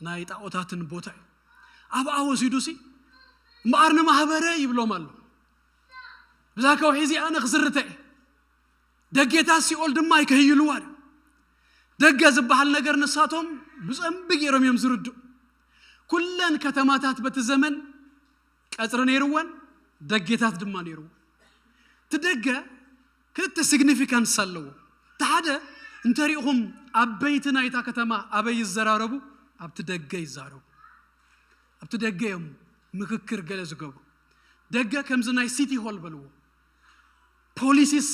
ናይ ጣዖታትን ቦታ እዩ። ኣብኣ ወሲዱ ሲ እምበኣር ንማህበረ ይብሎም ኣሎ። ብዛ ከውሒ እዚኣ ኣነ ክዝርተ እየ። ደጌታት ሲኦል ድማ ኣይክህይልዋን እዩ። ደገ ዝበሃል ነገር ንሳቶም ብጸንቢ ገይሮም እዮም ዝርድኡ። ኩለን ከተማታት በቲ ዘመን ቀጽሪ ነይርወን፣ ደጌታት ድማ ነይርወን። እቲ ደገ ክልተ ሲግኒፊካንስ ኣለዎ። እቲ ሓደ እንተሪእኹም ዓበይቲ ናይታ ከተማ ኣበይ ይዘራረቡ? ኣብቲ ደገ ይዛረቡ። ኣብቲ ደገ እዮም ምክክር ገለ ዝገብሩ። ደገ ከምዚ ናይ ሲቲ ሆል በልዎ። ፖሊሲስ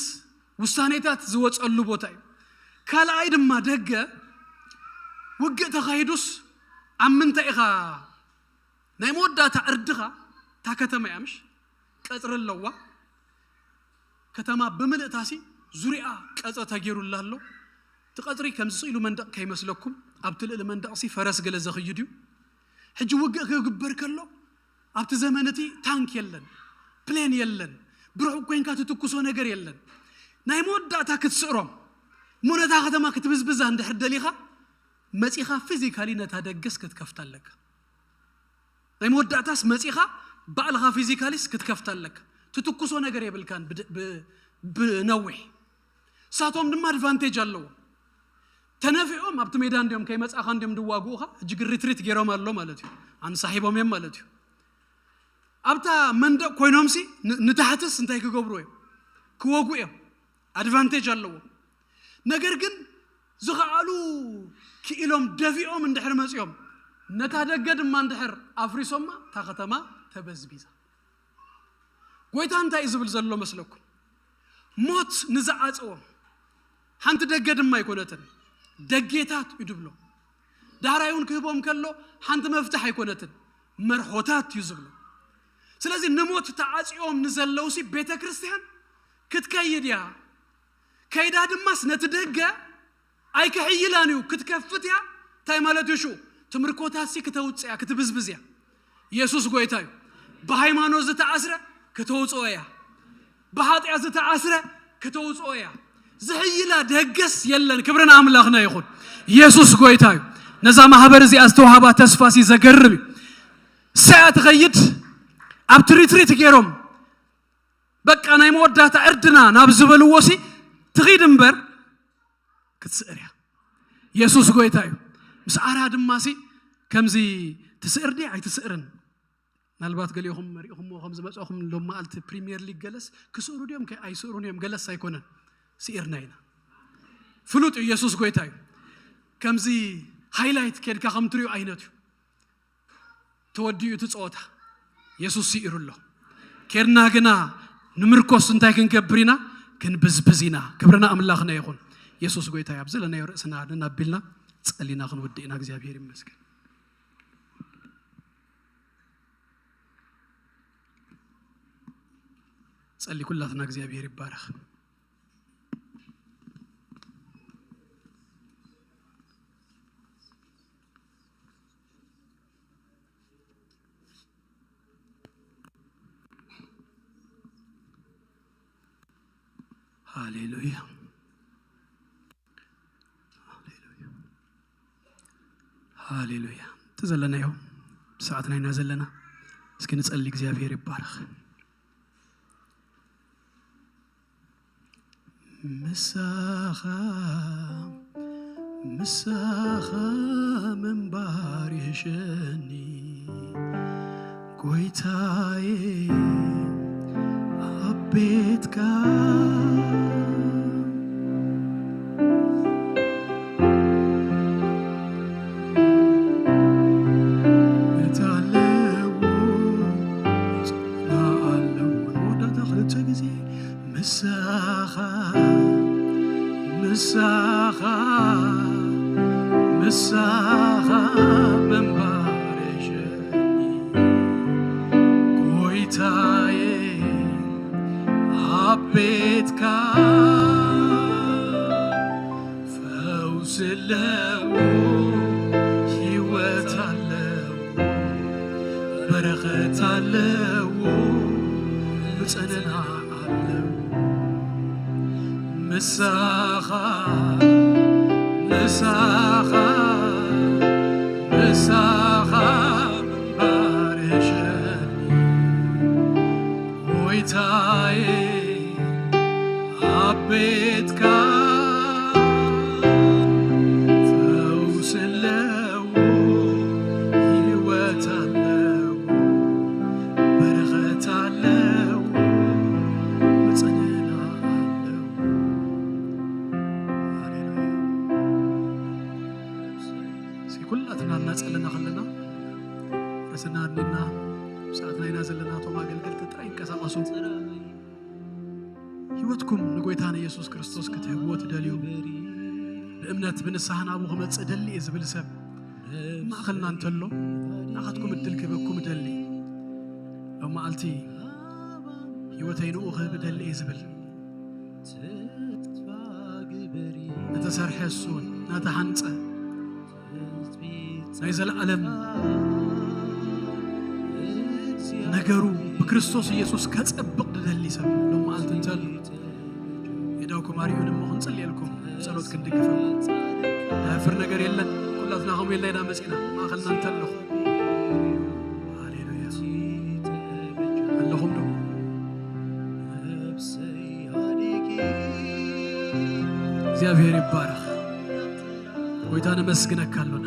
ውሳኔታት ዝወጸሉ ቦታ እዩ። ካልኣይ ድማ ደገ ውግእ ተኻሂዱስ ኣብ ምንታይ ኢኻ ናይ መወዳእታ ዕርድኻ እታ ከተማ እያ ምሽ ቀጽሪ ኣለዋ። ከተማ ብምልእታሲ ዙሪያ ቀጽሪ ተገይሩላ ኣሎ። እቲ ቀጽሪ ከምዚ ስኢሉ መንደቕ ከይመስለኩም ኣብቲ ልእሊ መንደቕሲ ፈረስ ገለ ዘኽይድ እዩ። ሕጂ ውግእ ክግበር ከሎ ኣብቲ ዘመን እቲ ታንክ የለን፣ ፕሌን የለን፣ ብርሑቕ ኮይንካ ትትኩሶ ነገር የለን። ናይ መወዳእታ ክትስእሮም እሞ ነታ ከተማ ክትብዝብዛ እንድሕር ደሊኻ መጺኻ ፊዚካሊ ነታ ደገስ ክትከፍታ ኣለካ። ናይ መወዳእታስ መጺኻ ባዕልኻ ፊዚካሊስ ክትከፍታ ኣለካ። ትትኩሶ ነገር የብልካን ብድ- ብ- ብነዊሕ። እሳቶም ድማ ኣድቫንቴጅ ኣለዎ። ተነፊዖም ኣብቲ ሜዳ እንዲዮም ከይመጻኻ እንዲዮም ድዋግኡኻ። ሕጂ ግን ሪትሪት ገይሮም ኣሎ ማለት እዩ። ኣንሳሒቦም እዮም ማለት እዩ። ኣብታ መንደቕ ኮይኖምሲ ን- ንታሕትስ እንታይ ክገብሩ እዮም? ክወጉ እዮም። ኣድቫንቴጅ ኣለዎ። ነገር ግን ዝኸኣሉ ክኢሎም ደፊኦም እንድሕር መጺኦም ነታ ደገ ድማ እንድሕር ኣፍሪሶማ እታ ከተማ ተበዝቢዛ። ጎይታ እንታይ እዩ ዝብል ዘሎ መስለኩም? ሞት ንዝዓጽዎም ሓንቲ ደገ ድማ ኣይኮነትን፣ ደጌታት እዩ ድብሎ። ዳሕራይ እውን ክህቦም ከሎ ሓንቲ መፍትሕ ኣይኮነትን፣ መርሆታት እዩ ዝብሎ። ስለዚ ንሞት ተዓጽዮም ንዘለውሲ ቤተ ክርስቲያን ክትከይድ እያ። ከይዳ ድማስ ነቲ ደገ ኣይክሕይላን እዩ፣ ክትከፍት እያ። እንታይ ማለት እዩ ሽኡ? ትምርኮታትሲ ክተውፅእ እያ፣ ክትብዝብዝ እያ። ኢየሱስ ጎይታ እዩ። ብሃይማኖት ዝተኣስረ ክተውፅኦ እያ። ብሓጢኣት ዝተኣስረ ክተውፅኦ እያ። ዝሕይላ ደገስ የለን። ክብሪ ንኣምላኽና ይኹን። ኢየሱስ ጎይታ እዩ። ነዛ ማህበር እዚኣ ዝተዋህባ ተስፋ ሲ ዘገርም እዩ። እሳያ ትኸይድ ኣብቲ ሪትሪት ገይሮም በቃ ናይ መወዳእታ ዕርድና ናብ ዝበልዎ ሲ ትኺድ እምበር ክትስእር እያ። ኢየሱስ ጎይታ እዩ። ምስ ኣራ ድማ ሲ ከምዚ ትስእር ድያ ኣይትስእርን? ምናልባት ገሊኹም ሪኢኹምዎ ከም ዝመጻኹም ሎም መዓልቲ ፕሪሚየር ሊግ ገለስ ክስእሩ ድዮም ከ- ኣይስእሩን እዮም ገለስ ኣይኮነን። ስኢርና ኢና። ፍሉጥ እዩ። ኢየሱስ ጎይታ እዩ። ከምዚ ሃይላይት ኬድካ ከም ትሪኦ ዓይነት እዩ። ተወዲኡ እቲ ጸወታ። የሱስ ስኢሩ ኣሎ። ኬድና ግና ንምርኮስ እንታይ ክንገብር ኢና? ክንብዝብዝ ኢና። ክብርና ኣምላኽና ይኹን። የሱስ ጎይታ እዩ። ኣብ ዘለናዮ ርእስና ነናቢልና ጸሊና ክንውድእ ኢና። እግዚኣብሔር ይመስገን። ጸሊ ኩላትና እግዚኣብሔር ይባረኽ። ሃሌሉያ። ሃሌሉያ። ሃሌሉያ። እቲ ዘለናዮ ሰዓትና ኢና ዘለና። እስኪ ንጸሊ፣ እግዚኣብሔር ይባረኽ። ምሳኻ፣ ምሳኻ ምንባር ይሕሸኒ ጎይታዬ፣ ኣብ ቤትካ እታ ኣለዎ ጽና ኣለዎ። ንመወዳእታ ክልተ ግዜ ምሳኻ ምሳኻ ምሳኻ ምንባር የሸኒ ጎይታዬ ኣብ ቤትካ ፈውስ ኣለዎ ህይወት ኣለዎ በረኸት ኣለዎ ምጸነና ኣለዎ ምሳኻ ምሳኻ ምሳኻ ባርሸኒ ጎይታዬ ኣብ ቤትካ ፈውስ ኣለዎ ህይወት ኣለዎ በረኸት ኣለዎ ምጸነና ኣለዎ ሃሌሉያ እስኪ ኩላትና እናጸለና ከለና ርእስና ኣድኒና ሰዓት ናይና ዘለና እቶም ኣገልገልቲ ጥራይ ይንቀሳቐሱ ህይወትኩም ንጎይታ ንኢየሱስ ክርስቶስ ክትህብዎ ትደልዩ ብእምነት ብንስሓ ናብኡ ክመጽእ ደሊ እየ ዝብል ሰብ ማእኸልና እንተሎ ንዓኻትኩም እድል ክህበኩም እደሊ ሎም መዓልቲ ህይወተይ ንኡ ክህብ እደሊ እየ ዝብል ነተሰርሐ እሱን ናተሓንፀ ናይ ዘለዓለም ነገሩ ብክርስቶስ ኢየሱስ ከጸብቕ ድደሊ ሰብ ሎም መዓልቲ እንተሉ የዳውኩም ኣርዩን እሞ ክንጽልየልኩም ጸሎት ክንድግፈም ናፍር ነገር የለን ኩላትና ከም የልና ኢና መጺና ማእኸልና እንተለኹ ሃሌሉያ ኣለኹም ዶ እግዚኣብሔር ይባረኽ ጎይታ ነመስግነካ ኣሎና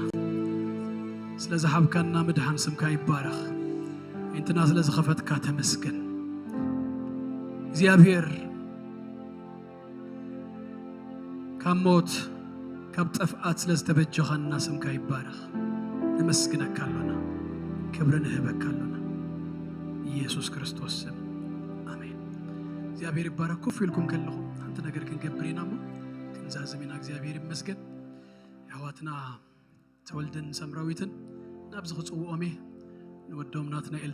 ስለ ዝሃብካና ምድሓን ስምካ ይባረኽ ኣዒንትና ስለ ዝኸፈትካ ተመስገን እግዚኣብሔር ካብ ሞት ካብ ጥፍኣት ስለ ዝተበጀኻና ስምካ ይባረኽ ነመስግነካ ኣሎና ክብሪ ንህበካ ኣሎና ኢየሱስ ክርስቶስ ስም ኣሜን እግዚኣብሔር ይባረክ ኮፍ ኢልኩም ከለኹም ሓንቲ ነገር ክንገብር ኢና እሞ ክንዛዝም ኢና እግዚኣብሔር ይመስገን ኣሕዋትና ተወልደን ሰምራዊትን ናብዚ ክፅውኦም እየ ንወዶም ናትናኤል